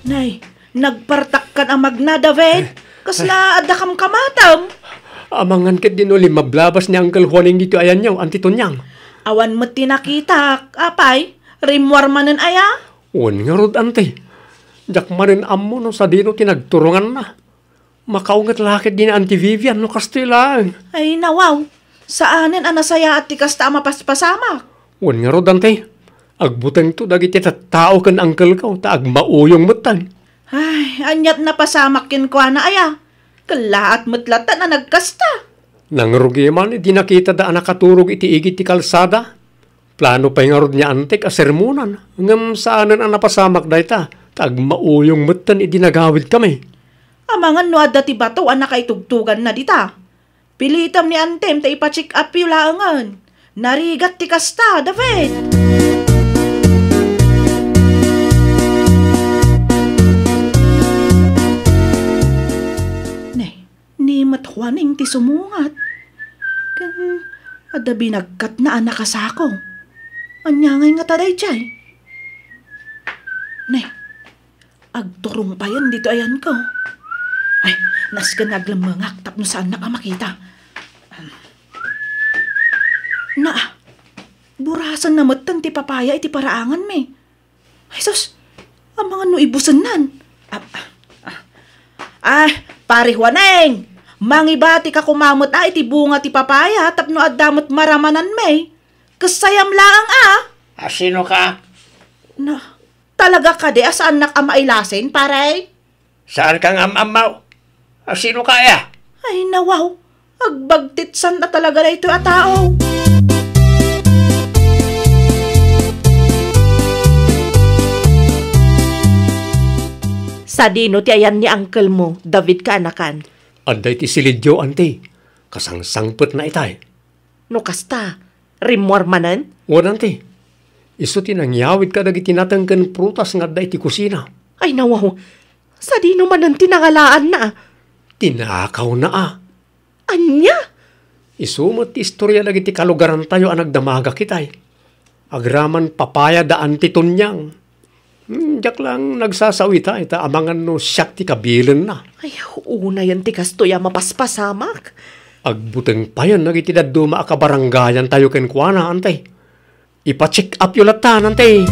Nay, nagpartakkan a magna, David. Kasla adda kamkamatem? Amangan ketdi no limmablabas ni Uncle Juaning ditoy ayanyo, Auntie Tonyang. Awan met ti nakitak, apay? Rimmuar manen aya? Wen ngarud, Auntie. Diak manen ammo no sadino ti nagturonganna. Makaunget la ketdi ni Auntie Vivian no kastoy laeng. Ay, nawaw. Saanen a nasayaat ti kasta a mapaspasamak. Wen ngarud, Auntie. Agbutengto dagiti tattao ken uncle-ko ta agmauyong metten. Ay, aniat napasamak kenkuana aya? Kellaat met latta a nagkasta. Nangrugi man idi nakitada a nakaturog iti igid ti kalsada. Plano pay ngarud ni Antek a sermonan, ngem saanen a napasamak dayta, ta agmauyong metten idi nagawidkami. Amangan no adda ti bato a nakaitugtuganna dita. Pilitem ni Antem ta ipa-check up-yo laengen. Narigat ti kasta, David! Ne, ni met Juaning ti sumungat. Ken adda binagkatna a nakasako. Ania ngay ngata daydiay? Ne, agturong payen ditoy ayanko. Ay, nasken nga aglemmengak tapno saannak a makita. Naa, burasenna metten ti papaya iti paraanganmi. Ay, sus! Amangan no ibusennan. Ah, ah, ah. Ay, Pare Juaneng, mangibatika koma met a iti bunga ti papaya tapno adda met maramananmi. Kessayam laeng a. A, sinoka? Na, talaga kadi a saannak a mailasin, pare? Saanka nga am-ammaw? A, sinoka aya? Ay, nawaw. Agbagtitsan a talaga daytoy a tao. Sadino ti ayan ni uncle mo, David kaanakan? Adda iti silidyo, anti. Kasangsangpetna itay. No kasta, rimmuar manen? Wen, anti. Isu ti nangyawid kadagiti nateng ken prutas nga adda iti kusina. Ay, nawaw. Sadino manen ti nangalaanna? Tinakawna a. Ania? Isu met ti istoria dagiti kalugarantayo a nagdamagak itay. Agraman papaya da Anti Tonyang. Hmm, diak lang nagsasao itay, ta amangan no siak ti kabilenna. Ay, unayen ti kastoy a mapaspasamak. Agbuteng payen dagiti dadduma a kabarangayantayo kenkuana, anti. Ipa-check up yo latta, anti.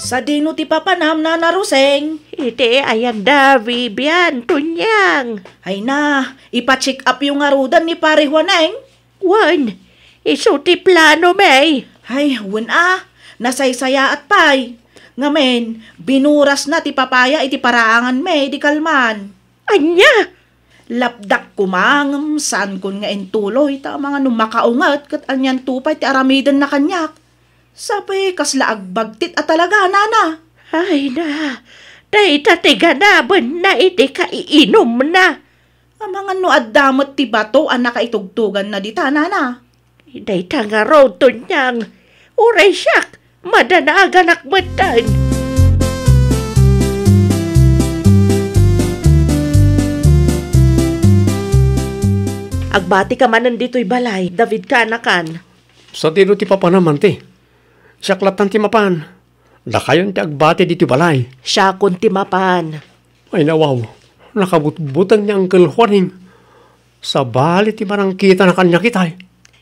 Sadino ti papanam, Nana Roseng? Iti ayan da Vivian, Tonyang. Ay na, ipa-check up yo ngaruden ni Pare Juaneng? Wen, isu ti plano, May. Ay, wen a, nasaysayaat pay. Ngamin, binurasna ti papaya iti paraangan, May, di kalman. Ania? Lapdak koma ngem saankon nga intuloy, ta amangan no makaunget ket anianto pay ti aramidenna kaniak. Sapay kasla agbagtit a talaga, nana. Ay na, dayta ti ganabenna iti kaiinumna. Amangan no adda met ti bato a nakaitugtuganna dita, nana. Dayta ngarud, Tonyang, uray siak, madanaganak metten. Agbatika manen ditoy balay, David kaanakan. Sadino ti papanam, anti? Siak lattan ti mapan. Dakayon ti agbati ditoy balay. Siakon ti mapan. Ay, nawaw, nakabutbuteng ni Uncle Juaning. Sabali ti manangkitana kaniak itay.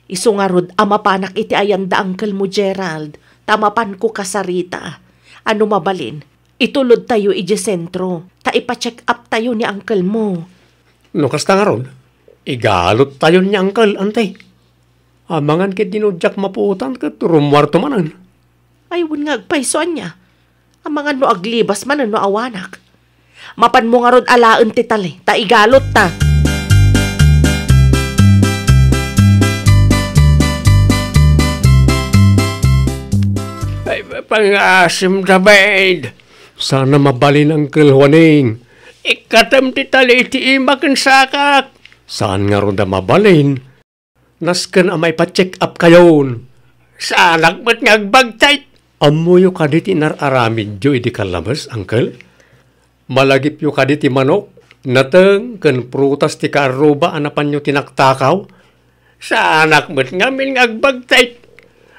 Isu ngarud a mapanak iti ayan da uncle mo, Gerald, ta mapanko kasarita. A no mabalin, itulodtayo idiay sentro, ta ipa-check up tayo ni uncle mo. No kasta ngarud, igaluttayon ni uncle, anti. Amangan ket dino diak mapuotan ket rummuarto manen. Ay, wen nga agpayso, ania? Amangan no aglibas manen no awanak. Mapanmo ngarud alaen ti tali, ta igalutta. Ay, pangasim da, Bed. Saan a mabalin, Uncle Juaning. Ikkatem ti tali iti ima ken sakak. Saan ngarud a mabalin. Nasken a maipa-check up kayon. Saanak met nga agbagtit. Ammoyo kadi ti inar-aramidyo idi kallabes, uncle? Malagipyo kadi ti manok, nateng, ken prutas ti kaarruba a napanyo tinaktakaw? Saanak met ngamin nga agbagtit.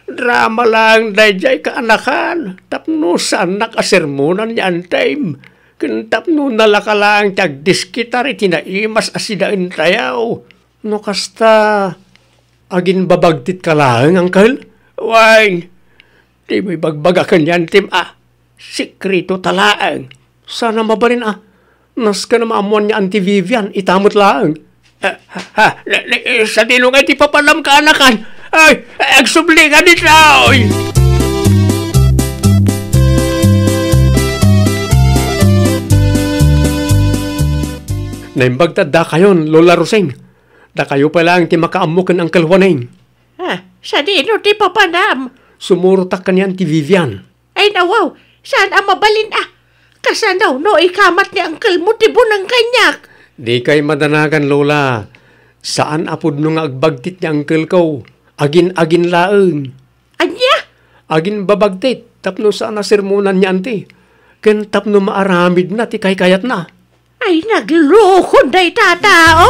Drama laeng daydiay kaanakan, tapno saannak a sermonan ni antim, ken tapno nalaka laeng ti agdiskitar iti naimas a sidaentayo. No kasta, aginbabagtitka laeng, uncle? Wen, dimo ibagbaga ken ni antim a, sekreto ta laeng. Saan a mabalin a, nasken a maammoan ni Auntie Vivian, ita met laeng. Ah, ha, ha, na, na, eh, sadino nga iti papanam kaanakan? Ay, agsubli ka ditoy! Naimbag ta dakayon, Lola Rosing. Dakayo pay laeng ti makaammo ken Uncle Juaning. Ah, sadino ti papanam? Sumurotak ken ni Auntie Vivian. Ay, nawaw, saan a mabalin a? Kasano no ikamat ni uncle mo ti buneng kaniak? Dikay madanagan, Lola. Saan a pudno nga agbagtit ni uncle ko. Agin-agin laeng. Ania? Aginbabagtit tapno saan a sermonan ni Auntie. Ken tapno maaramidna ti kaykayatna. Ay, naglukon dayta a tao!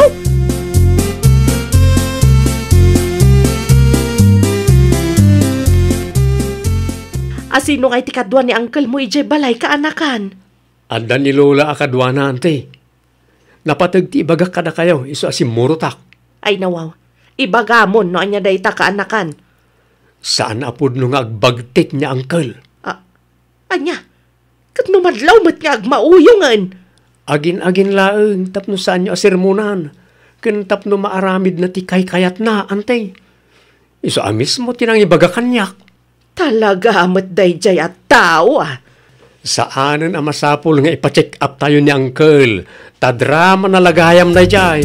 Asino ngay ti kadua ni uncle mo idiay balay, kaanakan? Adda ni Lola a kaduana, Auntie. Napateg ti ibagak kadakayo, isu a simmurotak. Ay, nawaw. Ibagamon no ania dayta, kaanakan. Saan a pudno nga agbagtit ni Uncle. A-, ania? Ket no madlaw met nga agmauyongen? Agin-agin laeng tapno saanyo a sermonan ken tapno maaramidna ti kaykayatna, Auntie. Isu a mismo ti nangibaga kaniak. Talaga met daydiay a tao, a. Saanen a masapul nga ipa-check up tayo ni Uncle. Ta drama na la gayam daydiay.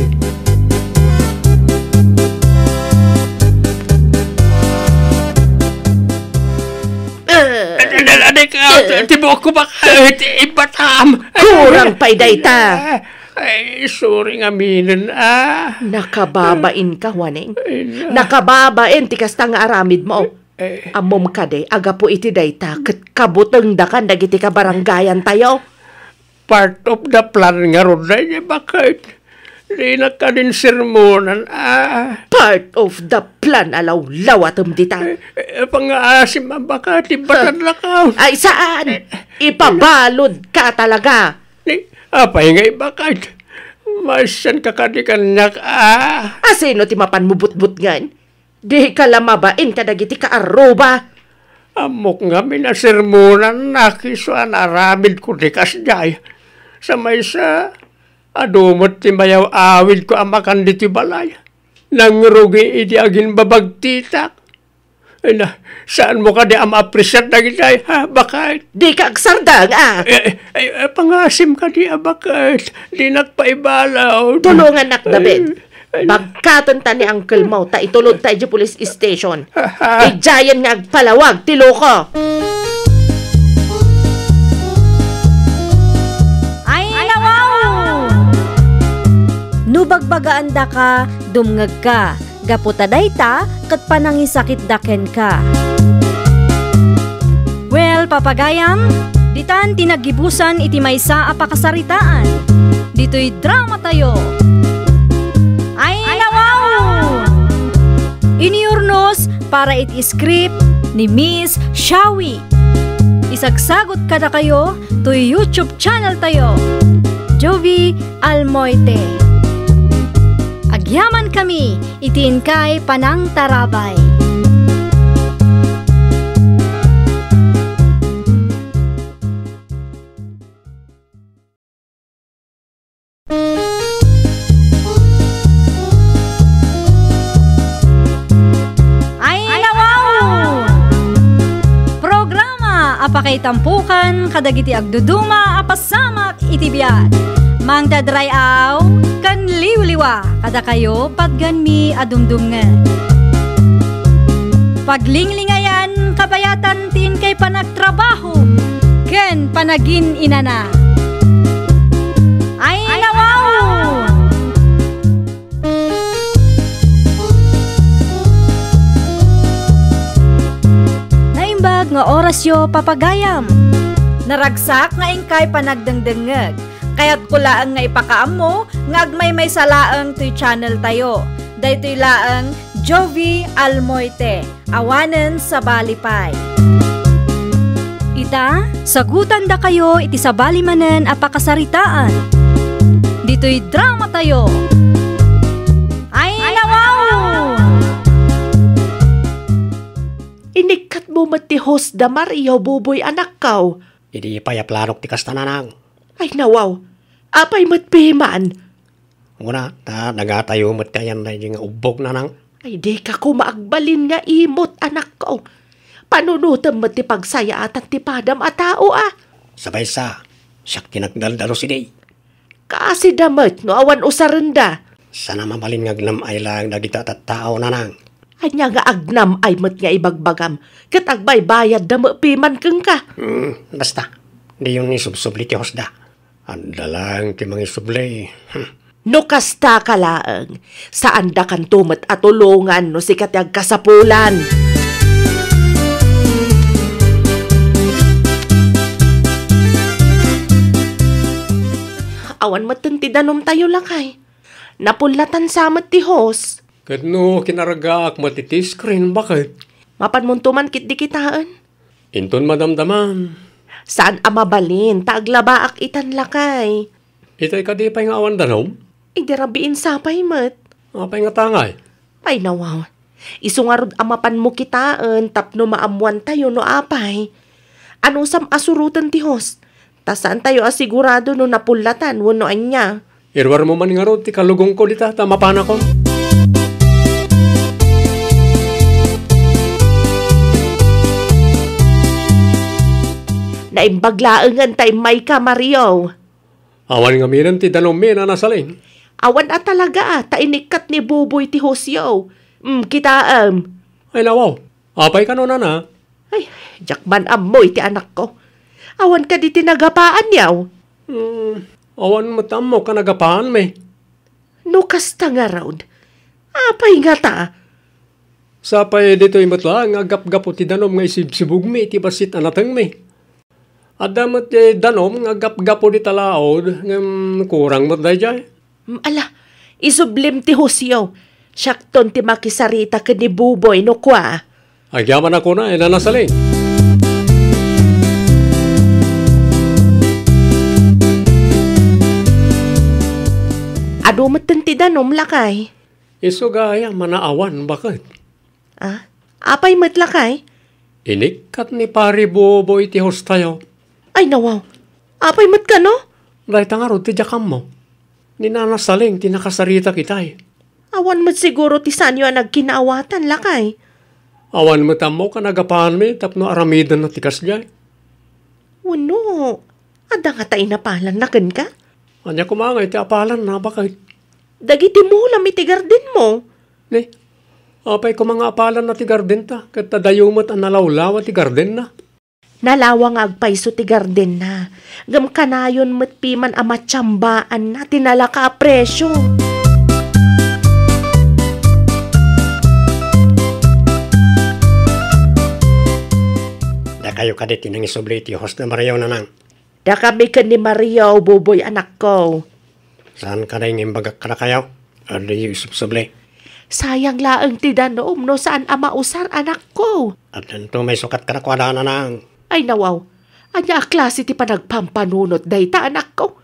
Eh, Adi, adi, adi ka, eh. Ti buokko baka, eh, ti ibatam. Kurang pay dayta. Ay, sorry nga minen, ah. Nakababain ka, Juaning. Ay, na. Nakababain ti kasta nga aramidmo. Eh. Ammom kadi, a gapu iti dayta, ket kabutengdakan dagiti kabarangayantayo. Part of the plan ngarud daydiay, baket. Dinak kadin sermonan, ah. Part of the plan a lawlawatem dita. Eh, eh, pangaasim a baket, ti batad lakaw. Ay, saan? Eh. Ipabalud ka talaga. Ni, apay nga ibaket? Masanka kadi kaniak, ah. Asino ti mapan mo butbutngen? Dika la mabain kadagiti kaarruba. Ammok ngamin a sermonannak isu a naaramidko ti kasdiay. Sa maysa, adu met ti mayaw-awidko a makan ditoy balay. Nangrugi idi agimbabagtitak. Ay na, saanmo kadi a maapresiar dagitay, ha, baket? Dika agsardeng, a. Eh, eh, eh, pangaasim kadi a baket. Dinak paibalaw. Tulongannak, David. Ay, ay. Bagkatenta ni uncle mo, ta itulodta idiay police station. Idiayen nga agpalawag ti loko. Ay, nawaw! No bagbagaandaka, dumngegka. Gapu ta dayta ket panangisakitda kenka. Well, papagayam, ditan ti naggibusan iti maysa a pakasaritaan. Ditoy dramatayo. Ay, nawaw! Inurnos para iti script ni Miss Shawi. Isagsagut kadakayo toy YouTube channel tayo, Jovi Almoite. Agyamankami iti inkay panangtarabay. Ay, nawaw! Programa a pakaitampukan kadagiti agduduma a pasamak iti biag. Mangdadray-aw ken liwliwa kadakayo patgenmi a dumdumngeg. Paglinglingayan kabayatan ti inkay panagtrabaho ken panagin-inana. Ay, nawaw! Naimbag nga orasyo, papagayam. Naragsak nga inkay panagdengdengngeg. Kayatko laeng nga ipakaammo nga agmaymaysa laeng toy channel tayo. Daytoy laeng Jovi Almoite, awanen sabali pay. Ita, sagutandakayo iti sabali manen a pakasaritaan. Ditoy dramatayo. Ay, nawaw! Inikkatmo met ti host da Mario, Buboy, anakko. Idi pay a planok ti kasta, nanang. Ay, nawaw. Apay met piman? Kuna, ta dagatayo met ti ayan daydi nga ubbog, nanang. Ay, dika koma agbalin nga imot, anakko. Panunotem met ti pagsayaatan ti padam a tao, a. Sabay sa, siak ti nagdaldalus idi. Kasida met no awan usarenda. Sana mabalin nga agnam-ay laeng dagita a tattao, nanang. Ania nga agnam-ay met nga ibagbagam, ket agbaybayadda met piman kenka? Hmm, basta, diyon isubsubli ti hostda. Adda laeng ti mangisubli. Hmm. No kastaka laeng, saandakanto met a tulongan no sika ti agkasapulan. Awan metten ti danumtayo, lakay. Napullatan sa met ti host. Ket no kinargaak met iti screen, baket? Mapanmonto man ketdi kitaen. Inton madamdamam. Saan a mabalin, ta aglabaak itan, lakay. Itay kadi pay nga awan danum? Idi rabiin sa pay met. Apay nga tangay? Ay, nawaw. Isu ngarud a mapanmo kitaen tapno maammoantayo no apay. Anusam a suroten ti host? Ta saantayo a sigurado no napullatan wenno ania. Iruarmo man ngarud ti kalugongko dita ta mapanakon. Naimbag laengen ta immayka, Mario. Awan ngamin ti danommi, Nana Saleng. Awan a talaga, ta inikkat ni Buboy ti hostyo. Mm, kitaem. Ay, nawaw. Apay kano, Nana? Ay, diak man ammo iti anakko. Awan kadi ti nagapaanyo? Hmm, awan met ammo ka nagapaanmi. No kasta ngarud, apay ngata? Sapay ditoy met laeng nga aggapgapo ti danom nga isibsibugmi iti bassit a natengmi. Adda met ti danom nga aggapgapo dita laod, ngem kurang met daydiay. Mm, ala, isublim ti hostyo. Siakton ti makisarita ken ni Buboy no kua. Agyamanak unay, Nana Saleng. Adu metten ti danom, lakay. Isu gayam a naawan, baket. Ah, apay met, lakay? Inikkat ni Pari Buboy ti hostayo. Ay, nawaw. Apay met kano? Dayta ngarud ti diak ammo. Ni Nana Saleng ti nakasaritak itay. Awan met siguro ti saanyo a nagkinaawatan, lakay. Awan met ammo ka nagapaanmi tapno aramidenna ti kasdiay. Wenno, adda ngata inapalanna kenka? Ania koma ngay ti apalanna, baket? Dagiti mulam iti gardenmo. Ni, apay koma nga apalanna ti gardenta, ket adayo met a nalawlawa ti gardenna? Nalawa nga agpayso ti gardenna, ngem kanayon met piman a matiambaanna ti nalaka a presio. Dakayo kadi ti nangisubli iti host ni Mario, Nanang? Dakami ken ni Mario, Buboy, anakko. Saan kadi nga imbagak kadakayo? Adiyo isubsubli. Sayang laeng ti danom no saan a mausar, anakko. Addanto maisukat kadakuada, Nanang. Ay, nawaw. Ania a klase ti panagpampanunot dayta, anakko?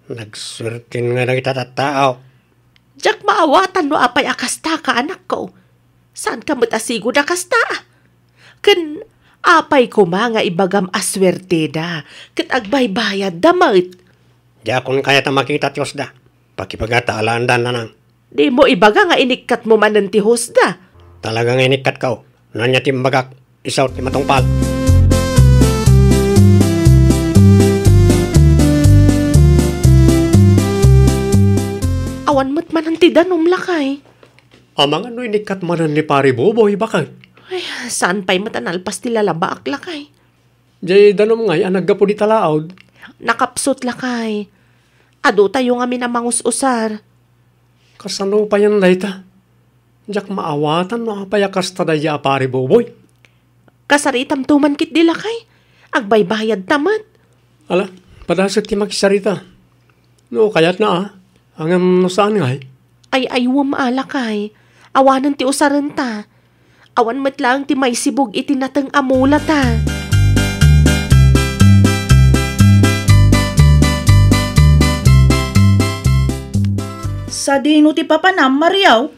Nagsuerten nga dagita tattao. Diak maawatan no apay a kastaka, anakko. Saanka met a sigud a kasta? Ken apay koma nga ibagam a suerteda ket agbaybayadda met? Diakon kayat a makita ti hostda. Pakibagata alaendan, Nanang. Dimo ibaga nga inikkatmo manen ti hostda. Talaga nga inikkatko. No ania ti imbagak, isu ti matungpal. Awan met manen ti danom, lakay. Amangan no inikkat manen ni Pari Buboy, baket? Ay, saan pay met a nalpas ti lalabaak, lakay? Jay danom ngay a naggapu dita laod? Nakapsut, lakay. Adutayo ngamin a mangus-usar. Kasano payen dayta? Diak maawatan no apay a kasta daydiay a Pari Buboy. Kasaritamto man ketdi, lakay. Agbaybayadta met. Ala, padasek ti makisarita. No kayatna a, ngem no saan ngay? Ay-aywem a, lakay. Awanen ti usarenta. Awan met laeng ti maisibug iti nateng a mulata. Sadino ti papanam, Mario?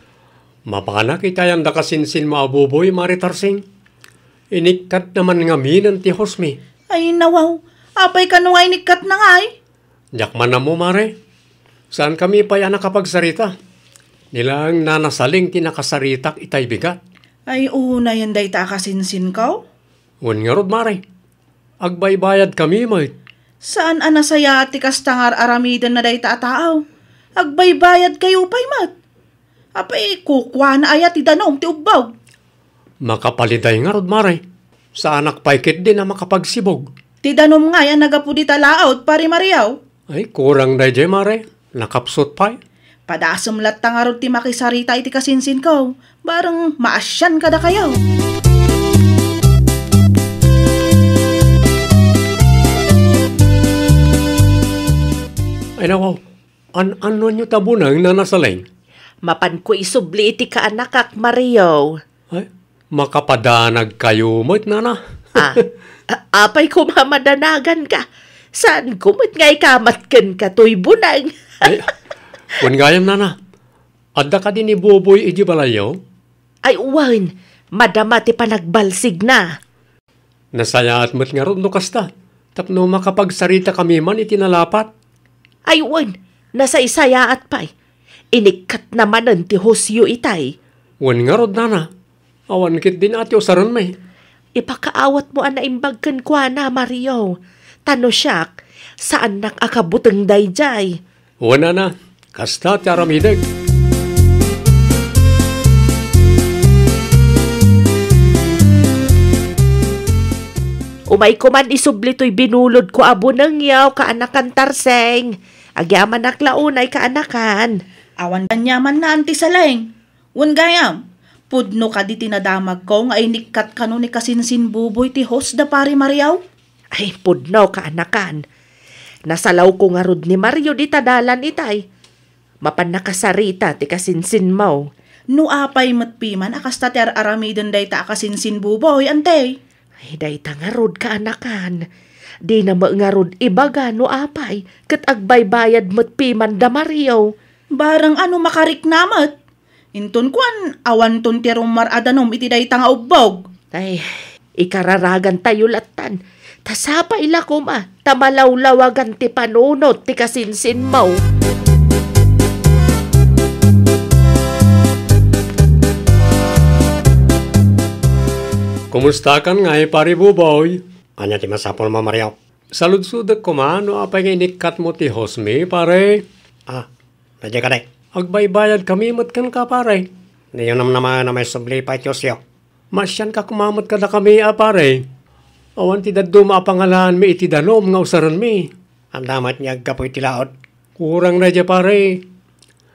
Mapanak iti ayan da kasinsinmo a Buboy, Mari Tarsing. Inikkatna man ngaminen ti hostmi. Ay, nawaw. Apay kano nga inikkatna ngay? Diak man ammo, Mare. Saankami pay a nakapagsarita. Ni laeng Nana Saleng ti nakasaritak itay bigat. Ay, unayen dayta a kasinsinko? Wen ngarud, Mare. Agbaybayadkami met. Saan a nasayaat ti kasta nga ar-aramidenna dayta a taaw. Agbaybayadkayo pay met. Apay, kukuana aya ti danum ti ubbog? Makapaliday ngarud, Mare. Saanak pay ketdin a makapagsibug. Ti danum ngay a nagapu dita laod, Pari Mario? Ay, kurang daydiay, Mare. Nakapsut pay. Padasem latta ngarud ti makisarita iti kasinsinko. Bareng maasian kadakayo. Ay, nawaw. An-annoanyo ta buneng, Nana Saleng? Mapanko isubli iti kaanakak, Mario. Ay, makapadanagkayo met, Nana. Ah, a-, apay koma madanaganka? Saanko met nga ikamat kenka toy buneng? Ay, wen gayam, Nana. Adda kadi ni Buboy iti balayyo? Ay wen, madama ti panagbalsigna. Nasayaat met ngarud no kasta, tapno makapagsaritakami man iti nalapat. Ay wen, nasaysayaat pay. Inikkatna manen ti hostyo itay. Wen ngarud, nana, awan ketdin a ti usarenmi. Ipakaawatmo a naimbag kenkuana, Mario. Ta no siak, saannak a kabuteng daydiay. Wen, nana, kasta ti aramidek. Umayko man isubli toy binulodko a bunengyo, kaanakan Tarseng. Agyamanak la unay, kaanakan. Awan aniamanna, Anti Saleng. Wen gayam, pudno kadi ti nadamagko nga inikkat kano ni kasinsin Buboy ti host da Pari Mario? Ay, pudno, kaanakan. Nasalawko ngarud ni Mario dita dalan itay. Mapan nakasarita ti kasinsinmo. No apay met piman a kasta ti ar-aramiden dayta a kasinsin Buboy, Anti? Ay, dayta ngarud, kaanakan. Dina met ngarud ibaga no apay, ket agbaybayad met piman da Mario. Bareng a no makarikna met. Inton kuan, awanton ti rummuar a danum iti dayta nga ubbog. Ay, ikararagantayo lattan. Ta sapay la koma, ta malawlawagan ti panunot ti kasinsinmo. Kumustakan ngay, Pare Buboy? Ania ti masapulmo, Mario? Saludsodek koma no apay nga inikkatmo ti hostmi, pare. Ah, daydiay kadi. Agbaybayadkami met kenka, pare. Diyo namnama a maisubli pay ti hostyo. Maasianka koma met kadakami a pare. Awan ti dadduma a pangalaanmi iti danum nga usarenmi. Adda met nga aggapu iti laod. Kurang daydiay, pare.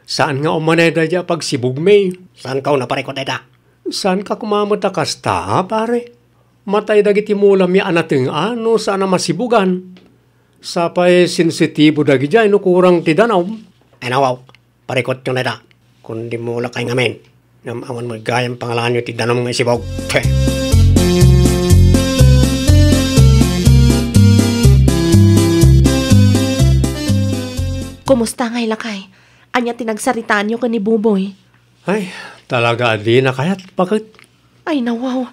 Saan nga umanay daydiay a pagsibugmi. Saanko a parikut dayta? Saanka koma met a kasta, pare. Matay dagiti mulami a nateng-a no saan a masibugan. Sapay sensitibo dagidiay no kurang ti danum. Ay, nawaw. Parikutyo dayta. Kundi mulakay ngamin. Ngem awan met gayam pangalaanyo ti danum nga isibug. Te. Kumusta ngay, lakay? Ania ti nagsaritaanyo ken ni Buboy? Ay, talaga a dina kayat, baket. Ay, nawaw.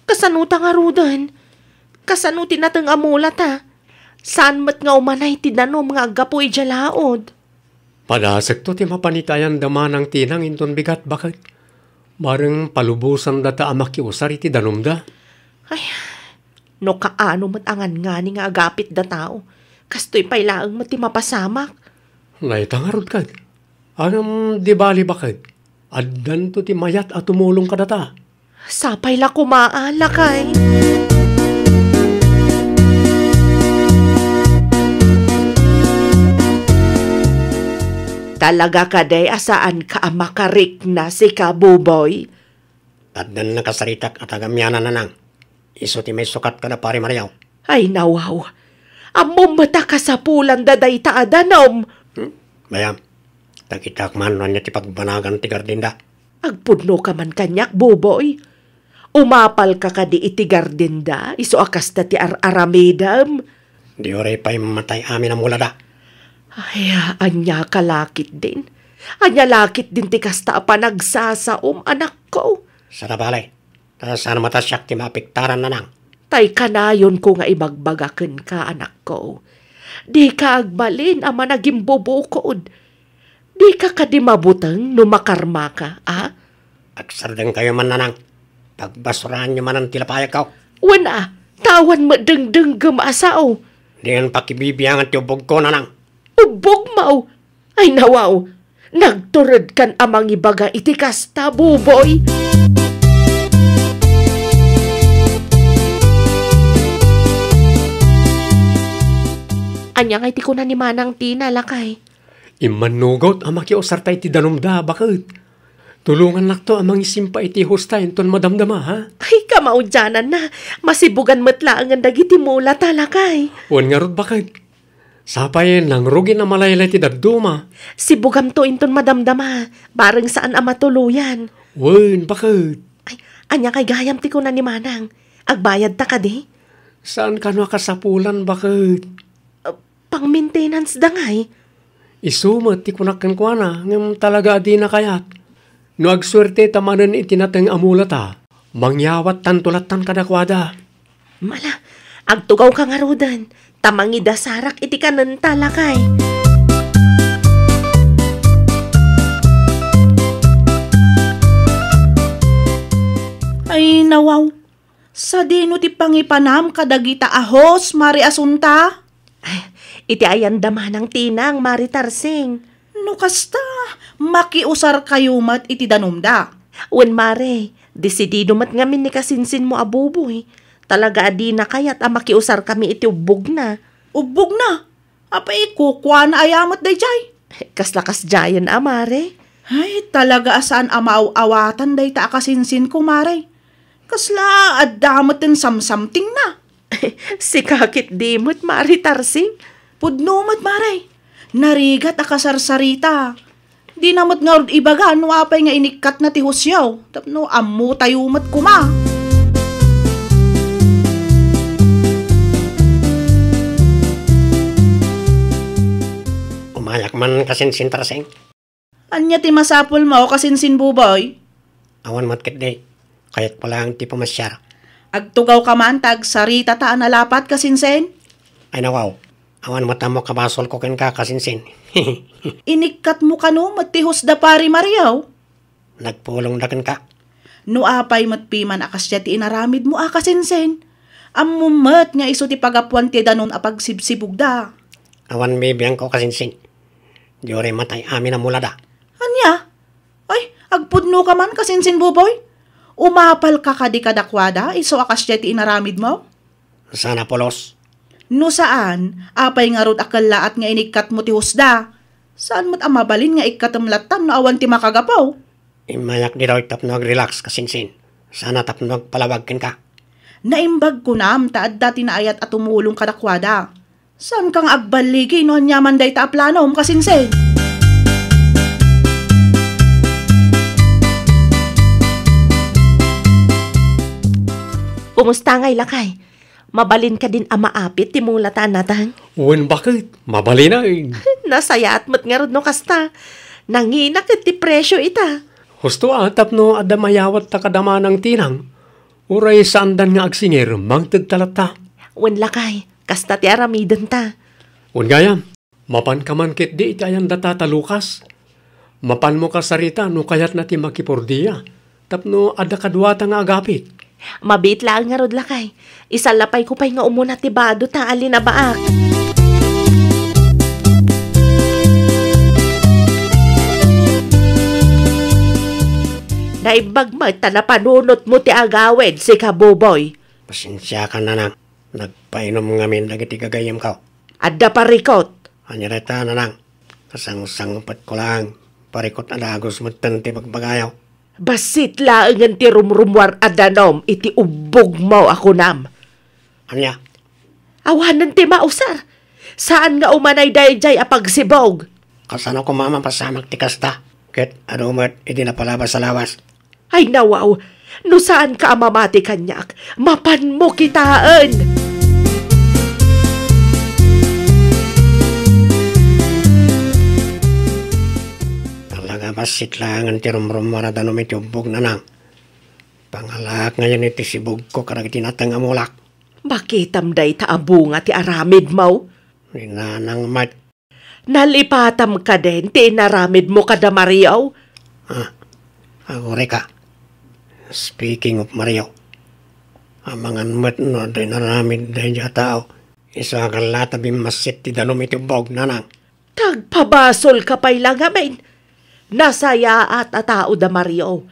Kasano ta ngaruden? Kasano ti nateng a mulata? Saan met nga umanay ti danum nga aggapu idiay laod? Padasekto ti mapan iti ayan da Manang Tinang inton bigat, baket. Bareng palubosandata a makiusar iti danumda. Ay, no kaano met a ngangani nga agapit da tao, kastoy pay laeng met ti mapasamak. Dayta ngarud, ket. Ngem di bali, baket. Addanto ti mayat a tumulong kadata. Sapay la koma a, lakay. Talaga kadi a saanka a makarikna, sika, Buboy? Addan nakasaritak a taga Miana, nanang. Isu ti maisukat kada Pari Mario. Ay, nawaw. Ammom met a kasapulanda dayta a danum. Hmm? Bayam, ta kitak man no ania ti pagbanagan ti gardinda. Agpudnoka man kaniak, Buboy. Umapalka kadi iti gardinda, isu a kasta ti ar-aramidem? Di uray pay matay amin a mulada. Ay, ania ka la ketdin? Ania la ketdin ti kasta a panagsasaom, anakko? Saan a bale. Ta saan met a siak ti maapektaran, nanang. Tay kanayonko nga ibagbaga kenka, anakko. Dika agbalin a managimbubukod. Dika kadi mabuteng no makarmaka, a? Agsardengkayo man, nanang. Pagbasuraanyo manen ti lapayagko. Wen a, ta awan met dengdenggem a sao. Diyon pakibibiangan ti ubbogko, nanang. Ubbogmo? Ay, nawaw! Nagturedkan a mangibaga iti kasta, Buboy! Ania ngay ti kuna ni Manang Tina, lakay? Immannugot a makiusarta iti danumda, baket. Tulongannakto a mangisimpa iti hosta inton madamdama, ha? Ay, kamaudiananna. Masibugan met laengen dagiti mulata, lakay. Wen ngarud, baket. Sapay nangrugin a malaylay ti dadduma. Sibugamto inton madamdama, bareng saan a matuloyan. Wen, baket. Ay, ania kay gayam ti kuna ni Manang? Agbayadta kadi? Saan kano a kasapulan, baket? Ah, pang-maintenance da ngay? Isu met ti kunak kenkuana, ngem talaga a dina kayat. No agsuerte ta manen iti nateng a mulata, mangyawattanto lattan kadakuada. Mala, agtugawka ngaruden, ta mangidasarak iti kanenta, lakay. Ay, nawaw. Sadino ti pangipanam kadagita a host, Mari Asunta? Ay, iti ayanda manang tinang, Mari Tarsing. No kasta, makiusarkayo met iti danumda. Wen, Mare, desidido met ngamin ni kasinsinmo a Buboy. Talaga a dina kayat a makiusarkami iti ubbogna. Ubbogna? Apay, kukuana aya met daydiay? Kasla kasdiayen a, Mare. Ay, talaga a saan a maaw-awatan dayta a kasinsinko, Mare. Kasla adda met ti samsamtingna. Sika ketdi met, Mare Tarsing. Pudno met, Mare. Narigat a kasarsarita. Dina met ngarud ibaga no apay nga inikkatna ti hostyo, tapno ammotayo met koma. Umayak man, kasinsin Tarsing. Ania ti masapulmo, kasinsin Buboy? Awan met ketdi. Kayatko laeng ti pumasiar. Agtugawka man ta agsaritata a nalapat, kasinsin? Ay, nawaw. Awan met ammo kabasolko kenka, kasinsin. Inikkatmo kano met ti hostda, Pari Mario? Nagpulongda kenka. No apay met piman a kasdiay ti inaramidmo a, kasinsin, ammom met nga isu ti pagapuan ti danum a pagsibsibugda. Awan bibiangko, kasinsin. Diyo ray matay amin a mulada. Ania? Ay, agpudnoka man, kasinsin Buboy? Umapalka kadi kadakuada isu a kasdiay ti inaramidmo? Saan a pulos. No saan, apay ngarud a kellaat nga inikkatmo ti hostda? Saan met a mabalin nga ikkatem lattan no awan ti makagapu? Immayak ditoy tapno ag-relax, kasinsin. Sana tapno agpalabag kenka. Naimbag kunam ta adda ti naayat a tumulong kadakuada. Saanka nga agballigi no aniaman dayta a planom, kasinsin? Kumusta ngay, lakay? Mabalin kadin a maapit ti mulata a nateng? Wen, baket, mabalinen. Nasayaat met ngarud no kasta. Nangina ket ti presio ita. Husto a, tapno adda mayawatta kada manang tinang. Uray saandan nga agsingir, mangted ta latta. Wen, lakay, kasta ti aramidenta. Wen gayam, mapanka man ketdi iti ayanda Tata Lucas. Mapanmo kasarita no kayatna ti makipordia, tapno adda kaduata nga agapit. Mabiit laeng ngarud, lakay. Isallapayko pay nga umuna ti bado ta alinabaak. Naimbag met ta napanunotmo ti agawid, sika, Buboy. Pasensiakan, nanang. Nagpainom ngamin dagiti gagayyemko. Adda parikot. Ania dayta, nanang? Kasangsangbetko laeng. Parikot a dagus metten ti bagbagayo. Bassit laengen ti rumrumuar a danum iti ubbogmo a kunam. Ania? Awanen ti mausar. Saan nga umanay daydiay a pagsibug. Kasano koma mapasamak ti kasta? Ket adu met idi napalabas a lawas. Ay, nawaw, no saanka a mamati kaniak, mapanmo kitaen. Talaga, bassit laengen ti rumrumuar a danum iti ubbog, nanang. Pangalaak ngayen iti sibugko kadagiti nateng a mulak. Makitam dayta a bunga ti aramidmo? Ni nanang met. Nalipatam kadin ti inaramidmo kada Mario? Ah, agurayka. Speaking of Mario, amangan met no adda inaramid daydiay a tao. Isu a kalla ta bimmassit ti danum iti ubbog, nanang. Tagpabasolka pay la ngamin. Nasayaat a tao da Mario.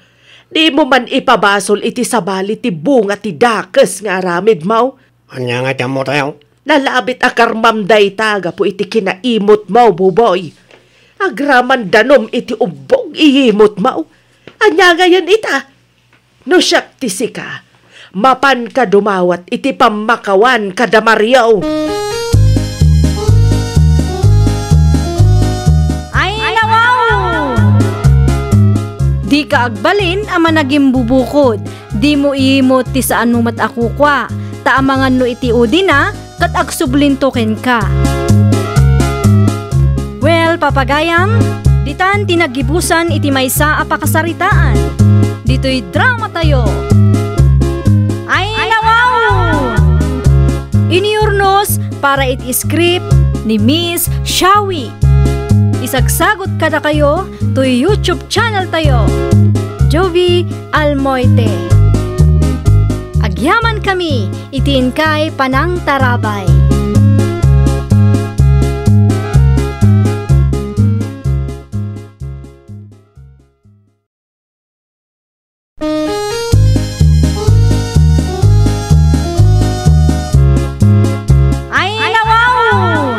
Dimo man ipabasol iti sabali ti bunga ti dakes nga aramidmo. Ania ngay ti ammotayo? Nalabit a karmam dayta gapu iti kinaimutmo, Buboy. Agraman danum iti ubbog iyimutmo. Ania ngayen ita? No siak ti sika, mapanka dumawat iti pammakawan kada Mario. Ay, nawaw! Dika agbalin a managimbubukod. Dimo iimut ti saanmo met a kukua, ta amangan no iti udina, ket agsublinto kenka. Well, papagayam, Ditan ti naggibusan iti maysa a pakasaritaan. Ditoy dramatayo. Ay, nawaw! Iniurnos para iti script ni Miss Shawi. Isagsagot kadakayo toy YouTube channel tayo, Jovie Almoite. Agyaman kami iti inkay panangtarabay. Ay, nawaw!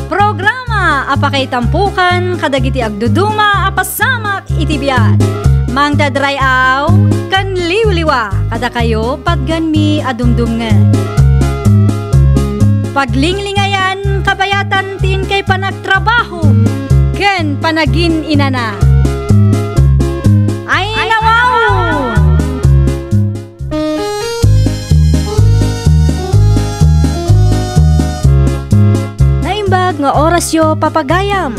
Programa a pakaitampukan kadagiti agduduma a pasamak iti biag. Mangted ray-aw ken liwliwa kadakayo patganmi a dumdumngeg. Paglinglingayan kabayatan ti inkay panagtrabaho ken panagin-inana. Ay, nawaw! Naimbag nga orasyo, papagayam.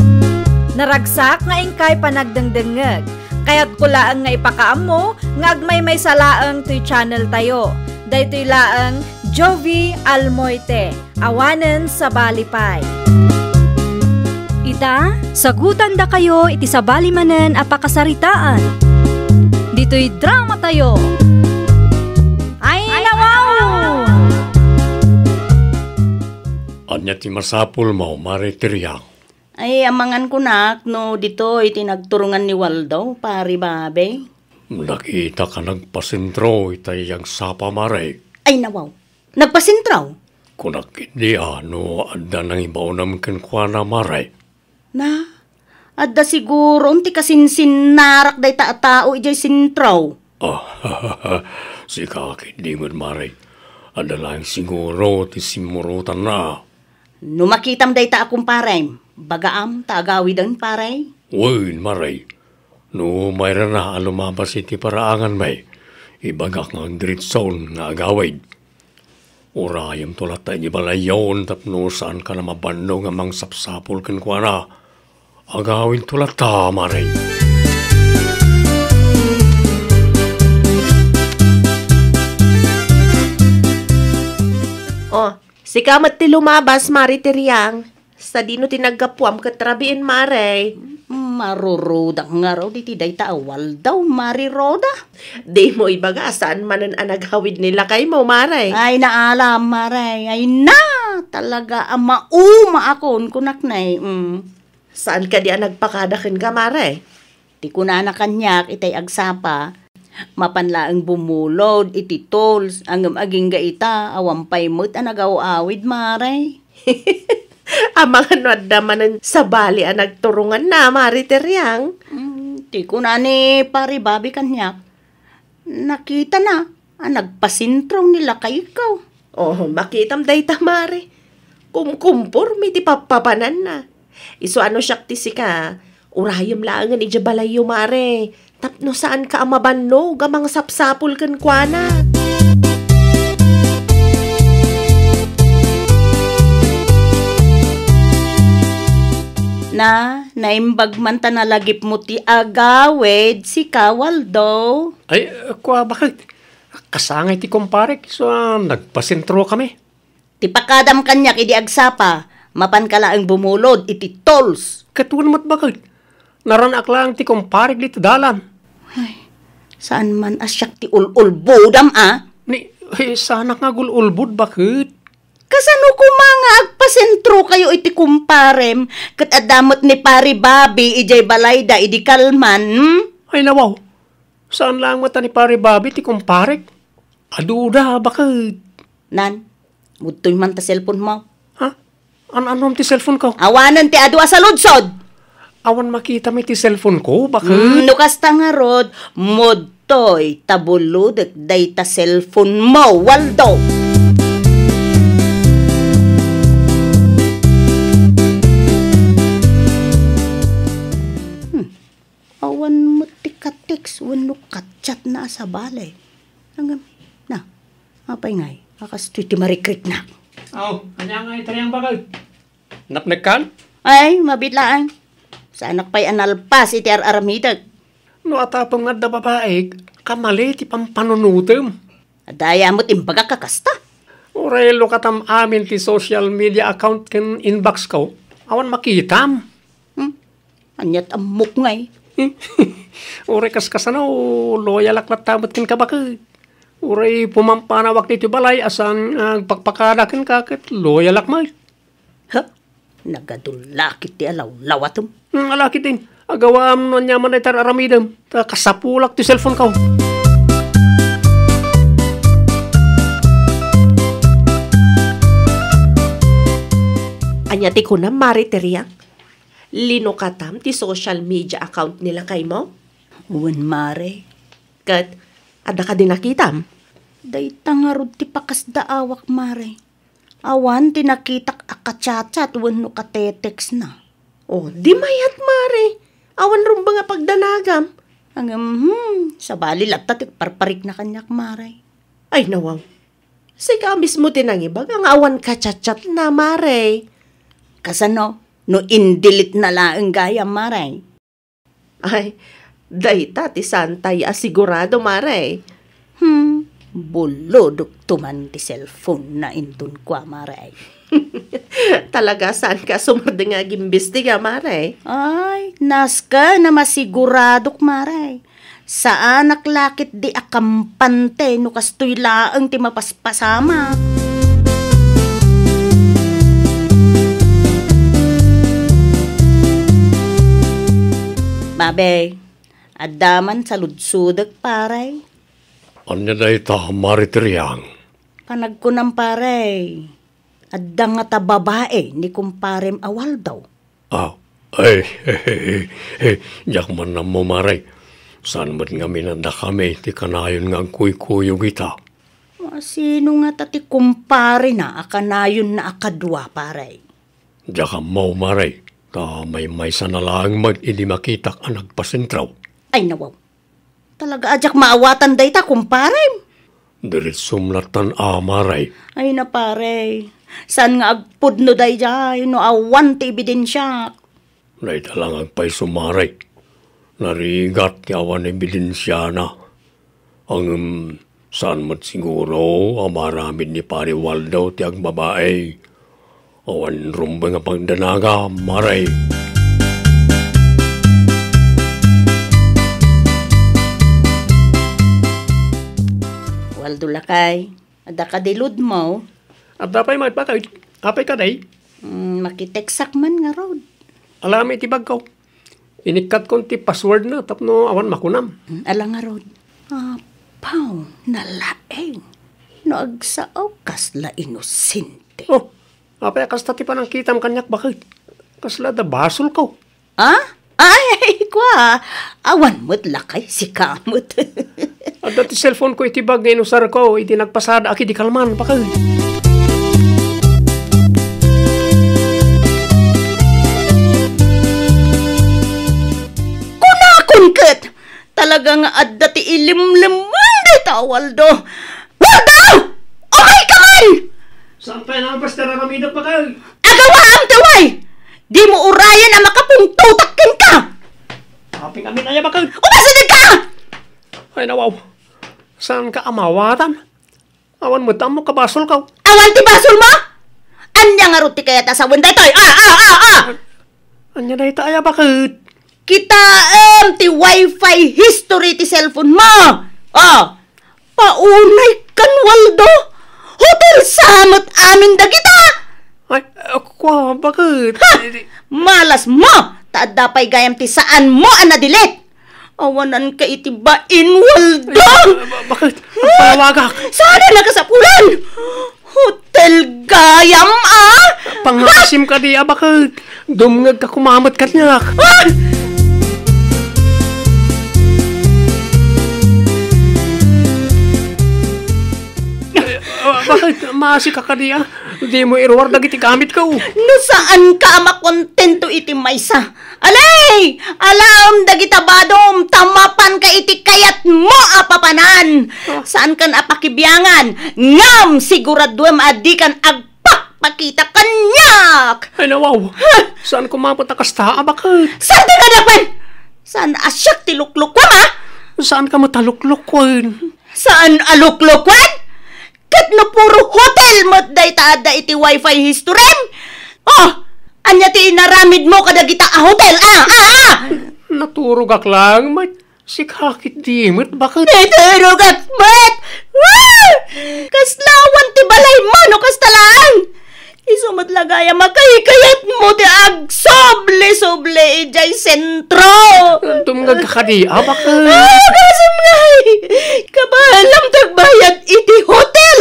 Naragsak nga inkay panagdengdengngeg. Kayatko laeng nga ipakaammo nga agmaymaysa laeng toy channel tayo. Daytoy laeng Jovie Almoite, awanen sabali pay. Ita, sagutandakayo iti sabali manen a pakasaritaan. Ditoy dramatayo. Ay, nawaw! Ania ti masapulmo, Mare Tiriang? Ay, amangan kunak no ditoy ti nagturongan ni Waldo, Pari Babe. Nakitak a nagpasentro itay agsapa, Mare. Ay, nawaw. Nagpasentro? Kunak ketdi a no adda nangibaonam kenkuana, Mare. Na, adda siguron ti kasinsinnarak dayta a tao idiay sentro. Ah, sika ketdi met, Mare. Adda laeng siguro ti simmurotanna. No makitam dayta a kumparem, bagaam ta agawiden, pare? Wen, Mare. No mairana a lumabas iti paraanganmi, ibagak nga agdiretson nga agawid. Urayemto latta iti balayyon tapno saankan a mabannog a mangsapsapul kenkuana. Agawidto latta, Mare. Oh, sika met ti lumabas, Mare Tiriang. Sadino ti naggapuam ket rabiin, Mare? Marurudak ngarud iti dayta a Waldo, Mare Roda. Dimo ibaga a saan manen a nagawid ni lakaymo, Mare? Ay, naalam, Mare. Ay, na! Talaga a maumaakon, kunak ne. Mm. Saan kadi a nagpakada kenka, Mare? Ti kunana kaniak itay agsapa, mapan laeng bumulod iti tolls, ngem agingga ita, awan pay met a nagaw-awid, Mare. Amangan no adda manen sabali a nagturonganna, Mare Tiriang? Mm, ti kuna ni Pare Bobby kaniak, nakitana a nagpasentro ni lakayko. Oh, makitam dayta, Mare. Kumkumporme ti pappapananna. Isu a no siak ti sika, urayem laengen idiay balayyo, Mare, tapno saanka a mabannog a mangsapsapul kenkuana. Na, naimbag man ta nalagipmo ti agawid, sika, Waldo. Ay, kua, baket? Kasangay ti kumparek, isu a nagpasentrokami. Ti pakadam kaniak idi agsapa, mapanka laeng bumulod iti tolls. Ket wen met, baket. Naranak laeng ti kumparek dita dalan. Ay, saan man a siak ti ul-ulbodam, a? Ni, eh, saanak nga agul-ulbod, baket? Kasano koma nga agpasentrokayo iti kumparem ket adda met ni Pare Bobby idiay balayda idi kalman, hmm? Ay, nawaw. Saan laeng met a ni Pare Bobby ti kumparek? Aduda, baket. Nan, mudtoy man ta cellphone mo. Ha? An-anom ti cellphone ko? Awanen ti adu a saludsod! Awan makitam iti cellphone ko, baket? Hmm, no kasta ngarud, mudtoy ta bulodek dayta cellphone mo, Waldo! Hmm. Awan met ti ka-text wenno ka-chat na a sabali. Ngem, na, apay ngay, a kastoy ti marikrik na. Aw, ania ngay, Tiriang, baket? Napnekkan? Ay, mabiit laeng. Saanak pay a nalpas iti ar-aramidek. No atapem nga adda babaik, kamali ti pampanunotem. Adda aya met imbagak a kasta? Uray lukatam amin ti social media account ken inbox ko. Awan makitam. Hmm? Aniat ammok ngay? Uray kaskasano, loyalak latta met kenka baket. Uray pumampanawak ditoy balay a saan nga agpakpakada kenka ket loyalak met. Ha? Nagadullakit ti alawlawatem. Hmm, alakit din. Agawaam no ania man dayta ar-aramidem. Ta kasapulak ti cellphone ko. Ania ti kunam, Mare Teriang? Linukatam ti social media account ni lakaymo? Wen, Mare. Ket adda kadi nakitam? Dayta ngarud ti pakasdaawak, Mare. Awan ti nakitak a kachatchat wenno katetextna. O, di mayat, Mare. Awan rumbeng a pagdanagam. Ngem, hmm, sabali latta ti parparikna kaniak, Mare. Ay, nawaw. Sika mismo ti nangibaga nga awan kachatchatna, Mare. Kasano? No in-delete-na laeng gayam, Mare. Ay, dayta ti saantay a sigurado, Mare. Hmm, bulodokto man ti cellphone-na inton kua, Mare. Talaga, saanka a sumardeng nga agimbestiga, Mare? Ay, nasken a masiguradok, Mare. Saanak la ketdi a kampante no kastoy laeng ti mapaspasamak. Babe, adda man saludsodek, pare. Ania dayta, Mare Teriang? Panagkunam, pare, adda ngata babae ni kumparem a Waldo. Ah, ay, diak man ammo, Mare. Saan met ngamin a dakami ti kanayon nga agkuykuyog ita. Sino ngata ti kumparena a kanayonna a kadua, pare? Diak ammo, Mare. Ta maymaysana laeng met idi makitak a nagpasentraw. Ay, nawaw. Talaga a diak maawatan dayta, kumparem. Diretsom lattan a, Mare. Ay na, pare. Saan nga agpudno daydiay no awan ti ebidensiak? Dayta la nga agpayso, Mare. Narigat ti awan ebidensiana. Ngem saan met siguro a maaramid ni Pare Waldo ti agbabae. Awan rumbeng a pagdanaga, Mare. Waldo lakay, adda kadi load mo? Adda pay, Mare, bakit? Apay kadi? Mm, makitext-ak man ngarud. Alam iti bagko. Inikkatkon ti passwordna tapno awan makunam. Hmm, ala ngarud. Apaw, nalaing. No agsao, kasla inosente. Oh, apay a kasta ti panangkitam kaniak, bakit? Kasla adda basolko. Ah? Ay, kua, awan met lakay, sika met. Adda ti cellphone ko iti bag nga inusarko iti nagpasada a kidi kalman, bakit? Kunakon ket, talaga nga adda ti ilimlemem dayta a Waldo. Waldo! Okay ka man! Saan pay nabas ti raramidek, bakit? Agawaam ti way! Dimo urayen a makapungtotak kenka! Apay ngamin aya, bakit? Umasideg ka! Ay, nawaw. Saanka a maawatan? Awan met ammo kabasolko. Awan ti basolmo? Ania ngarud ti kayat a sawen daytoy? Ah, ah, ah, ah! Ania dayta aya, bakit? Kitaem ti wifi history ti cellphone mo. Oh, paunay kan Waldo. Hotel sa met amin dagita. Ay, ah, kua, bakit? Ha! Malas mo! Ta adda pay gayam ti saan mo a na-delete. Awanan ka iti bain, Waldo! Ay, ba-, bakit? Agpalawagak. Saan a nakasapulan? Hotel gayam, ah? Pangaasim kadi a bakit? Dumngeg ka kumamet kaniak. Ah! Eh, ah, bakit? Maasi ka kadi, ah? Dimo iruar dagiti gamitko. No saan ka a makontento iti maysa, alay! Alaem dagita badom, ta mapanka iti kayatmo a papanan. Ah. Saankan a pakibiangan, ngem siguraduem a dikan agpakpak agpakita kaniak! Ay, nawaw. Saan ko mapot a kasta, a baket? Saan ti kadapen? Saan a siak ti luklukuam, a? Saan ka met a luklukuen? Saan a luklukuen? Ket no puro hotel met dayta adda iti wifi history? Oh, ania ti inaramidmo kadagita a hotel? Ah, ah, ah! Naturogak laeng met. Sika ketdi met, baket. Naturogak met! Ah! Kasla awan ti balaymo no kasta laeng. Isu met la gayam a kaykayatmo ti agsubli-subli idiay sentro. Dumngeg ka kadi, a, baket. Ah, kasem ngay! Kabaelam ti agbayad iti hotel.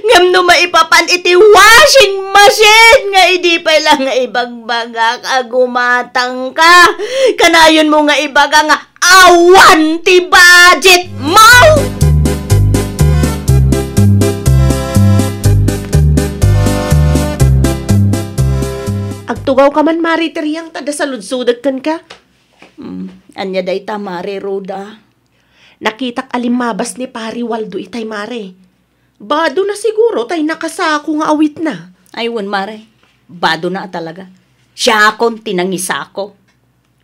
Ngem no maipapan iti washing machine nga idi pay la nga ibagbagak a gumatangka, kanayonmo nga ibaga nga awan ti budgetmo! Agtugawka man, Mare Teriang, ta adda saludsodek kenka. Hmm, ania dayta, Mare Rhoda? Nakitak a limmabas ni Pare Waldo itay, Mare. Badona siguro tay nakasako nga awitna. Ay, wen, Mare. Badona a talaga. Siakon ti nangisako.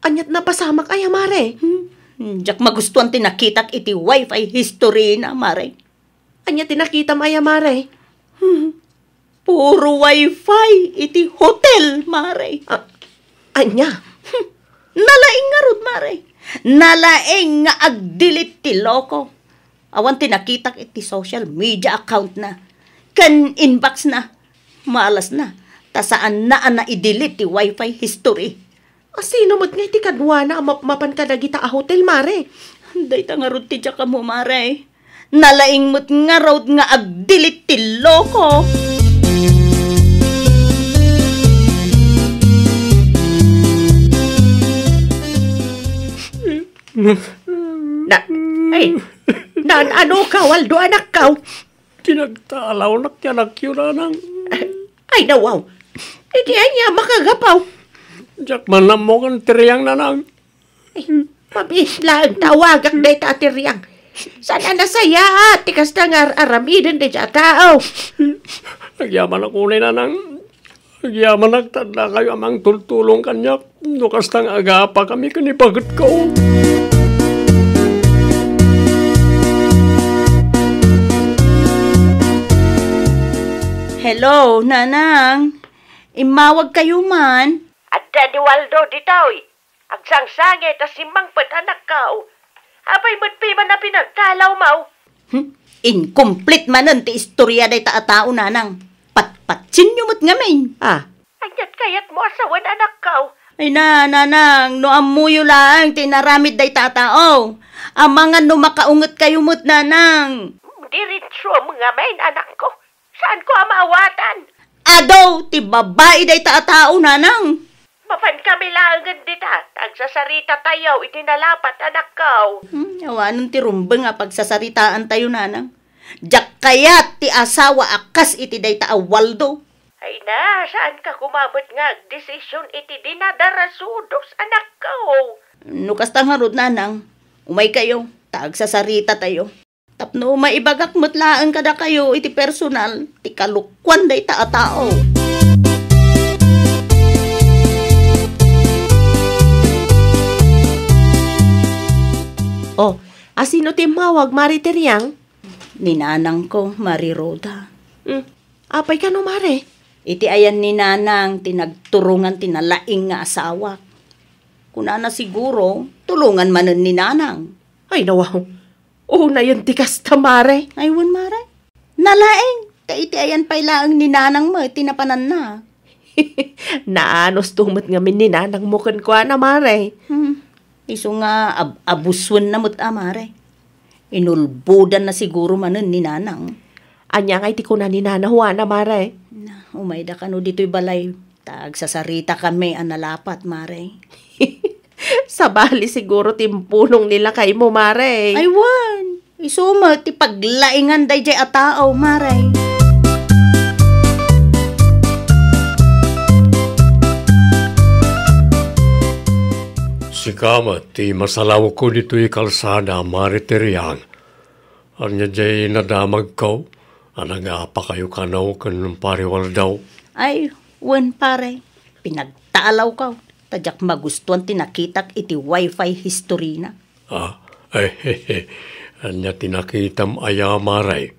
Aniat napasamak aya, Mare? Hmm. Diak magustuan ti nakitak iti wifi history na, Mare. Ania ti nakitam aya, Mare? Hmm. Puro wifi iti hotel, Mare. Ah, ania? Hmm. Nalaing ngarud, Mare. Nalaing nga agdelete ti loko. Awan ti nakitak iti social media account na. Ken inbox na. Malas na. Ta saan na a naidelete ti wifi history. A, sino met ngay ti kaduana a mapmapan kadagita a hotel, Mare? Dayta ngarud ti diak ammo, Mare. Nalaing met ngarud nga agdelete ti loko. Na, ay, naan-ano ka, Waldo, anakkaw? Tinagtalawnak ti anakyo, nanang. Ay, nawaw. Iti ania makagapaw? Diak man ammo ken Teriang, nanang. Ay, mabiit laeng ta awagak dayta a Teriang. Saan a nasayaat ti kasta nga ar-aramiden dayta a tao? Agyamanak unay, nanang. Agyamanak ta addakayo a mangtultulong kaniak no kasta nga agapakami ken ni baketko. Hello, nanang. Immawagkayo man. Adda ni Waldo ditoy. Agsangsangi ta simmangpet, anakko. Apay met piman a pinagtalawmo? Hmm? Incomplete manen ti istorya dayta a tao, nanang. Patpatsienyo met ngamin. Ah. Aniat kayatmo a sawen, anakko? Ay na, nanang, no ammoyo laeng ti inaramid dayta a tao. Amangan no makaungetkayo met, nanang. Diretso ngamin, anakko. Saanko a maawatan? Adu ti babai dayta a tao, nanang. Mapankami laengen dita, ta agsasarita tayo iti nalapat, anakko. Hmm, awanen ti rumbeng a pagsasaritaan tayo, nanang. Diak kayat ti asawa a kas iti dayta a Waldo. Ay na, saanka koma met nga agdesisyon iti dinadarasudos, anakko. No kasta ngarud, nanang, umaykayo, ta agsasarita tayo. Tapno maibagak met laeng kadakayo iti personal ti kalokuan dayta a tao. Oh, asino ti immawag, Mare Teriang? Ni nanangko, Mare Rhoda. Hmm. Apay kano, Mare? Iti ayan ni nanang ti nagturongan ti nalaing nga asawak. Kunana siguro, tulongan manen ni nanang. Ay, nawaw. Unayen ti kasta, Mare. Ay, wen, Mare. Nalaing, ta iti ayan pay laeng ni nanang met ti napananna. Naanusto met ngamin ni nanangmo kenkuana, Mare. Hmm. Isu nga ab-, abusuen na met a, Mare. Inulbodan na siguro manen ni nanang. Ania nga iti kuna ni Nana Juana, Mare? Na, umayda kano ditoy balay. Ta agsasarita kami a nalapat, Mare. Sabali siguro ti impunong ni lakaymo, Mare. Ay, wen. Isu met ti paglaingan daydiay a tao, Mare. Sika met ti masalawko ditoy kalsada, Mare Teriang. Ania diay nadamagko a nagapakayo kano ken Pare Waldo? Ay, wen, pare, pinagtalawko. Ta diak magustuan ti nakitak iti wifi history na. Ah, eh, ania ti nakitam aya, Mare?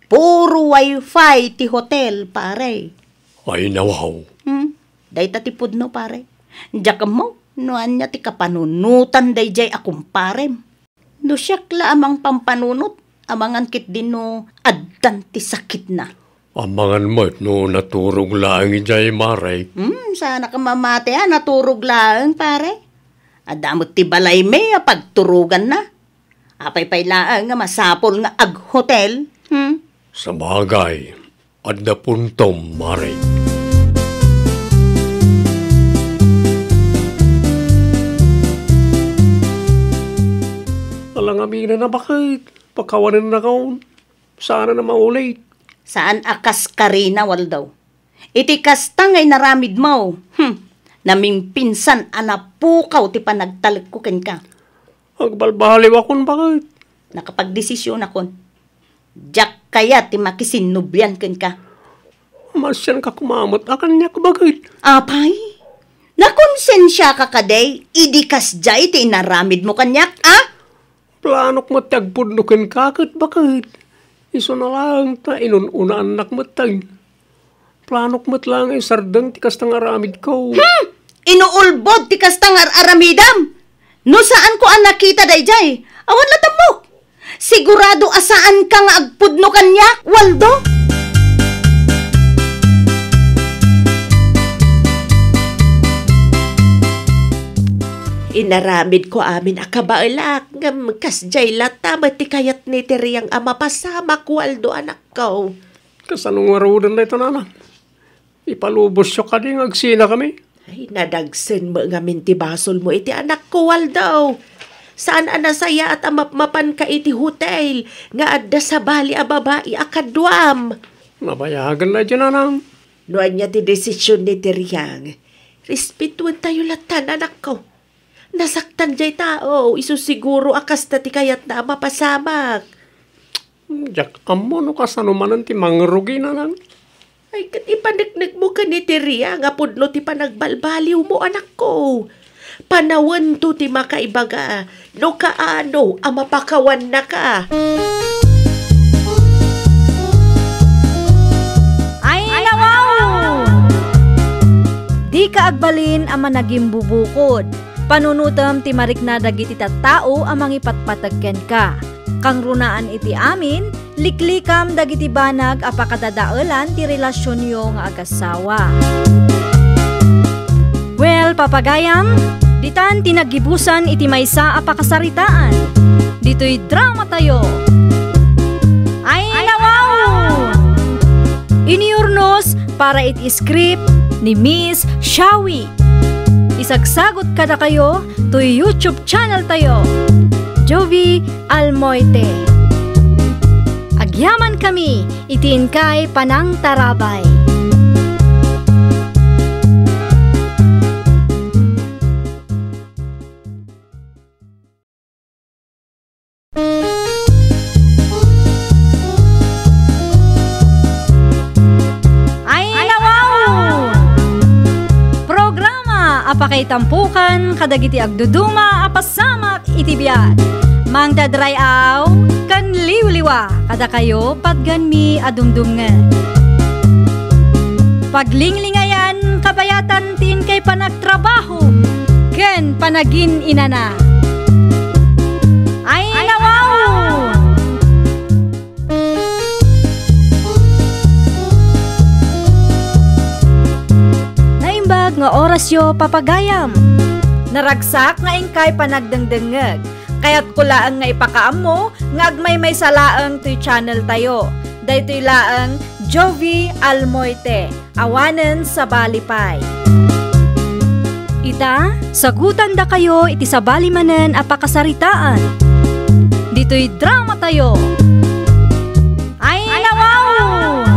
Puro wifi ti hotel, pare. Ay, nawaw. Hmm, dayta ti pudno, pare. Diak ammo no ania ti kapanunotan daydiay a kumparem. No siak la a mangpampanunot, amangan ketdin no addan ti sakitna. Amangan met no naturog laeng idiay, Mare. Hmm, saanak a mamati a naturog laeng, pare. Adda met ti balaymi a pagturoganna. Apay pay laeng nga masapul nga aghotel? Hmm? Sabagay, adda puntom, Mare. Ala ngamin a baket, pakawanennakon. Saan a maulit. Saan a kaskarina, Waldo. Iti kasta nga inaramidmo, hmm, namingpinsan a napukaw ti panagtalekko kenka. Agbalbaliwakon, baket. Nakapagdesisyonakon. Diak kayat ti makisinnublian kenka. Masianka koma met a kaniak, baket. Apay? Nakonsensiaka kadi idi kasdiay ti inaramidmo kaniak, a? Planok met ti agpudno kenka ket baket. Isuna laeng ta inun-unaannak metten. Planok met laeng a isardeng ti kasta nga aramidko. Hmm! Inuulbod ti kasta nga ar-aramidam! No saanko a nakita daydiay, awan la tammok! Sigurado a saanka nga agpudno kaniak, Waldo! Inaramidko amin a kabaelak, ngem kasdiay latta met ti kayat ni Teriang a mapasamak, Waldo, anakko. Kasano ngaruden dayta, nana? Ipalubosyo kadi nga agsinakami? Ay, nadagsen met ngamin ti basolmo iti anakko, Waldo. Saan a nasayaat a mapmapanka iti hotel nga adda sabali a babai a kaduam. Nabayagen daydiay, nanang. No ania ti desision ni Teriang, respetuentayo lattan, anakko. Nasaktan diay tao, isu siguro a kasta ti kayatna a mapasamak. Diak ammo no kasano manen ti mangrugi, nanang. Ay, ket ipaneknekmo ken ni Teriang a pudno ti panagbalbaliwmo, anakko. Panawento ti makaibaga no kaano a mapakawannaka. Ay, nawaw! Dika agbalin a managimbubukod. Panunotem ti marikna dagiti tattao a mangipatpateg kenka. Kangrunaan iti amin, liklikam dagiti banag a pakadadaelan ti relasionyo nga agassawa. Well, papagayam, ditan ti naggibusan iti maysa a pakasaritaan. Ditoy dramatayo. Ay, nawaw! Iniurnos para iti script ni Miss Shawi. Isagsagot kadakayo toy YouTube channel tayo, Jovi Almoite. Agyaman kami iti inkay panangtarabay. Ay, nawaw! Programa a pakaitampukan kadagiti agduduma a pasamak iti biag. Mangdadray-aw ken liwliwa kadakayo patgenmi a dumdumngeg. Paglinglingayan kabayatan ti inkay panagtrabaho ken panagin-inana. Ay, nawaw! Naimbag nga orasyo, papagayam. Naragsak nga inkay panagdengdengngeg. Kayatko laeng nga ipakaammo nga agmaymaysa laeng toy channel tayo. Daytoy laeng Jovi Almoite, awanen sabali pay. Ita, sagutandakayo iti sabali manen a pakasaritaan. Ditoy dramatayo. Ay, nawaw!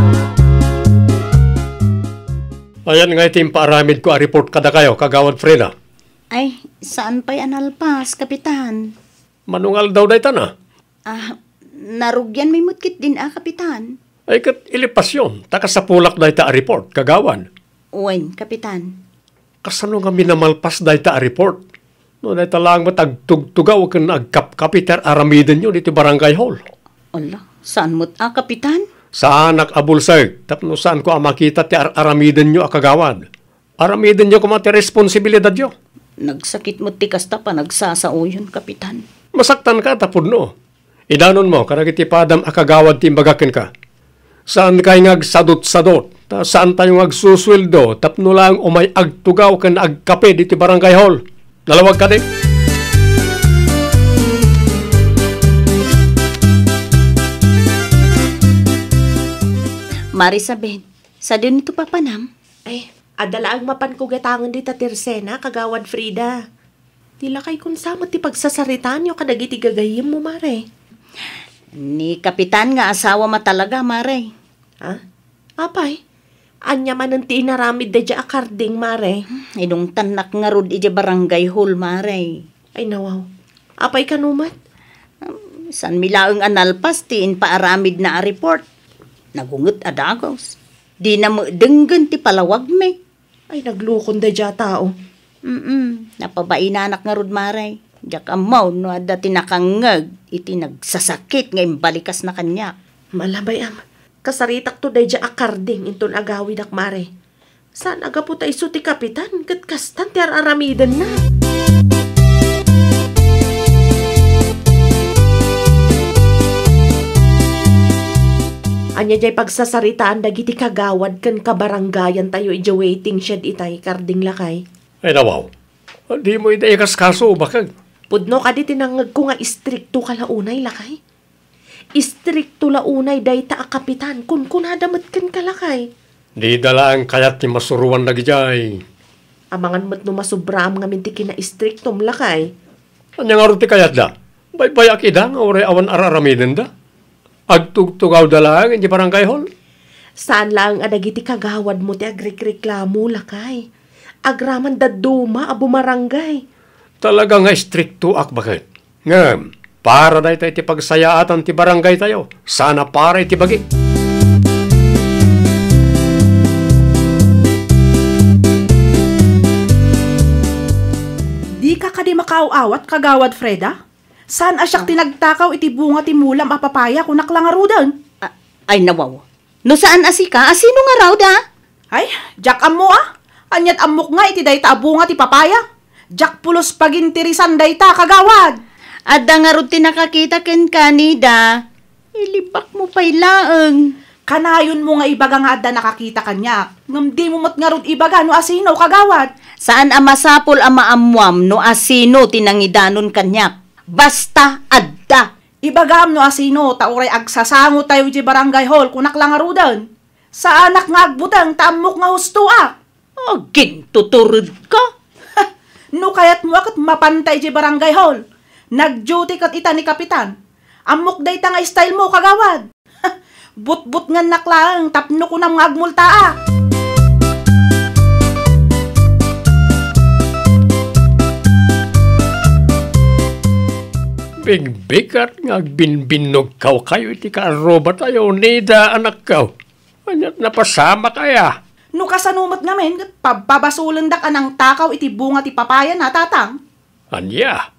Ayan nga iti impaaramidko a report kadakayo, Kagawad Freda. Ay, saan pay a nalpas, Kapitan? Mano nga aldaw dayta na? Ah, narugianmi met ketdin a, Kapitan. Ay ket ilipasyon, ta kasapulak dayta a report, kagawad. Wen, Kapitan. Kasano nga minamalpas dayta a report? No dayta laeng met agtugtugaw ken agkapkapi ti ar-aramidenyo ditoy barangay hall. Ala, saan met a, Kapitan? Saanak a bulsek, tapno saanko a makita ti ar-aramidenyo a kagawad. Aramidenyo koma ti responsibilidadyo. Nagsakit met ti kasta panagsasaoyon, Kapitan. Masaktanka ta pudno. Idanonmo kadagiti padam a kagawad ti imbagak kenka. Saankay nga agsadutsadut, ta saantayo nga agsusueldo tapno laeng umay agtugaw ken agkape ditoy barangay hall. Nalawag kadi? Marisabel, sadino ti papanam? Ay, adda laeng mapanko gatangen dita ti Rosena, Kagawad Frida. Di lakay, kunsa met ti pagsasaritaanyo kadagiti gagayyemmo, Mare? Ni Kapitan nga asawa met talaga, Mare. Ha? Apay? Ania manen ti inaramid daydiay a karding, Mare? Inungtannak ngarud idiay barangay hall, Mare. Ay, nawaw. Apay kano met? Um, saanmi laeng a nalpas ti impaaramidna a report. Nagunget a dagus. Dina met denggen ti palawagmi. Ay, naglukon daydiay a tao. Mm, napabainanak ngarud, Mare. Diak ammo no adda ti nakangngeg iti nagsasakit nga imbalikasna kaniak. Malabay, am. Kasaritakto daydiay a karding inton agawidak, Mare. Saan a gapu ta isu ti kapitan ket kastan ti ar-aramidenna. Ania diay pagsasaritaan dagiti kagawad ken kabarangayantayo idiay waiting shed itay, Karding, lakay? Ay, nawaw. Dimo ida ikaskaso, bakag? Pudno kadi ti nangngegko nga istrikto ka la unay, lakay? Istrikto la unay dayta a kapitan, kunkunada met kenka, lakay. Dida laeng kayat ti masuroan dagidiay. Amangan met no masubraam ngamin ti kinaistriktom, lakay. Ania ngarud ti kayatda? Baybay-ak ida nga uray awan ar-aramidenda. Agtugtugawda laeng idiay barangay hall. Saan laeng a dagiti kagawadmo ti agrikreklamo, lakay. Agraman dadduma a bumarangay. Talaga nga istriktoak, baket. Ngem, para dayta iti pagsayaatan ti barangaytayo, saan a para iti bagi. Dika kadi makaaw-awat, Kagawad Freda? Saan a siak ti nagtakaw iti bunga ti mulam a papaya, kunak la ngaruden? A-, ay, nawaw. No saan a sika, a sino ngarud, a? Ay, diak ammo, a. Ania't ammok nga iti dayta a bunga ti papaya? Diak pulos pagintirisan dayta, kagawad. Adda ngarud ti nakakita kenka, Nida. Ilibakmo pay laeng. Kanayonmo nga ibaga nga adda nakakita kaniak, ngem dimo met ngarud ibaga no asino, kagawad. Saan a masapul a maammuam no asino ti nangidanon kaniak. Basta adda. Ibagam no asino, ta uray agsasangotayo idiay barangay hall, kunak la ngaruden. Saanak nga agbuteng ta ammok nga hustoak. Agintuturedka? No kayatmo a ket mapanta idiay barangay hall. Nag-duty ket ita ni Kapitan. Ammok dayta nga style mo, kagawad. Butbutngennak laeng tapno kunam nga agmultaak. Bigbigat nga agbinbinnogkawkayo iti kaarrubatayo, Nida, anakko. Ania't napasamak aya? No kasano met ngamin, ket pabpabasulendak a nangtakaw iti bunga ti papayana, tatang. Ania?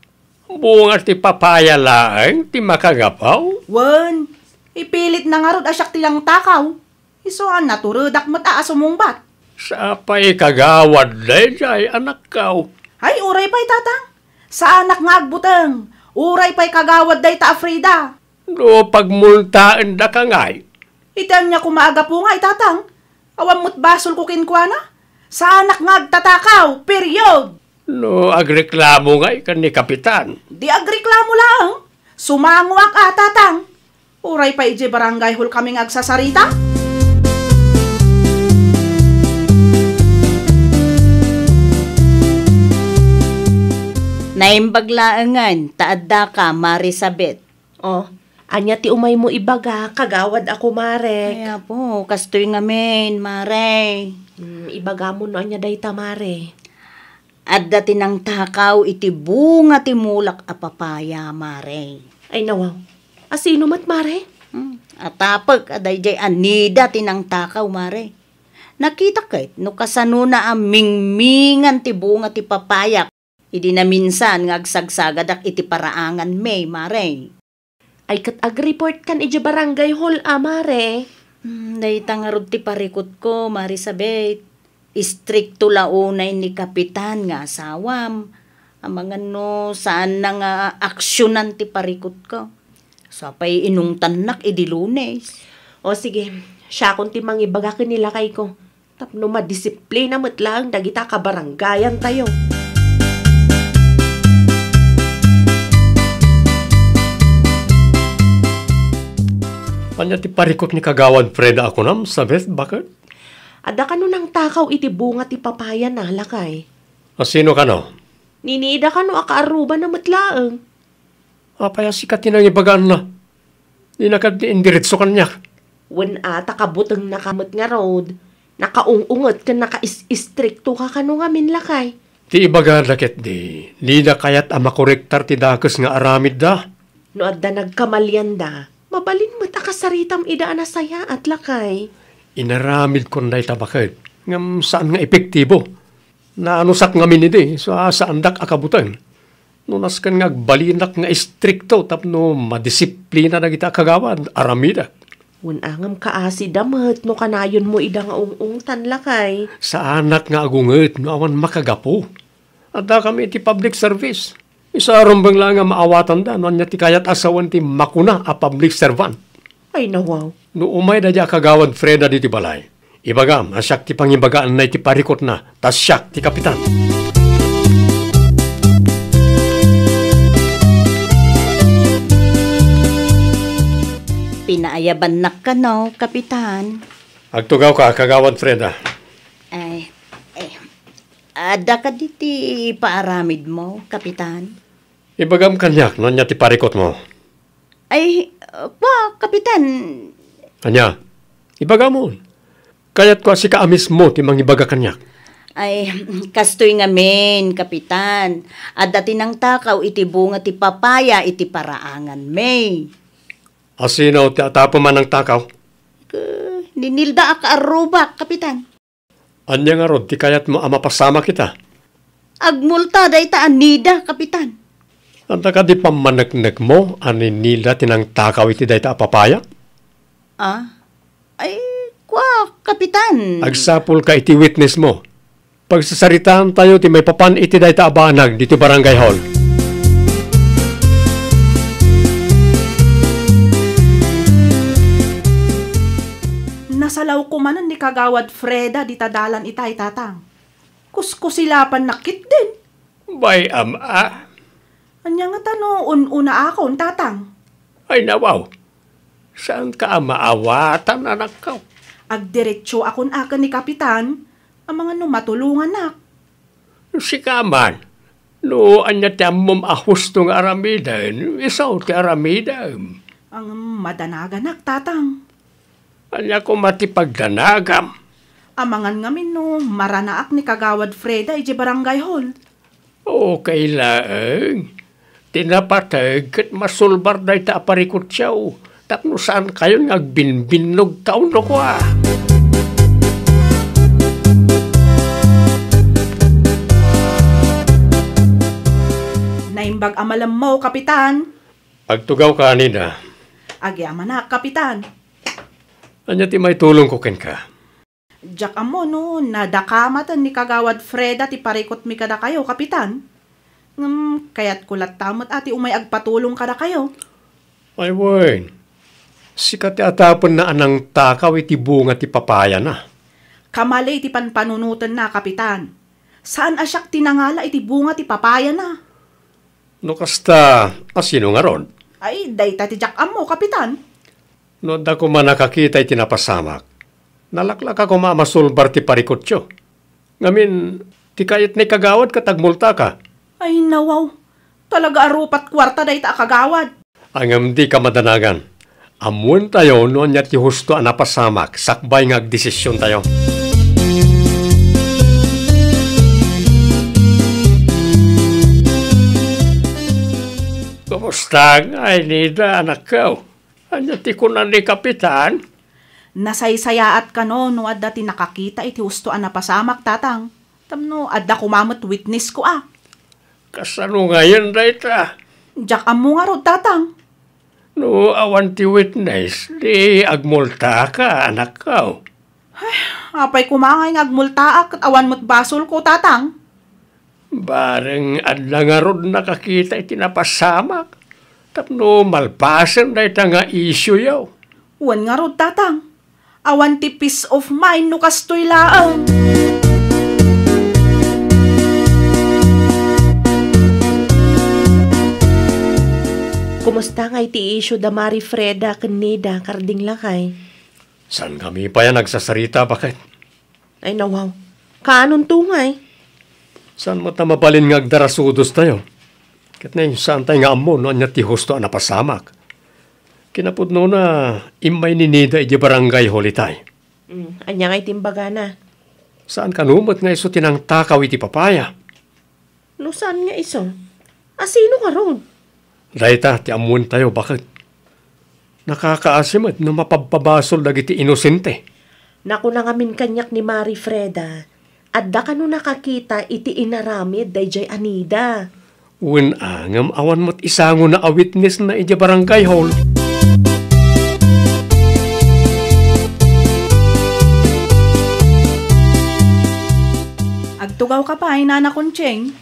Bunga ti papaya laeng ti makagapu? Wen, ipilitna ngarud a siak ti nangtakaw. Isu a naturedak met a, a sumungbat. Sapay kagawad daydiay, anakko. Ay, uray pay, tatang. Saanak nga agbuteng. Uray pay kagawad dayta a Frida. No pagmultaendaka ngay? Iti ania koma a gapu nga, itatang? Awan met basolko kenkuana? Saanak nga agtatakaw, period! No agreklamo ngay ken ni Kapitan? Di agreklamo laeng. Sumangoak a, tatang. Uray pay idiay barangay hall kami nga agsasarita. Naimbag laengen ta addaka, Marisabet. Oh, ania ti umaymo ibaga, kagawad a kumarek? Ay, apo, kastoy ngamin, mare. Hmm, ibagamo no ania dayta, mare. Adda ti nangtakaw iti bunga ti mulak a papaya, mare. Ay, nawaw. Asino met, mare? Hmm, Atapek a daydiay a Nida ti nangtakaw, Mare. Nakitak ket no kasanona a mingmingan ti bunga ti papayak idi naminsan nga agsagsagadak iti paraanganmi, Mare. Ay, ket agreport kan idiay barangay hall a, Mare. Hmm, dayta ngarud ti parikutko, Mare Sabet. Istrikto la unay ni Kapitan nga asawam. Amangan no saanna nga aksionan ti parikutko. Sa pay inungtannak idi Lunes. O sige, siakon ti mangibaga ken ni lakayko. Tapno madisiplina met laeng dagita kabarangayantayo. Ania ti parikut ni Kagawad Freda a kunam, Sabet, baket? Adda kano nangtakaw iti bunga ti papayana, lakay? A sino kano? Ni Nida kano a kaarrubana met laeng. Apay a sika ti nangibagaanna? Dina kadi indiretso kaniak. Wen a, ta kabutengnaka met ngarud. Nakaung-unget ken nakais-istriktoka kano ngamin, lakay. Ti ibagada ketdi, dida kayat a makorektar ti dakes nga aramidda. No adda nagkamalianda, mabalin met a kasaritam ida a nasayaat, lakay. Inaramidkon dayta baket, ngem saan nga epektibo. Naanusak ngamin idi, sa saandak a kabuteng. No nasken nga agbalinak nga istrikto tapno madisiplina dagiti a kagawad, aramidek. Wen a ngem kaasida met no kanayonmo ida nga ung-ungtan, lakay. Saanak nga agunget no awan makagapu. Addakami iti public service. Isa rumbeng laeng nga maawatanda no ania ti kayat a sawen ti makuna a public servant. Ay, nawaw. No umay daydiay a Kagawad Freda ditoy balay, ibagam a siak ti pangibagaanna iti parikutna, ta siak ti kapitan. Pinaayabannak kano, Kapitan. Agtugawka, Kagawad Freda. Ay, eh, adda kadi ti ipaaramidmo, Kapitan? Ibagam kaniak no ania ti parikutmo. Ay, kua, Kapitan. Ania? Ibagamon. Kayatko a sika a mismo ti mangibaga kaniak. Ay, kastoy ngamin, Kapitan. Adda ti nangtakaw iti bunga ti papaya iti paraanganmi. A sino ti atapem a nangtakaw? K-, ni Nilda a kaarrubak, Kapitan. Ania ngarud ti kayatmo a mapasamak ita? Agmulta dayta a Nida, Kapitan. Adda kadi pammaneknekmo a ni Nida ti nangtakaw iti dayta a papaya? Ah? Ay, kua, Kapitan. Agsapulka iti witnessmo. Pagsasaritaantayo ti maipapan iti dayta a banag ditoy barangay hall. Nasalawko manen ni Kagawad Freda dita dalan itay, Tatang. Kuskusilapannak ketdin. Bay, am-a. Ania ngata no un-unaakon, Tatang? Ay, nawaw. Saanka a maawatan, anakko. Agdiretsoakon a ken ni Kapitan, amangan no matulongannak. Sika man, no ania ti ammom a husto nga aramiden, isu ti aramidem. Ang madanaganak, Tatang. Ania koma ti pagdanagam? Amangan ngamin no maranaak ni Kagawad Freda idiay barangay hall. Okay laeng. Ti napateg ket masulbar dayta a parikutyo tapno saankayon nga agbinbinnogkaon no kua. Naimbag a malemmo, Kapitan. Agtugawka, Nida. Agyamanak, Kapitan. Ania ti maitulongko kenka? Diak ammo no nadakamaten ni Kagawad Freda ti parikutmi kadakayo, Kapitan. Ngem kayatko latta met a ti umay agpatulong kadakayo. Ay wen, sika ti atapenna a nangtakaw iti bunga ti papayana. Kamali ti panpanunotenna, Kapitan. Saan a siak ti nangala iti bunga ti papayana. No kasta, a sino ngarud? Ay, dayta ti diak ammo, Kapitan. No adda koma nakakita iti napasamak, nalaklaka koma a masulbar ti parikutyo. Ngamin, ti kayat ni Kagawad ket agmultaka. Ay, nawaw. Talaga a rupat kuarta dayta a kagawad. Ngem dika madanagan. Ammoentayo no ania ti husto a napasamak sakbay nga agdesisiontayo. Kumusta ngay, Nida, anakko? Ania ti kuna ni Kapitan? Nasaysayaat kano no adda ti nakakita iti husto a napasamak, Tatang. Tapno adda koma met witnessko a. Kasano ngayen dayta? Diak ammo ngarud, Tatang. No awan ti witness, di agmultaka, anakko. Ay, apay koma ngay nga agmultaak ket awan met basolko, Tatang? Bareng adda ngarud nakakita iti napasamak tapno malpasen dayta nga isioyo. Wen ngarud, Tatang. Awan ti peace of mind no kastoy laeng. Kumusta ngay ti isyu da Mari Freda ken Nida, Karding lakay? Saan kami pay a nagsasarita, baket? Ay, nawaw. Kaanonto ngay? Saan met a mabalin nga agdarasudostayo? Ket nay, saantay nga ammo no ania ti husto a napasamak. Kinapudnona, immay ni Nida idiay barangay hall itay. Mm, ania ngay ti imbagana? Saan kano met nga isu ti nangtakaw iti papaya? No saan nga isu, a sino ngarud? Dayta ti ammoentayo, baket. Nakakaasi met no mapabpabasol dagiti inosente. Nakuna ngamin kaniak ni Mari Freda, adda kano nakakita iti inaramid daydiay a Nida? Wen a, ngem awan met isangona a witnessna idiay barangay hall. Agtugawka pay, Nana Conching.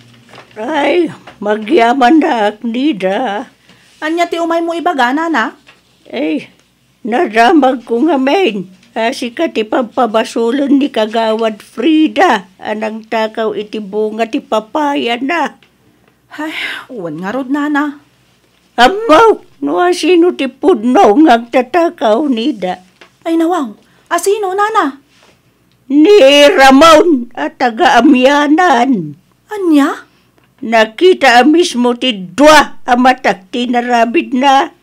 Ay, agyamannak, Nida. Ania ti umaymo ibaga, Nana? Ay, nadamagko ngamin a sika ti pabpabasolen ni Kagawad Frida a nangtakaw iti bunga ti papayana. Ay, wen ngarud, Nana. Ammok no asino ti pudno nga agtatakaw, Nida. Ay, nawaw. Asino, Nana? Ni Ramon a taga Amianan. Ania? Nakita a mismo ti dua a matak ti inaramidna.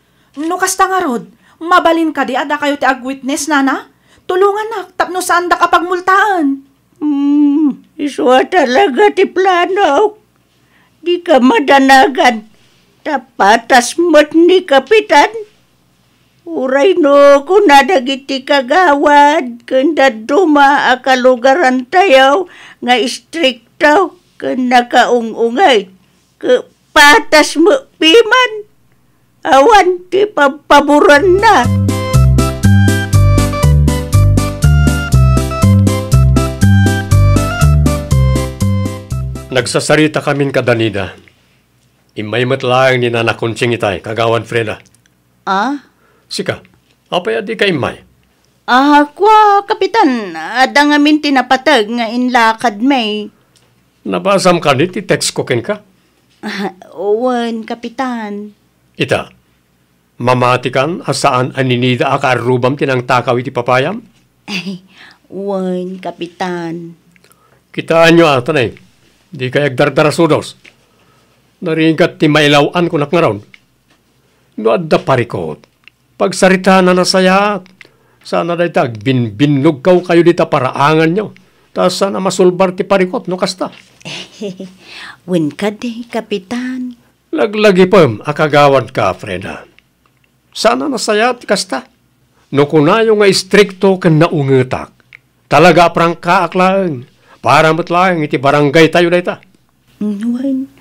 No kasta ngarud, mabalin kadi a dakayo ti agwitness, Nana? Tulongannak tapno saandak a pagmultaen. Hmm, isu a talaga ti planok. Dika madanagan, ta patas met ni Kapitan. Uray no kuna dagiti kagawad ken dadduma a kalugarantayo nga istrikto ken nakaung-ungay, ket patas met piman, awan ti pabpaboranna. Nagsasarita kamin kada Nida. Immay met laeng ni Nana Conching itay, Kagawad Freda. Ah? Sika, apay a dika immay? Ah, kua, Kapitan, adda ngamin ti napateg nga inlakadmi. Nabasam kadi ti text ko kenka? Ah, wen, Kapitan. Ita, mamatikan a saan a ni Nida a kaarrubam ti nangtakaw iti papayam? Wen, Kapitan. Kitaenyo a, tanay, dikay agdardarasudos. Narigat ti mailaw-an kunak ngarud. No adda parikut, pagsaritana a nasayaat. Saan a dayta agbinbinnugkawkayo dita paraanganyo, ta saan a masulbar ti parikut no kasta. Wen kadi, Kapitan. Laglagipem a kagawadka, Freda. Saan a nasayaat ti kasta. No kunayo nga istrikto ken naungetak, talaga a prangkaak laeng, para met laeng iti barangaytayo dayta. Wen,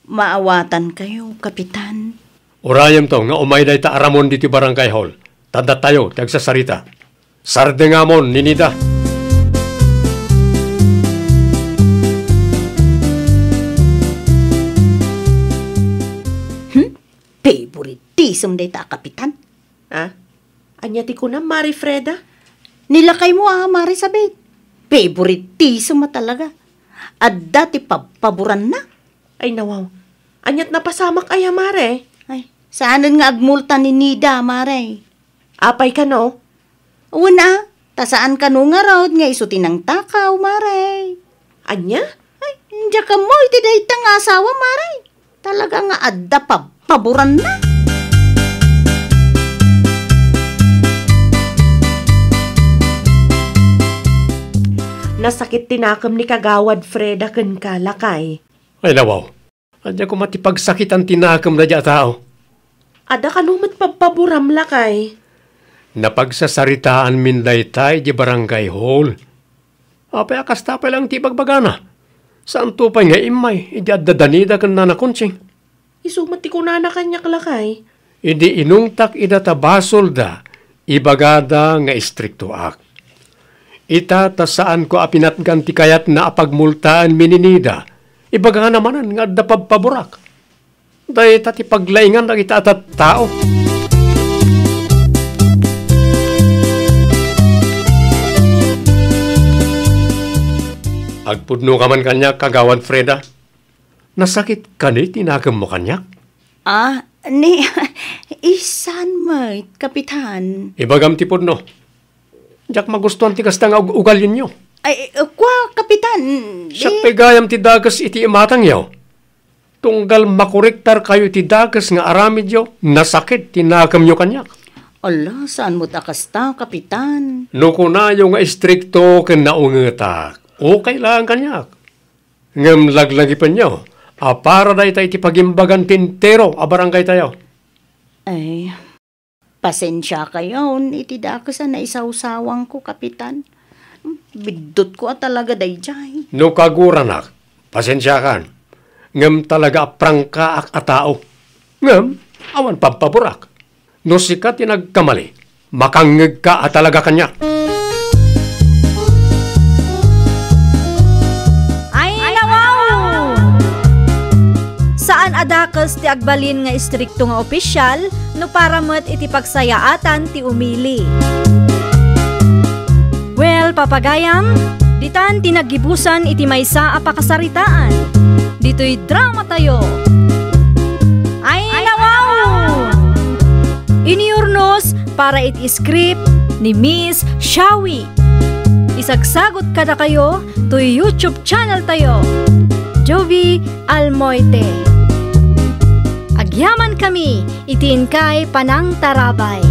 maawatankayo, Kapitan. Urayemto nga umay dayta a Ramon ditoy barangay hall, ta datayo ti agsasarita. Sardengamon ni Nida. Hmm? Favoritism dayta a Kapitan. Ah? Ania ti kunam, Mari Freda? Ni lakaymo a Mari Sabet. Favoritism a talaga. Adda ti pabpaboranna. Ay, nawaw. Aniat napasamak aya, Mare? Ay, saanen nga agmulta ni Nida, Mare. Apay kano? Wen a, ta saan kano ngarud nga isu ti nangtakaw, Mare. Ania? Ay, diak ammo iti dayta nga asawa, Mare. Talaga nga adda pabpaboranna. Nasakit ti nakem ni Kagawad Freda kenka, lakay. Ay, nawaw. Ania koma ti pagsakitan ti nakem daydiay a tao? Adda kano met pabpaboram, lakay? Napagsasaritaanmin dayta idiay barangay hall. Apay a kasta pay laeng ti ibagbagana? Saanto pay nga immay idi adda Danida ken Nana Conching? Isu met ti kunana kaniak, lakay. Idi inungtak ida ta basolda, ibagada nga istriktoak. Ita ta saanko a pinatgan ti kayatna a pagmultaenmi ni Nida, ibagana manen nga adda pabpaborak. Dayta ti paglaingan dagita a tattao. Agpudnoka man kaniak, Kagawad Freda. Nasakit kadi ti nakemmo kaniak? Ah, ni, isan met, Kapitan. Ibagam ti pudno. Diak magustuan ti kasta nga ug-, ugalinyo. Ay, kua, Kapitan, di- Siak pay gayam ti dakes iti imatangyo. Tunggal makorektarkayo iti dakes nga aramidyo, nasakit ti nakemyo kaniak. Ala, saan met a kasta, Kapitan? No kunayo nga istrikto ken naungetak, okay laeng kaniak. Ngem laglagipenyo a para dayta iti pagimbagan ti entero a barangaytayo. Ay, pasensiakayon iti dakes a naisawsawangko, Kapitan. Biddutko a talaga daydiay. No kaguranak, pasensiakan. Ngem talaga a prangkaak a tao. Ngem, awan pabpaborak. No sika ti nagkamali, makangngegka a talaga kaniak. Ay, nawaw! Saan a dakes ti agbalin nga istrikto nga opisyal no para met iti pagsayaatan ti umili. Well, papagayam, ditan ti naggibusan iti maysa a pakasaritaan. Ditoy dramatayo. Ay, nawaw! Iniurnos para iti script ni Miss Shawi. Isagsagot kadakayo toy YouTube channel tayo, Jovi Almoite. Agyaman kami iti inkay panangtarabay.